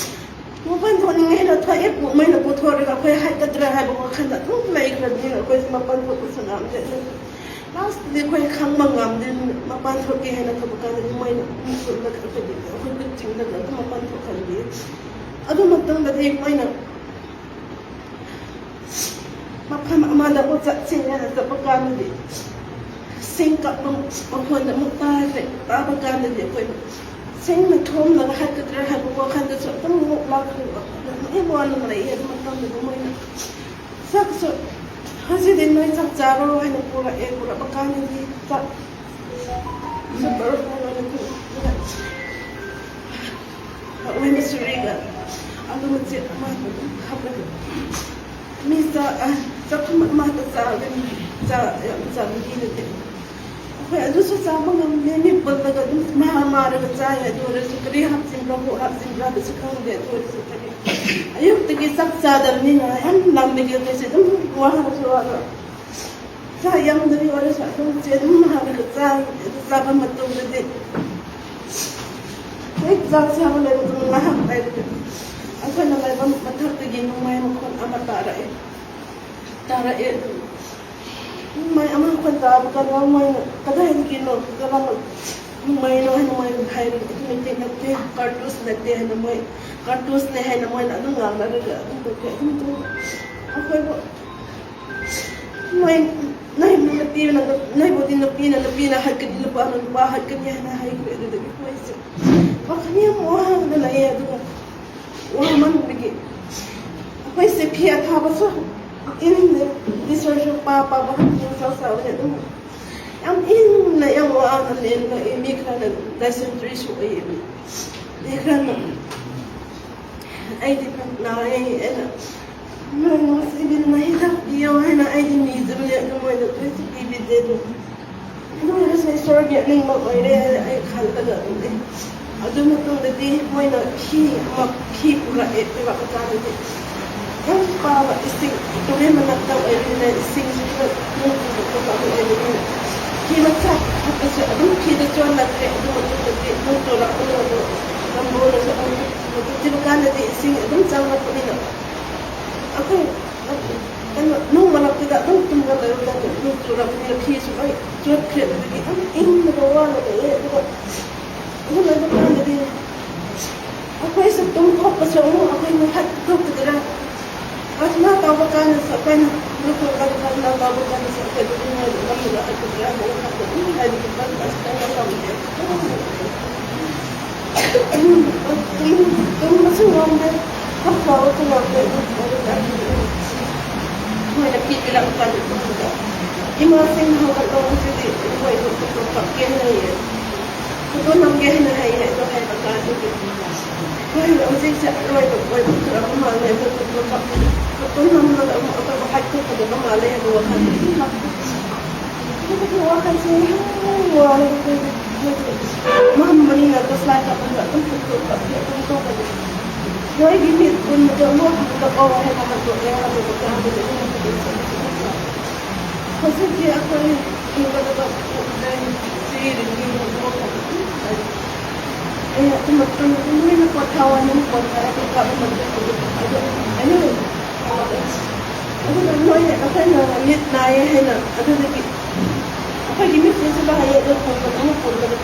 ꯃꯄꯥꯟ ꯊꯣꯛꯅꯤꯡꯉꯦꯅ ꯊꯣꯛꯑꯦ, ꯄꯨ-, ꯃꯣꯏꯅ ꯄꯨꯊꯣꯔꯒ ꯑꯩꯈꯣꯏ ꯍꯥꯠꯀꯗ꯭ꯔꯥ ꯍꯥꯏꯕ ꯋꯥꯈꯜꯗ ꯑꯗꯨꯝ ꯂꯩꯈ꯭ꯔꯕꯅꯤꯅ ꯑꯩꯈꯣꯏꯁꯦ ꯃꯄꯥꯟ ꯊꯣꯛꯄꯁꯨ ꯉꯝꯗꯦ꯫ ꯑꯗꯨ ꯂꯥꯁꯇꯗꯤ ꯑꯩꯈꯣꯏ ꯈꯪꯕ ꯉꯝꯗꯦ꯫ ꯃꯄꯥꯟ ꯊꯣꯛꯀꯦ ꯍꯥꯏꯅ ꯊꯣꯛꯄ ꯀꯥꯟꯗꯗꯤ ꯃꯣꯏꯅ ꯃꯤ ꯄꯨꯜꯂꯒ ꯑꯩꯈꯣꯏꯗꯤ ꯑꯩꯈꯣꯏ ꯈꯨꯠ ꯆꯤꯡꯂꯒ ꯑꯗꯨꯝ ꯃꯄꯥꯟ ꯊꯣꯛꯍꯟꯕꯤ꯫ ꯑꯗꯨ ꯃꯇꯨꯡꯗꯗꯤ ꯃꯣꯏꯅ ꯃꯐꯝ ꯑꯃꯗ ꯑꯃꯨꯛ ꯆꯠꯁꯦ ꯍꯥꯏꯅ ꯆꯠꯄ ꯀꯥꯟꯗꯗꯤ ꯁꯤꯡ ꯀꯥꯞꯄ ꯃꯈꯣꯟꯗ ꯑꯃꯨꯛ ꯇꯥꯈ꯭ꯔꯦ꯫ ꯇꯥꯕ ꯀꯥꯟꯗꯗꯤ ꯑꯩꯈꯣꯏꯅ ꯁꯤꯡꯅ ꯊꯣꯝꯂꯒ ꯍꯥꯠꯀꯗ꯭ꯔꯥ ꯍꯥꯏꯕ ꯋꯥꯈꯜꯗꯁꯨ ꯑꯗꯨꯝ ꯑꯃꯨꯛ ꯂꯥꯛꯈ꯭ꯔꯦꯕ꯫ ꯑꯗꯨꯅ ꯌꯥꯝ ꯋꯥꯅ ꯂꯩꯌꯦ ꯑꯗꯨ ꯃꯇꯝꯗꯨꯗ ꯃꯣꯏꯅ꯫ ꯆꯥꯛꯁꯨ ꯍꯧꯖꯤꯛꯇꯤ ꯅꯣꯏ ꯆꯥꯛ ꯆꯥꯔꯣ ꯍꯥꯏꯅ ꯄꯨꯔꯛꯑꯦ꯫ ꯄꯨꯔꯛꯄ ꯀꯥꯟꯗꯗꯤ ꯆꯥꯛ ꯁꯨꯄꯔ ꯐꯥꯏꯟ ꯑꯣꯏꯅ ꯊꯣꯡꯉꯒ ꯂꯣꯏꯅ ꯁꯨꯔꯤꯒ ꯑꯗꯨ ꯃꯆꯦꯠ ꯑꯃ ꯑꯗꯨꯝ ꯍꯥꯞꯄꯒ ꯃꯤ ꯆꯥ-, ꯑ, ꯆꯥꯛꯈꯨꯝ ꯑꯃꯈꯛꯇ ꯆꯥꯕꯅꯤ, ꯆꯥ-, ꯌꯥꯝ ꯆꯥꯕ ꯃꯤ ꯅꯠꯇꯦ꯫ ꯑꯩꯈꯣꯏ ꯑꯗꯨꯁꯨ ꯆꯥꯕ ꯉꯝꯗꯦ, ꯃꯤ ꯄꯨꯜꯂꯒ ꯑꯗꯨꯝ ꯃꯥ ꯃꯥꯔꯒ ꯆꯥꯏ꯫ ꯑꯗꯨ ꯑꯣꯏꯔꯁꯨ ꯀꯔꯤ ꯍꯥꯞꯆꯤꯟꯕ꯭ꯔꯥ, ꯀꯣꯛ ꯍꯥꯞꯆꯤꯟꯕ꯭ꯔꯥ ꯑꯗꯨꯁꯨ ꯈꯪꯗꯦ꯫ ꯑꯗꯨ ꯑꯣꯏꯔꯁꯨ ꯀꯔꯤ, ꯑꯌꯨꯛꯇꯒꯤ ꯆꯥꯛ ꯆꯥꯗꯕꯅꯤꯅ ꯌꯥꯝ ꯂꯥꯝꯕꯒꯤ ꯑꯩꯈꯣꯏꯁꯦ ꯑꯗꯨꯝ ꯋꯥꯔꯁꯨ ꯋꯥꯔ ꯆꯥꯛ ꯌꯥꯝꯗꯕꯤ ꯑꯣꯏꯔꯁꯨ ꯑꯗꯨꯝ ꯆꯦ ꯑꯗꯨꯝ ꯍꯥꯞꯂꯒ ꯆꯥꯏ꯫ ꯑꯗꯨ ꯆꯥꯕ ꯃꯇꯨꯡꯗꯗꯤ ꯍꯦꯛ ꯆꯥꯛ ꯆꯥꯕ ꯂꯣꯏꯕꯗ ꯉꯥꯏꯍꯥꯛ ꯂꯩꯔꯒ ꯑꯩꯈꯣꯏꯅ ꯂꯩꯕ ꯃꯊꯛꯇꯒꯤ ꯅꯣꯡꯃꯩ ꯃꯈꯣꯟ ꯑꯃ ꯇꯥꯔꯛꯑꯦ꯫ ꯇꯥꯔꯛꯑꯦ ꯑꯗꯨ ꯅꯣꯡꯃꯩ ꯑꯃ ꯃꯈꯣꯟ ꯇꯥꯕ ꯀꯥꯟꯗ ꯃꯣꯏꯅ ꯀꯗꯥꯏꯗꯒꯤꯅꯣ ꯀꯔꯝꯕ ꯅꯣꯡꯃꯩꯅꯣ ꯍꯥꯏꯅ ꯃꯣꯏꯅ ꯍꯥꯏꯔꯒ, ꯑꯗꯨ ꯅꯠꯇꯦ, ꯅꯠꯇꯦ, ꯀꯥꯔꯇꯨꯁ ꯅꯠꯇꯦ ꯍꯥꯏꯅ ꯃꯣꯏ, ꯀꯥꯔꯇꯨꯁꯅꯦ ꯍꯥꯏꯅ ꯃꯣꯏꯅ ꯑꯗꯨꯝ ꯉꯥꯡꯅꯔꯒ ꯑꯗꯨꯝ ꯇꯧꯈ꯭ꯔꯦ꯫ ꯑꯗꯨꯝ ꯇꯧ-, ꯑꯩꯈꯣꯏꯕꯨ ꯅꯣꯏ, ꯅꯣꯏ ꯅꯨꯄꯤꯅ, ꯅꯣꯏꯕꯨꯗꯤ ꯅꯨꯄꯤꯅ ꯅꯨꯄꯤꯅ ꯍꯥꯠꯀꯅꯤ, ꯅꯨꯄꯥꯅ ꯅꯨꯄꯥ ꯍꯥꯠꯀꯅꯤ ꯍꯥꯏꯅ ꯍꯥꯏꯈ꯭ꯔꯦ꯫ ꯑꯗꯨꯗꯒꯤ ꯑꯩꯈꯣꯏꯁꯦ ꯋꯥꯈꯜ ꯌꯥꯝ ꯋꯥꯅ ꯂꯩꯌꯦ꯫ ꯑꯗꯨꯒ ꯋꯥꯃꯟꯕꯒꯤ ꯑꯩꯈꯣꯏꯁꯦ ꯐꯤ ꯑꯊꯥꯕꯁꯨ ꯏꯟꯗꯦ, ꯇꯤ ꯁꯥꯔꯠꯁꯨ ꯄꯥ ꯄꯥꯕ ꯈꯛꯇ ꯁꯥꯕꯅꯦ꯫ ꯑꯗꯨꯝ ꯌꯥꯝ ꯏꯪꯅ, ꯌꯥꯝ ꯋꯥꯅ ꯂꯦꯟꯕ ꯃꯤ ꯈꯔꯅ ꯗꯥꯏꯁꯦꯟꯇ꯭ꯔꯤꯁꯨ ꯑꯣꯏꯌꯦ꯫ ꯃꯤ ꯈꯔꯅ ꯑꯩꯗꯤ ꯄꯨꯛ ꯅꯥꯏ, ꯑꯩꯅ ꯅꯣꯡꯃꯁꯤꯗꯤ ꯅꯍꯤꯗ ꯄꯤꯌꯣ ꯍꯥꯏꯅ ꯑꯩꯗꯤ ꯅꯤꯖꯕꯅꯦ꯫ ꯑꯗꯨ ꯃꯣꯏꯅ ꯀꯔꯤꯁꯨ ꯄꯤꯕꯤꯗꯦ꯫ ꯑꯗꯨ ꯑꯗꯨ ꯑꯣꯏꯔꯁꯨ ꯏꯁꯣꯔꯒꯤ ꯑꯅꯤꯡꯕ ꯑꯣꯏꯔꯦ ꯍꯥꯏꯅ ꯑꯩ ꯈꯜꯂꯒ ꯑꯗꯨꯝ ꯂꯩ꯫ ꯑꯗꯨ ꯃꯇꯨꯡꯗꯗꯤ ꯃꯣꯏꯅ ꯐꯤ ꯑꯃ, ꯐꯤ ꯄꯨꯔꯛꯑꯦ꯫ ꯄꯨꯔꯛꯄ ꯀꯥꯟꯗꯗꯤ ꯌꯥꯝ ꯄꯥꯕ ꯏꯁꯤꯡ, ꯇꯨꯔꯦꯟ ꯃꯅꯥꯛꯇ ꯑꯣꯏꯕꯅꯤꯅ ꯏꯁꯤꯡꯁꯨ ꯈꯔ ꯅꯣꯡ ꯆꯨꯕ ꯈꯣꯠꯄ ꯑꯗꯨ ꯑꯣꯏꯕꯅꯤꯅ ꯐꯤ ꯃꯆꯥ ꯈꯛꯇꯁꯨ ꯑꯗꯨꯝ ꯐꯤꯗ ꯆꯣꯠꯂꯛꯈ꯭ꯔꯦ꯫ ꯑꯗꯨ ꯃꯇꯨꯡꯗꯗꯤ ꯅꯣꯡ ꯆꯨꯔꯛꯄꯅꯤꯅ ꯑꯗꯨ ꯅꯝꯕꯣꯜꯗꯁꯨ ꯑꯃꯨꯛ ꯆꯨꯕ ꯀꯥꯟꯗꯗꯤ ꯏꯁꯤꯡ ꯑꯗꯨꯝ ꯆꯪꯂꯛꯄꯅꯤꯅ ꯑꯩꯈꯣꯏ ꯀꯩꯅꯣ, ꯅꯨꯡ ꯃꯔꯛꯇꯨꯗ ꯑꯗꯨꯝ ꯇꯨꯝꯃ ꯂꯩꯔꯨꯗꯅ ꯅꯣꯡ ꯆꯨꯔꯛꯄꯅꯤꯅ ꯐꯤꯁꯨ ꯂꯣꯏ ꯆꯣꯠꯈ꯭ꯔꯦ꯫ ꯑꯗꯨꯗꯒꯤ ꯌꯥꯝ ꯏꯪꯕꯗ ꯋꯥꯅ ꯂꯩꯌꯦ꯫ ꯑꯗꯨꯒ ꯑꯗꯨ ꯂꯩꯕ ꯀꯥꯟꯗꯗꯤ ꯑꯩꯈꯣꯏꯁꯨ ꯇꯨꯝꯊꯣꯛꯄꯁꯨ ꯑꯃꯨꯛ ꯑꯩꯈꯣꯏ ꯃꯊꯛ ꯊꯣꯛꯀꯗ꯭ꯔꯥ? ꯄ꯭ꯔꯊꯅꯥ ꯇꯧꯕ ꯀꯥꯟꯗꯁꯨ ꯑꯩꯈꯣꯏꯅ ꯂꯨꯈꯣꯡꯗ ꯄ꯭ꯔꯊꯅꯥ ꯇꯧꯕ ꯀꯥꯟꯗꯁꯨ ꯑꯩꯈꯣꯏ ꯅꯨꯡꯉꯥꯏꯕ ꯉꯝꯗꯕ ꯑꯗꯨꯒ ꯑꯃꯨꯛ ꯍꯥꯏꯕꯗꯤ ꯄ꯭ꯔꯊꯅꯥ ꯈꯤꯇꯪ ꯇꯧꯕꯤꯌꯨ꯫ ꯇꯨꯝꯕꯁꯨ ꯉꯝꯗꯦ, ꯐꯝꯕꯁꯨ ꯉꯝꯗꯦ꯫ ꯑꯗꯨꯝ ꯃꯣꯏꯅ ꯄꯤꯕꯤꯔꯛꯄ ꯀꯥꯟꯗ ꯇꯨꯝꯕꯗ ꯏꯃꯥꯁꯤꯡ ꯍꯧꯒꯠꯂꯣ, ꯉꯁꯤꯗꯤ ꯃꯣꯏꯕꯨ ꯐꯣꯇꯣ ꯀꯥꯞꯀꯦꯅ ꯂꯩꯌꯦ, ꯐꯣꯇꯣ ꯅꯝꯒꯦ ꯍꯥꯏꯅ ꯍꯥꯏꯌꯦ꯫ ꯑꯗꯣ ꯍꯥꯏꯕ ꯀꯥꯟꯗꯗꯤ ꯍꯣꯏ, ꯍꯧꯖꯤꯛꯁꯦ ꯑꯔꯣꯏꯕ ꯑꯣꯏꯕ ꯈꯔ ꯃꯥꯜꯂꯦ꯫ ꯑꯗꯣ ꯐꯣꯇꯣ ꯀꯥꯞ-, ꯐꯣꯇꯣ ꯅꯝꯂꯒ ꯑꯃꯨꯛ ꯑꯇꯣꯞꯄ ꯍꯥꯏꯊꯣꯛꯀꯗꯕ ꯃꯥꯜꯂꯦ ꯍꯥꯏꯕ ꯋꯥꯈꯜꯗ ꯑꯗꯨꯝ ꯂꯥꯛꯄ꯫ ꯑꯗꯨꯒꯤ ꯋꯥꯈꯜꯁꯦ ꯌꯥꯝ ꯋꯥꯔꯦ꯫ ꯃꯝꯕꯅꯤꯅ ꯇꯣꯁꯂꯥꯏꯠ ꯀꯥꯞꯄꯒ ꯑꯗꯨꯝ ꯍꯟꯗꯣꯛꯄ, ꯑꯗꯨꯝ ꯇꯧꯕꯅꯤ꯫ ꯅꯣꯏꯒꯤ ꯃꯤꯠ ꯄꯨꯟꯕꯗꯣ ꯑꯃꯨꯛ ꯍꯟꯗꯣꯛꯑꯣ ꯍꯥꯏꯅ ꯍꯟꯗꯣꯛꯑꯦ꯫ ꯍꯟꯗꯣꯛꯄ ꯀꯥꯟꯗꯗꯤ ꯑꯗꯨꯝ ꯍꯟꯗꯣꯛꯄ꯫ ꯍꯧꯖꯤꯛꯇꯤ ꯑꯩꯈꯣꯏ ꯍꯤꯡꯒꯗꯕ ꯆꯦꯜꯂꯤꯕꯅꯤ꯫ ꯑꯩ ꯑꯗꯨꯃꯛꯇꯪ ꯂꯣꯏꯅ ꯄꯣꯊꯥꯎ ꯍꯥꯏꯅ ꯄꯣꯊꯥꯏ꯫ ꯑꯗꯨꯒ ꯑꯗꯨꯝ ꯑꯗꯨ ꯑꯗꯨꯒ ꯃꯣꯏꯅ ꯑꯩꯈꯣꯏꯅ ꯃꯤꯠ ꯅꯥꯏꯌꯦ ꯍꯥꯏꯅ ꯑꯗꯨꯗꯒꯤ ꯑꯩꯈꯣꯏꯒꯤ ꯃꯤꯠꯁꯤꯁꯨ ꯍꯌꯦꯡ ꯑꯗꯨꯝ ꯄꯨꯟꯕꯗ ꯑꯃꯨꯛ ꯄꯨꯟꯕꯗ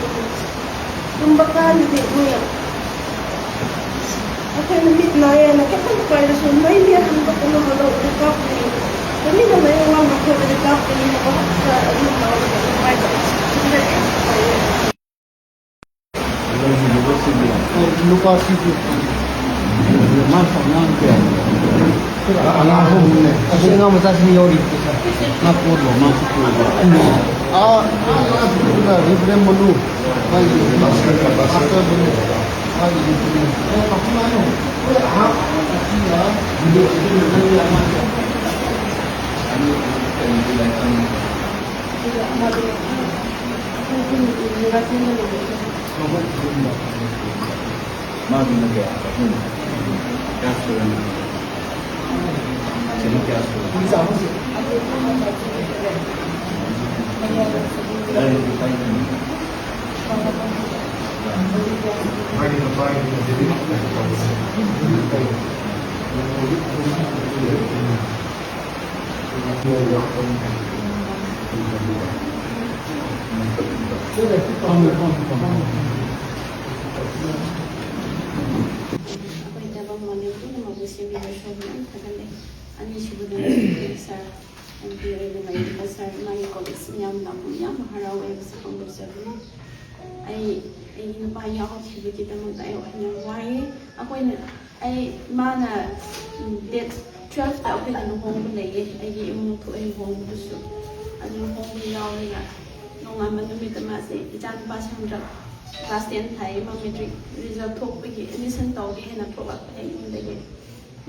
ꯈꯤꯇꯪ ꯄꯥꯏꯔꯁꯨ ꯃꯩ ꯍꯟꯕ ꯀꯩꯅꯣ ꯍꯜꯂꯛꯑꯗꯤ ꯀꯥꯞꯀꯅꯤ꯫ ꯇꯨꯃꯤꯟꯅ ꯂꯩꯌꯣ, ꯋꯥ ꯉꯥꯡꯊꯣꯛꯂꯗꯤ ꯀꯥꯞꯀꯅꯤ ꯍꯥꯏꯕ ꯈꯛꯇ ꯑꯗꯨꯝ ꯇꯧꯔꯒ ꯑꯗꯨꯝ ꯄꯥꯏꯗꯕ꯫ ꯁꯤꯗ ꯌꯥꯝ ꯄꯥꯏꯌꯦ꯫ ꯅꯨꯄꯥꯁꯤꯁꯨ ꯃꯥꯁꯨ ꯑꯉꯥꯡ ꯀꯌꯥ? ꯑꯉꯥꯡ ꯑꯍꯨꯝꯅꯦ꯫ ꯑꯁꯤ ꯑꯉꯥꯡ ꯃꯆꯥꯁꯤꯅ ꯌꯥꯎꯔꯤꯕꯁꯦ, ꯁꯥꯔ꯫ ꯃꯥ ꯄꯣꯠꯂꯣ, ꯃꯥꯁꯨ ꯄꯣꯠꯂꯣ? ꯑꯥ, ꯑꯥ, ꯔꯤꯕ꯭ꯔꯦꯟ ꯃꯅꯨ꯫ ꯃꯥꯒꯤ ꯄꯥꯁꯇꯔ, ꯄꯥꯁꯇꯔꯗꯨꯅꯦ꯫ ꯃꯥꯒꯤ ꯔꯤꯕ꯭ꯔꯦꯟ꯫ ꯃꯥꯒꯤꯅ ꯀꯌꯥ? ꯑꯍꯨꯝ꯫ ꯀꯌꯥ ꯁꯨꯔꯦ? ꯆꯍꯤ ꯀꯌꯥ ꯁꯨꯔꯦ? ꯂꯥꯏꯔꯤꯛꯇꯤ ꯀꯥꯏꯗꯅꯣ? ꯃꯥꯒꯤ ꯅꯨꯄꯥꯒꯤ ꯗꯦꯕꯤꯠ ꯀꯩꯅꯣ ꯇꯧꯕꯁꯦ꯫ ꯑꯩꯈꯣꯏ ꯇꯥꯕ ꯃꯃꯤꯡ ꯄꯨꯝꯅꯃꯛꯄꯨ ꯁꯦꯝꯕꯤꯕ ꯏꯁꯣꯔꯕꯨ ꯌꯥꯝ ꯊꯥꯒꯠꯂꯦ꯫ ꯑꯅꯤꯁꯨꯕꯗ ꯁꯥꯔ ꯑꯦꯝ ꯄꯤ ꯑꯣꯏꯅ ꯂꯩꯔꯤꯕ ꯁꯥꯔ, ꯃꯥꯒꯤ ꯀꯣꯂꯤꯛꯁ ꯃꯌꯥꯝ ꯂꯥꯛꯄ ꯌꯥꯝ ꯍꯔꯥꯎꯋꯦ ꯍꯥꯏꯕꯁꯤ ꯐꯣꯡꯗꯣꯛꯆꯕꯅꯤ꯫ ꯑꯩ ꯑꯩꯒꯤ ꯅꯨꯄꯥ ꯌꯥꯎꯍꯧꯈꯤꯕꯒꯤꯗꯃꯛꯇ ꯑꯩ ꯌꯥꯝ ꯋꯥꯏꯌꯦ꯫ ꯑꯩꯈꯣꯏꯅ ꯑꯩ ꯃꯥꯅ ꯗꯦꯠ ꯇꯨꯋꯦꯜꯐꯇ ꯑꯩꯈꯣꯏꯗ ꯂꯨꯍꯣꯡꯕ ꯂꯩꯌꯦ, ꯑꯩꯒꯤ ꯏꯃꯨꯡ ꯊꯣꯛꯑꯦ ꯂꯨꯍꯣꯡꯕꯗꯨꯁꯨ꯫ ꯑꯗꯨ ꯂꯨꯍꯣꯡꯕ ꯌꯥꯎꯔꯒ ꯅꯣꯡꯉꯥꯟꯕ ꯅꯨꯃꯤꯠꯇ ꯃꯥꯁꯦ ꯏꯆꯥꯅꯨꯄꯥꯁꯦ ꯍꯟꯗꯛ ꯀ꯭ꯂꯥꯁ ꯇꯦꯟ ꯊꯥꯏꯌꯦ, ꯃꯥ ꯃꯦꯇ꯭ꯔꯤꯛ ꯔꯤꯖꯜ ꯊꯣꯛꯄꯒꯤ ꯑꯦꯗꯃꯤꯁꯟ ꯇꯧꯒꯦ ꯍꯥꯏꯅ ꯊꯣꯛꯂꯛꯄꯅꯦ ꯌꯨꯝꯗꯒꯤ꯫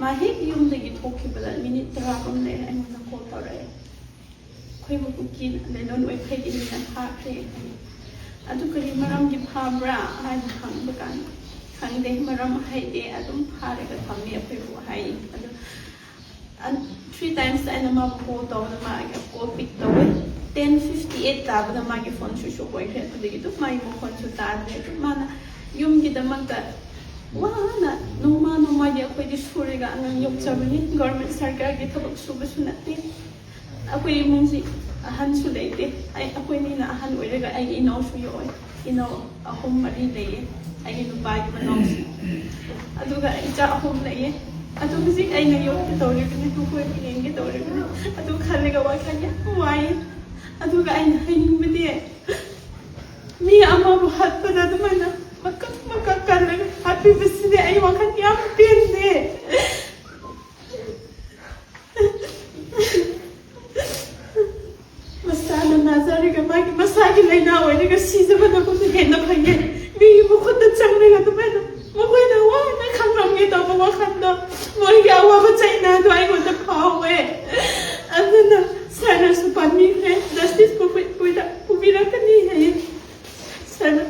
ꯃꯥ ꯍꯦꯛ ꯌꯨꯝꯗꯒꯤ ꯊꯣꯛꯈꯤꯕꯗ ꯃꯤꯅꯤꯠ ꯇꯔꯥꯒꯨꯝ ꯂꯩꯔꯦ ꯑꯩꯉꯣꯟꯗ ꯀꯣꯜ ꯇꯧꯔꯛꯑꯦ꯫ ꯑꯩꯈꯣꯏꯕꯨ ꯀꯨꯀꯤ ꯂꯂꯣꯟ ꯑꯣꯏꯈꯩꯒꯤ ꯃꯤꯅ ꯐꯥꯈ꯭ꯔꯦ꯫ ꯑꯗꯨ ꯀꯔꯤ ꯃꯔꯝꯒꯤ ꯐꯥꯕ꯭ꯔꯥ ꯍꯥꯏꯅ ꯍꯪꯕ ꯀꯥꯟꯗ, "ꯈꯪꯗꯦ, ꯃꯔꯝ ꯍꯥꯏꯗꯦ, ꯑꯗꯨꯝ ꯐꯥꯔꯒ ꯊꯝꯃꯦ ꯑꯩꯈꯣꯏꯕꯨ" ꯍꯥꯏꯌꯦ꯫ ꯑꯗꯨ ꯊ꯭ꯔꯤ ꯇꯥꯏꯝꯁ ꯑꯩꯅ ꯃꯥꯕꯨ ꯀꯣꯜ ꯇꯧꯕꯗ ꯃꯥꯒꯤ ꯀꯣꯜ ꯄꯤꯛ ꯇꯧꯋꯦ꯫ ꯇꯦꯟ ꯐꯤꯐꯇꯤ ꯑꯩꯠ ꯇꯥꯕꯗ ꯃꯥꯒꯤ ꯐꯣꯟ ꯁ꯭ꯋꯤꯆ ꯑꯣꯐ ꯑꯣꯏꯈ꯭ꯔꯦ꯫ ꯑꯗꯨꯗꯒꯤ ꯑꯗꯨꯝ ꯃꯥꯒꯤ ꯃꯈꯣꯟꯁꯨ ꯇꯥꯗ꯭ꯔꯦ꯫ ꯑꯗꯨꯝ ꯃꯥꯅ ꯌꯨꯝꯒꯤꯗꯃꯛꯇ ꯋꯥꯅ ꯅꯣꯡꯃ ꯅꯣꯡꯃꯒꯤ ꯑꯩꯈꯣꯏꯗꯤ ꯁꯨꯔꯒ ꯑꯉꯥꯡ ꯌꯣꯛꯆꯕꯅꯤ꯫ ꯒꯣꯔꯃꯦꯟ ꯁꯔꯀꯥꯔꯒꯤ ꯊꯕꯛ ꯁꯨꯕꯁꯨ ꯅꯠꯇꯦ꯫ ꯑꯩꯈꯣꯏ ꯏꯃꯨꯡꯁꯤ ꯑꯍꯟꯁꯨ ꯂꯩꯇꯦ꯫ ꯑꯩ ꯑꯩꯈꯣꯏꯅꯤꯅ ꯑꯍꯟ ꯑꯣꯏꯔꯒ ꯑꯩꯒꯤ ꯏꯅꯥꯎꯁꯨ ꯌꯥꯎꯋꯦ꯫ ꯏꯅꯥꯎ ꯑꯍꯨꯝ ꯃꯔꯤ ꯂꯩꯌꯦ꯫ ꯑꯩꯒꯤ ꯅꯨꯄꯥꯒꯤ ꯃꯅꯥꯎꯁꯨ, ꯑꯗꯨꯒ ꯏꯆꯥ ꯑꯍꯨꯝ ꯂꯩꯌꯦ꯫ ꯑꯗꯨ ꯍꯧꯖꯤꯛ ꯑꯩꯅ ꯌꯣꯛꯀꯦ ꯇꯧꯔꯤꯕꯅꯤ, ꯃꯈꯣꯏꯕꯨ ꯌꯦꯡꯒꯦ ꯇꯧꯔꯤꯕꯅꯤ꯫ ꯑꯗꯨ ꯈꯜꯂꯒ ꯋꯥꯈꯜ ꯌꯥꯝ ꯋꯥꯏꯌꯦ꯫ ꯑꯗꯨꯒ ꯑꯩꯅ ꯍꯥꯏꯅꯤꯡꯕꯗꯤ, ꯃꯤ ꯑꯃꯕꯨ ꯍꯥꯠꯄꯗ ꯑꯗꯨꯃꯥꯏꯅ ꯃꯀꯛ ꯃꯀꯛ ꯀꯜꯂꯒ ꯍꯥꯠꯄꯤꯕꯁꯤꯗꯤ ꯑꯩ ꯋꯥꯈꯜ ꯌꯥꯝ ꯄꯦꯟꯗꯦ꯫ ꯃꯁꯥꯅ ꯅꯥꯖꯔꯒ ꯃꯥꯒꯤ ꯃꯁꯥꯒꯤ ꯂꯥꯏꯅꯥ ꯑꯣꯏꯔꯒ ꯁꯤꯖꯕꯅꯕꯨꯗꯤ ꯍꯦꯟꯅ ꯐꯩꯌꯦ꯫ ꯃꯤꯒꯤ ꯃꯈꯨꯠꯇ ꯆꯪꯂꯒ ꯑꯗꯨꯃꯥꯏꯅ ꯃꯈꯣꯏꯅ ꯋꯥꯅ ꯈꯪꯂꯝꯒꯦ ꯇꯧꯕ ꯋꯥꯈꯜꯗꯣ ꯃꯣꯏꯒꯤ ꯑꯋꯥꯕ ꯆꯩꯅꯥꯗꯣ ꯑꯩꯉꯣꯟꯗ ꯐꯥꯎꯋꯦ꯫ ꯑꯗꯨꯅ ꯁꯥꯔꯅꯁꯨ ꯄꯥꯟꯕꯤꯈ꯭ꯔꯦ, ꯖꯁꯇꯤꯁ ꯄꯨꯕꯤꯔꯛꯀꯅꯤ ꯍꯥꯏꯌꯦ꯫ ꯁꯥꯔꯅ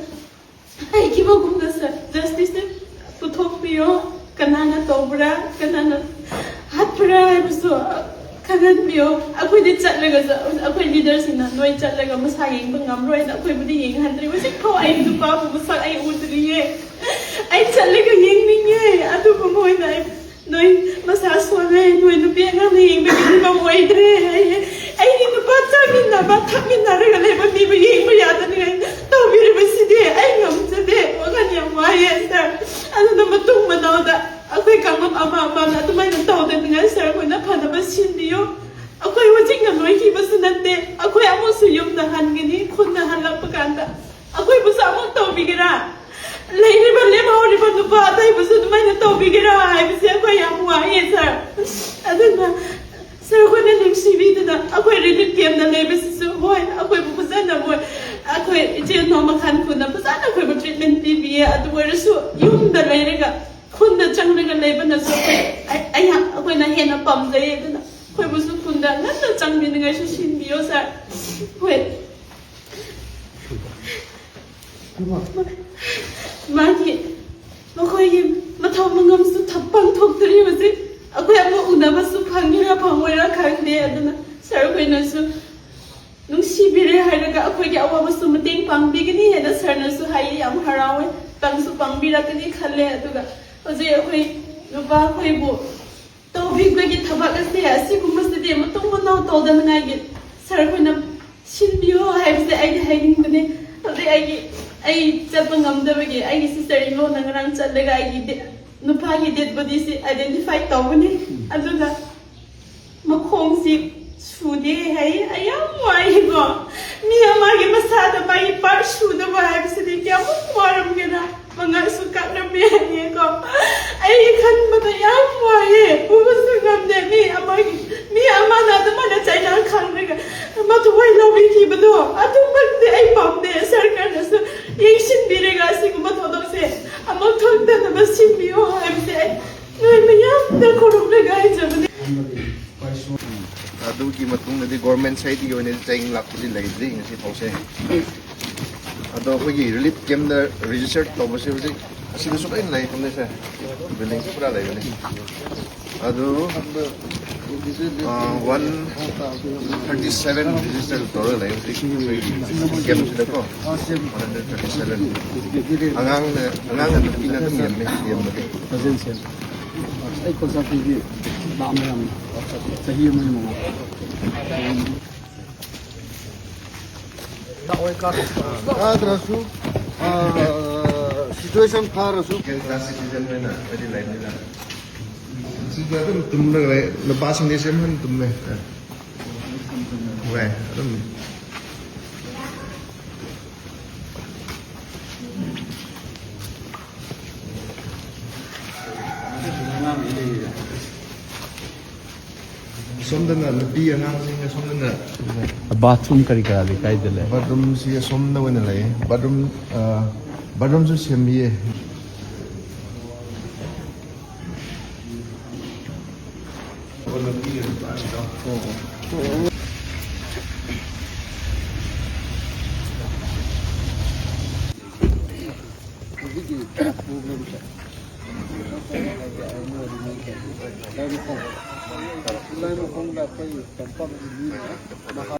ꯍꯥꯏꯈꯤꯕꯒꯨꯝꯅ ꯁꯥꯔ, ꯖꯁꯇꯤꯁꯇ ꯄꯨꯊꯣꯛꯄꯤꯌꯣ꯫ ꯀꯅꯥꯅ ꯇꯧꯕ꯭ꯔꯥ, ꯀꯅꯥꯅ ꯍꯥꯠꯄ꯭ꯔꯥ ꯍꯥꯏꯕꯁꯨ ꯈꯪꯍꯟꯕꯤꯌꯣ꯫ ꯑꯩꯈꯣꯏꯗꯤ ꯆꯠꯂꯒꯁꯨ ꯑꯩꯈꯣꯏ ꯂꯤꯗꯔꯁꯤꯡꯅ ꯅꯣꯏ ꯆꯠꯂꯒ ꯃꯁꯥ ꯌꯦꯡꯕ ꯉꯝꯔꯣꯏꯅ ꯑꯩꯈꯣꯏꯕꯨꯗꯤ ꯌꯦꯡꯍꯟꯗ꯭ꯔꯤ꯫ ꯍꯧꯖꯤꯛꯐꯥꯎ ꯑꯩ ꯅꯨꯄꯥꯕꯨ ꯃꯁꯛ ꯑꯩ ꯎꯗ꯭ꯔꯤꯌꯦ꯫ ꯑꯩ ꯆꯠꯂꯒ ꯌꯦꯡꯅꯤꯡꯉꯦ, ꯑꯗꯨꯕꯨ ꯃꯣꯏꯅ ꯑꯩ ꯅꯣꯏ ꯃꯁꯥ ꯁꯣꯜꯂꯦ, ꯅꯣꯏ ꯅꯨꯄꯤ ꯑꯉꯥꯡꯅ ꯌꯦꯡꯕꯒꯤ ꯐꯤꯕꯝ ꯑꯣꯏꯗ꯭ꯔꯦ ꯍꯥꯏꯌꯦ꯫ ꯑꯩꯒꯤ ꯅꯨꯄꯥ ꯆꯥꯃꯤꯟꯅꯕ ꯊꯛꯃꯤꯟꯅꯔꯒ ꯂꯩꯕ ꯃꯤꯕꯨ ꯌꯦꯡꯕ ꯌꯥꯗꯅꯤꯡꯉꯥꯏ ꯇꯧꯕꯤꯔꯤꯕꯁꯤꯗꯤ ꯑꯩ ꯉꯝꯖꯗꯦ꯫ ꯋꯥꯈꯜ ꯌꯥꯝ ꯋꯥꯏꯌꯦ ꯁꯥꯔ꯫ ꯑꯗꯨꯅ ꯃꯇꯨꯡ ꯃꯅꯥꯎꯗ ꯑꯩꯈꯣꯏ ꯀꯥꯡꯂꯨꯞ ꯑꯃ ꯑꯃꯅ ꯑꯗꯨꯃꯥꯏꯅ ꯇꯧꯗꯅꯤꯡꯉꯥꯏ ꯁꯥꯔ ꯍꯣꯏꯅ ꯐꯅꯕ ꯁꯤꯟꯕꯤꯌꯨ꯫ ꯑꯩꯈꯣꯏ ꯍꯧꯖꯤꯛꯅ ꯂꯣꯏꯈꯤꯕꯁꯨ ꯅꯠꯇꯦ, ꯑꯩꯈꯣꯏ ꯑꯃꯨꯛꯁꯨ ꯌꯨꯝꯗ ꯍꯟꯒꯅꯤ꯫ ꯈꯨꯟꯗ ꯍꯜꯂꯛꯄ ꯀꯥꯟꯗ ꯑꯩꯈꯣꯏꯕꯨꯁꯨ ꯑꯃꯨꯛ ꯇꯧꯕꯤꯒꯦꯔꯥ? ꯂꯩꯔꯤꯕ ꯂꯦꯝꯍꯧꯔꯤꯕ ꯅꯨꯄꯥ ꯑꯇꯩꯕꯨꯁꯨ ꯑꯗꯨꯃꯥꯏꯅ ꯇꯧꯕꯤꯒꯦꯔꯥ ꯍꯥꯏꯕꯁꯦ ꯑꯩꯈꯣꯏ ꯌꯥꯝ ꯋꯥꯏꯌꯦ ꯁꯥꯔ꯫ ꯑꯗꯨꯅ ꯁꯥꯔ ꯍꯣꯏꯅ ꯅꯨꯡꯁꯤꯕꯤꯗꯨꯅ ꯑꯩꯈꯣꯏ ꯔꯤꯂꯤꯐ ꯀꯦꯝꯗ ꯂꯩꯕꯁꯤꯁꯨ ꯍꯣꯏ ꯑꯩꯈꯣꯏꯕꯨ ꯐꯖꯅ ꯃꯣꯏ ꯑꯩꯈꯣꯏ ꯏꯆꯤꯜ ꯏꯅꯥꯎ ꯃꯈꯜ ꯄꯨꯟꯅ ꯐꯖꯅ ꯑꯩꯈꯣꯏꯕꯨ ꯇ꯭ꯔꯤꯠꯃꯦꯟ ꯄꯤꯕꯤꯌꯦ꯫ ꯑꯗꯨ ꯑꯣꯏꯔꯁꯨ ꯌꯨꯝꯗ ꯂꯩꯔꯒ ꯈꯨꯟꯗ ꯆꯪꯂꯒ ꯂꯩꯕꯅꯁꯨ ꯑꯩꯈꯣꯏ ꯑꯩ- ꯑꯩꯍꯥꯛ ꯑꯩꯈꯣꯏꯅ ꯍꯦꯟꯅ ꯄꯥꯝꯖꯩ꯫ ꯑꯗꯨꯅ ꯑꯩꯈꯣꯏꯕꯨꯁꯨ ꯈꯨꯟꯗ ꯉꯟꯅ ꯆꯪꯕꯤꯅꯤꯡꯉꯥꯏꯁꯨ ꯁꯤꯟꯕꯤꯌꯣ ꯁꯥꯔ꯫ ꯍꯣꯏ꯫ ꯃꯥꯒꯤ ꯃꯈꯣꯏꯒꯤ ꯃꯊꯧ ꯃꯉꯝꯁꯨ ꯊ- ꯄꯥꯡꯊꯣꯛꯇ꯭ꯔꯤꯕꯁꯤ ꯑꯩꯈꯣꯏ ꯑꯃꯨꯛ ꯎꯅꯕꯁꯨ ꯐꯪꯒꯦꯔꯥ ꯐꯪꯉꯣꯏꯔꯥ ꯈꯪꯗꯦ꯫ ꯑꯗꯨꯅ ꯁꯥꯔ ꯈꯣꯏꯅꯁꯨ ꯅꯨꯡꯁꯤꯕꯤꯔꯦ ꯍꯥꯏꯔꯒ ꯑꯩꯈꯣꯏꯒꯤ ꯑꯋꯥꯕꯁꯨ ꯃꯇꯦꯡ ꯄꯥꯡꯕꯤꯒꯅꯤ ꯍꯥꯏꯅ ꯁꯥꯔꯅꯁꯨ ꯍꯥꯏꯌꯦ꯫ ꯌꯥꯝ ꯍꯔꯥꯎꯋꯦ꯫ ꯄꯥꯡꯁꯨ ꯄꯥꯡꯕꯤꯔꯛꯀꯅꯤ ꯈꯜꯂꯦ꯫ ꯑꯗꯨꯒ ꯍꯧꯖꯤꯛ ꯑꯩꯈꯣꯏ ꯅꯨꯄꯥꯈꯣꯏꯕꯨ ꯇꯧꯕꯤꯕꯒꯤ ꯊꯕꯛ ꯑꯁꯦ ꯑꯁꯤꯒꯨꯝꯕꯁꯤꯗꯤ ꯃꯇꯨꯡ ꯃꯅꯥꯎ ꯇꯧꯗꯅꯉꯥꯏꯒꯤ ꯁꯥꯔ ꯈꯣꯏꯅ ꯁꯤꯟꯕꯤꯌꯣ ꯍꯥꯏꯕꯁꯦ ꯑꯩꯗꯤ ꯍꯥꯏꯅꯤꯡꯕꯅꯦ꯫ ꯍꯧꯖꯤꯛ ꯑꯩꯒꯤ, ꯑꯩ ꯆꯠꯄ ꯉꯝꯗꯕꯒꯤ ꯑꯩꯒꯤ ꯁꯤꯁꯇꯔ ꯏꯟꯂꯣꯅ ꯉꯔꯥꯡ ꯆꯠꯂꯒ ꯑꯩꯒꯤ ꯗꯦ-, ꯅꯨꯄꯥꯒꯤ ꯗꯦꯗ ꯕꯣꯗꯤꯁꯤ ꯑꯥꯏꯗꯦꯟꯇꯤꯐꯥꯏ ꯇꯧꯕꯅꯤ꯫ ꯑꯗꯨꯒ ꯃꯈꯣꯡꯁꯤ ꯁꯨꯗꯦ ꯍꯥꯏ꯫ ꯑꯩ ꯌꯥꯝ ꯋꯥꯏꯌꯦꯀꯣ꯫ ꯃꯤ ꯑꯃꯒꯤ ꯃꯁꯥꯗ ꯃꯥꯒꯤ ꯄꯥꯔꯠ ꯁꯨꯗꯕ ꯍꯥꯏꯕꯁꯤꯗꯤ ꯀꯌꯥꯃꯨꯛ ꯋꯥꯔꯝꯒꯦꯔꯥ꯫ ꯃꯉꯛꯁꯨ ꯀꯛꯂꯝꯃꯦ ꯍꯥꯏꯌꯦꯀꯣ꯫ ꯑꯩ ꯈꯟꯕꯗ ꯌꯥꯝ ꯋꯥꯏꯌꯦ꯫ ꯄꯨꯕꯁꯨ ꯉꯝꯗꯦ꯫ ꯃꯤ ꯑꯃꯒꯤ, ꯃꯤ ꯑꯃꯅ ꯑꯗꯨꯃꯥꯏꯅ ꯆꯩꯅꯥ ꯈꯪꯂꯒ ꯃꯊꯋꯥꯏ ꯂꯧꯕꯤꯈꯤꯕꯗꯣ ꯑꯗꯨꯃꯛꯇꯤ ꯑꯩ ꯄꯥꯝꯗꯦ꯫ ꯁꯔꯀꯥꯔꯅꯁꯨ ꯌꯦꯡꯁꯤꯟꯕꯤꯔꯒ ꯑꯁꯤꯒꯨꯝꯕ ꯊꯧꯗꯣꯛꯁꯦ ꯑꯃꯨꯛ ꯊꯣꯛꯇꯅꯕ ꯁꯤꯟꯕꯤꯌꯣ ꯍꯥꯏꯕꯁꯦ ꯑꯩ ꯅꯣꯏ ꯃꯌꯥꯝꯗ ꯈꯨꯔꯨꯝꯂꯒ ꯍꯥꯏꯖꯕꯅꯦ꯫ ꯑꯗꯨꯒꯤ ꯃꯇꯨꯡꯗꯗꯤ ꯒꯣꯔꯃꯦꯟ ꯁꯥꯏꯠꯇꯒꯤ ꯑꯣꯏꯅꯗꯤ ꯆꯦꯡ ꯂꯥꯛꯄꯗꯤ ꯂꯩꯇ꯭ꯔꯤ ꯉꯁꯤ ꯐꯥꯎꯁꯦ꯫ ꯑꯗꯣ ꯑꯩꯈꯣꯏꯒꯤ ꯔꯤꯂꯤꯞ ꯀꯦꯝꯗ ꯔꯦꯖꯤꯁꯇꯔ ꯇꯧꯕꯁꯦ ꯍꯧꯖꯤꯛ ꯑꯁꯤꯗꯁꯨ ꯂꯣꯏꯅ ꯂꯩ ꯈꯪꯅꯩꯁꯦ꯫ ꯕꯤꯜꯗꯤꯡꯁꯨ ꯄꯨꯔꯥ ꯂꯩꯕꯅꯤ꯫ ꯑꯗꯨ, ꯑ, ꯋꯥꯟ ꯊꯥꯔꯇꯤ ꯁꯚꯦꯟ ꯔꯦꯖꯤꯁꯇꯔ ꯇꯧꯔꯒ ꯂꯩ ꯍꯧꯖꯤꯛ ꯑꯩꯈꯣꯏꯒꯤ ꯀꯦꯝꯁꯤꯗꯀꯣ꯫ One hundred thirty seven. ꯑꯉꯥꯡꯅ, ꯑꯉꯥꯡꯅ ꯅꯨꯄꯤꯅ ꯑꯗꯨꯝ ꯌꯦꯡꯕꯅꯤ, ꯌꯦꯡꯕꯗꯤ꯫ ꯑꯩ ꯄꯩꯁꯥ ꯄꯤꯕꯤ ꯂꯥꯛꯑꯝꯃꯦ ꯌꯥꯝꯅ꯫ ꯆꯍꯤ ꯑꯃꯒꯤ ꯃꯃꯥꯡ꯫ ꯀꯥꯗ꯭ꯔꯁꯨ, ꯑꯥ, ꯁꯤꯆꯨꯋꯦꯁꯟ ꯐꯔꯁꯨ꯫ ꯁꯦꯀꯦꯟ ꯀ꯭ꯂꯥꯁ ꯁꯤꯇꯤꯖꯟ ꯑꯣꯏꯅ ꯑꯩꯈꯣꯏꯗꯤ ꯂꯩꯕꯅꯤꯅ꯫ ꯁꯤꯗ ꯑꯗꯨꯝ ꯇꯨꯝꯂꯒ ꯂꯩ꯫ ꯅꯨꯄꯥꯁꯤꯡꯗꯤ ꯁꯦꯝꯍꯟ ꯇꯨꯝꯃꯦ꯫ ꯍꯣꯏ, ꯑꯗꯨꯝ꯫ ꯁꯣꯝꯗꯅ ꯅꯨꯄꯤ ꯑꯉꯥꯡꯁꯤꯡ, ꯁꯣꯝꯗꯅ ꯕꯥꯊꯔꯨꯝ ꯀꯔꯤ ꯀꯔꯥꯗꯤ ꯀꯥꯏꯗ ꯂꯩ? ꯕꯥꯠꯔꯨꯝꯁꯤ ꯑꯁꯣꯝꯗ ꯑꯣꯏꯅ ꯂꯩ꯫ ꯕꯥꯠꯔꯨꯝ, ꯑ, ꯕꯥꯠꯔꯨꯝꯁꯨ ꯁꯦꯝꯕꯤꯌꯦ꯫ ꯍꯧꯖꯤꯛꯀꯤ ꯄ꯭ꯔꯣꯕ꯭ꯂꯦꯝꯁꯦ ꯂꯥꯏꯃꯈꯣꯡ, ꯂꯥꯏꯃꯈꯣꯡꯗ ꯑꯩꯈꯣꯏ ꯇꯝꯄꯥꯛꯀꯤ ꯃꯤꯅ ꯃꯍꯥꯛ